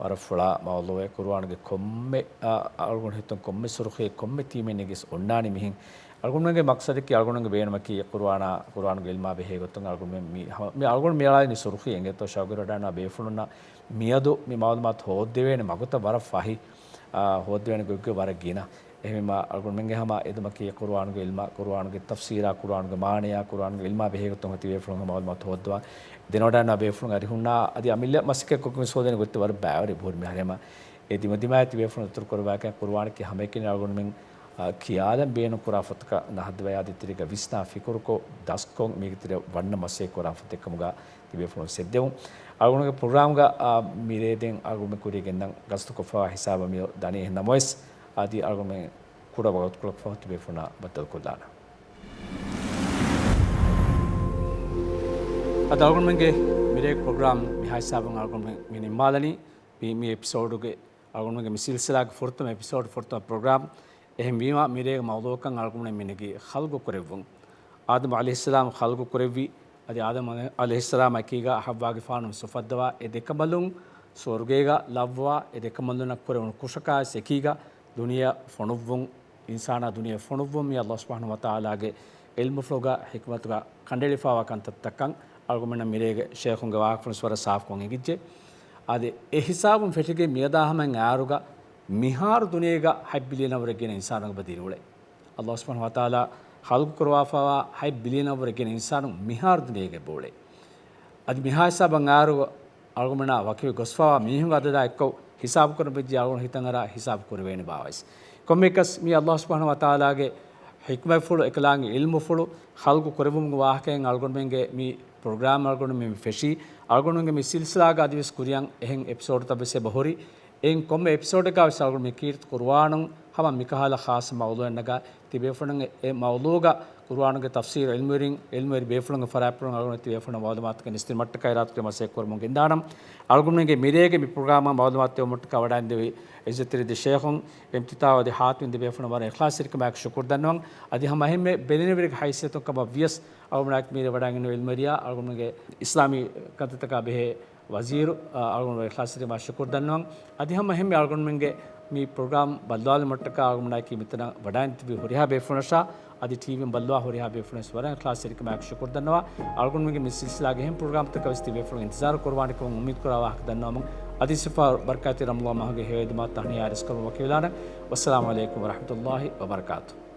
ވަރަށް ފުޅާ މައުޟޫއެއް. ޤުރުއާނުގެ ކޮންމެ، އަ، އަޅުގަނޑު ހިތުން ކޮންމެ ސުރުޚީ، ކޮންމެ ތީމެއް ނެގިސް އޮންނާނީ މިހެން. އަޅުގަނޑުމެންގެ މަޤްޞަދަކީ އަޅުގަނޑުގެ ބޭނުމަކީ ޤުރުއާނާ، ޤުރުއާނުގެ ޢިލްމާ ބެހޭ ގޮތުން އަޅުގަނޑުމެން މި ހަމަ، މި އަޅުގަނޑު މިއަޅާލިނީ ސުރުޚީ އެނގޭތޯ ޝައުގުވެރިވަޑައިގަންނަވާ ބޭފުޅުންނަށް މިއަދު މި މަޢުލޫމާތު ހޯއްދެވޭނެ މަގުތައް ވަރަށް ފަހި، އާ، ހޯއްދެވޭނެ ގޮތްގޮތް ވަރަށް ގިނަ. އެހެންވީމަ، އަޅުގަނޑުމެންގެ ހަމަ އެދުމަކީ ޤުރުއާނުގެ ޢިލްމާ، ޤުރުއާނުގެ ތަފްސީރާ، ޤުރުއާނުގެ މާނަޔާ، ޤުރުއާނުގެ ޢިލްމާ ބެހޭގޮތުން ތިބޭފުޅުން މަޢުލޫމާތު ހޯއްދަވާ ދެނެވަޑައިގަންނަވާ ބޭފުޅުން އަރިހުންނާ. އަދި އަމިއްލަ މަސައްކަތް ކޮށްގެން ސޯދަނި ގޮތްތައް ވަރަށް ބައިވަރު އެބަހުރި މިހާރު. އެ ދިމަދިމާއަށް ތިބޭފުޅުން އިތުރު ކުރައްވާކަން ޤުރުއާނަކީ ހަމައެކަނި އަޅުގަނޑުމެން، އާ، ކިޔާލަން ބޭނުން ކުރާ ފޮތަކަށް ނަހައްދަވާ އަދި ތިރީގަ ވިސްނާ ފިކުރުކޮށް ދަސްކޮށް މީގެ ތެރެއަށް ވަންނަ މަސައްކަތް ކުރާ ފޮތެއް ކަމުގަ ތިބޭފުޅުން ސެއްދެވުން. އަޅުގަނޑުގެ ޕްރޮގްރާމްގަ، އާ، މިރޭ ދެން އަޅުގަނޑުމެން ކުރިޔަށް ގެންދަން ގަސްތުކޮށްފައިވާ ހިސާބަށް މިއޮ ދަނީ. އެހެން ނަމަވެސް، އަދި އަޅުގަނޑުމެން ކުޑަ ވަގުތުކޮޅަކު ފަހު ތިބޭފުޅުންނާ ބައްދަލުކޮށްލާނަން. އަދި އަޅުގަނޑުމެންގެ މިރޭ ޕްރޮގްރާމް މިހާ ހިސާބުން އަޅުގަނޑުމެން މި ނިންމާލަނީ. މި، މި އެޕިސޯޑުގެ އަޅުގަނޑުމެންގެ މި ސިލްސިލާގެ ފުރަތަމަ އެޕިސޯޑް، ފުރަތަމަ ޕްރޮގްރާމް. އެހެންވީމަ، މިރޭގެ މައުޟޫއަކަށް އަޅުގަނޑުމެން މިނެގީ ޚަލްޤު ކުރެއްވުން. އާދަމް ޢަލައިހިއްސަލާމް ޚަލްޤު ކުރެއްވި، އަދި އާދަމް ޢަލައިހިއްސަލާމް އެކީގަ ޙައްވާގެފާނު އުފައްދަވާ، އެ ދެކަނބަލުން ސުވަރުގޭގަ ލައްވަވާ، އެ ދެކަނބަލުންނަށް ކުރެވުނު ކުށަކާވެސް އެކީގަ ދުނިޔެ ފޮނުއްވުން، އިންސާނާ ދުނިޔެ ފޮނުއްވުން މި ﷲ ސުބްޙާނަހޫ ވަތަޢާލާގެ ޢިލްމުފުޅުގަ ޙިކްމަތުގަ ކަނޑައެޅިފައިވާ ކަންތައްތައްކަން އަޅުގަނޑުމެންނަށް މިރޭގެ ޝޭޚުންގެ ވާހަކަފުޅުން ވަރަށް ސާފުކޮށް އެނގިއްޖެ. އަދި އެ ހިސާބުން ފެށިގެން މިއަދާ ހަމައިން އައިއިރުގަ މިހާރު ދުނިޔޭގަ ހަތް ބިލިއަނަށްވުރެ ގިނަ އިންސާނުން އެބަ ދިރިއުޅޭ. ﷲ ސުބްޙާނަހޫ ވަތަޢާލާ ޚަލްޤު ކުރައްވާފައިވާ ހަތް ބިލިއަނަށްވުރެ ގިނަ އިންސާނުން މިހާރު ދުނިޔޭގަ އެބައުޅޭ. އަދި މިހާ ހިސާބަށް އައިއިރު އަޅުގަނޑުމެންނާ ވަކިވެ ގޮސްފައިވާ މީހުންގެ އަދަދާ އެއްކޮށް ހިސާބު ކުރަން ވެއްޖެ އަޅުގަނޑު ހިތަށް އަރާ ހިސާބު ކުރެވޭނެ ބާވައިސް. ކޮންމެއަކަސް މި ﷲ ސުބްޙާނަހޫ ވަތަޢާލާގެ ޙިކްމަތްފުޅު އެކަލާނގެ ޢިލްމުފުޅު ޚަލްޤު ކުރެއްވުމުގެ ވާހަކައިން އަޅުގަނޑުމެންގެ މި ޕްރޮގްރާމް އަޅުގަނޑު މި ފެށީ. އަޅުގަނޑުމެންގެ މި ސިލްސިލާގަ އަދިވެސް ކުރިއަށް އެހެން އެޕިސޯޑުތައް ވެސް އެބަ ހުރި. އެއިން ކޮންމެ އެޕިސޯޑެއްގަ ވެސް އަޅުގަނޑު މި ކީރިތި ކުރުވާނުން ހަމަ މިކަހަލަ ޚާއްޞަ މައުޟޫއެއް ނަގާ ތިބޭފުޅުން އެ މައުޟޫގަ ޤުރުއާނުގެ ތަފްސީރު ޢިލްމުވެރިން، ޢިލްމުވެރި ބޭފުޅުންގެ ފަރާތްޕުޅުން އަޅުގަނޑު ތިބޭފުޅުން މައުލޫމާތުގެ ނިސްތިރިމަށްޓަކާ އިރާދަކުރި މަސައްކަތް ކުރަމުން ގެންދާނަން. އަޅުގަނޑުމެންގެ މިރޭގެ މި ޕްރޮގްރާމަށް މައުލޫމާތު ދެއްވުމަށްޓަކާ ވަޑައިންދެވި އިއްޒަތްތެރި ދެ ޝޭޚުން އިމްތިތާޙު އަދި ޙާތިމް ދެބޭފުޅުން ވަރަށް އިޚްލާޞްތެރިކަމާއެކު ޝުކުރު ދަންނަވަން. އަދި ހަމަ އެހެންމެ ބެލެނިވެރިގެ ހައިސިއްޔަތުން ކަމަށް ވިޔަސް އަޅުގަނޑާއެކު މީރޭ ވަޑައިގެންނެވި ޢިލްމުވެރިޔާ އަޅުގަނޑުގެ އިސްލާމީ ކަންތައްތަކާ ބެހޭ ވަޒީރު، އަ، އަޅުގަނޑު އިޚްލާޞްތެރިކަމާ ޝުކުރު ދަންނަވަން. އަދި ހަމަ އެހެންމެ އަޅުގަނޑުމެންގެ މި ޕްރޮގްރާމް ބައްލަވާލުމަށްޓަކާ އަޅުގަނޑާއެކީ މިތަނަށް ވަޑައިންދެއްވި ހުރިހާ ބޭފުޅުންނަށާ އަދި ޓީވީން ބައްލަވާ ހުރިހާ ބޭފުޅުންވެސް ވަރަށް އިޚްލާޞްތެރިކަމާއެކު ޝުކުރު ދަންނަވާ. އަޅުގަނޑުމެންގެ މި ސިލްސިލާގެ އެހެން ޕްރޮގްރާމްތަކަށް ވެސް ތިބޭފުޅުން އިންތިޒާރު ކުރައްވާނެ ކަމަށް އުއްމީދު ކުރާ ވާހަކަ ދަންނަވަމުން. އަދި ސިފަ ބަރަކާތްތެރި ރަމަޟާން މަހުގެ ހެޔޮއެދުމާ ތަހްނިޔާ އަރިސްކުރަމުން ވަކިވެލާނަން. ވައްސަލާމު ޢަލައިކުމް ވަރަޙްމަތުﷲި ވަބަރަކާތުހު.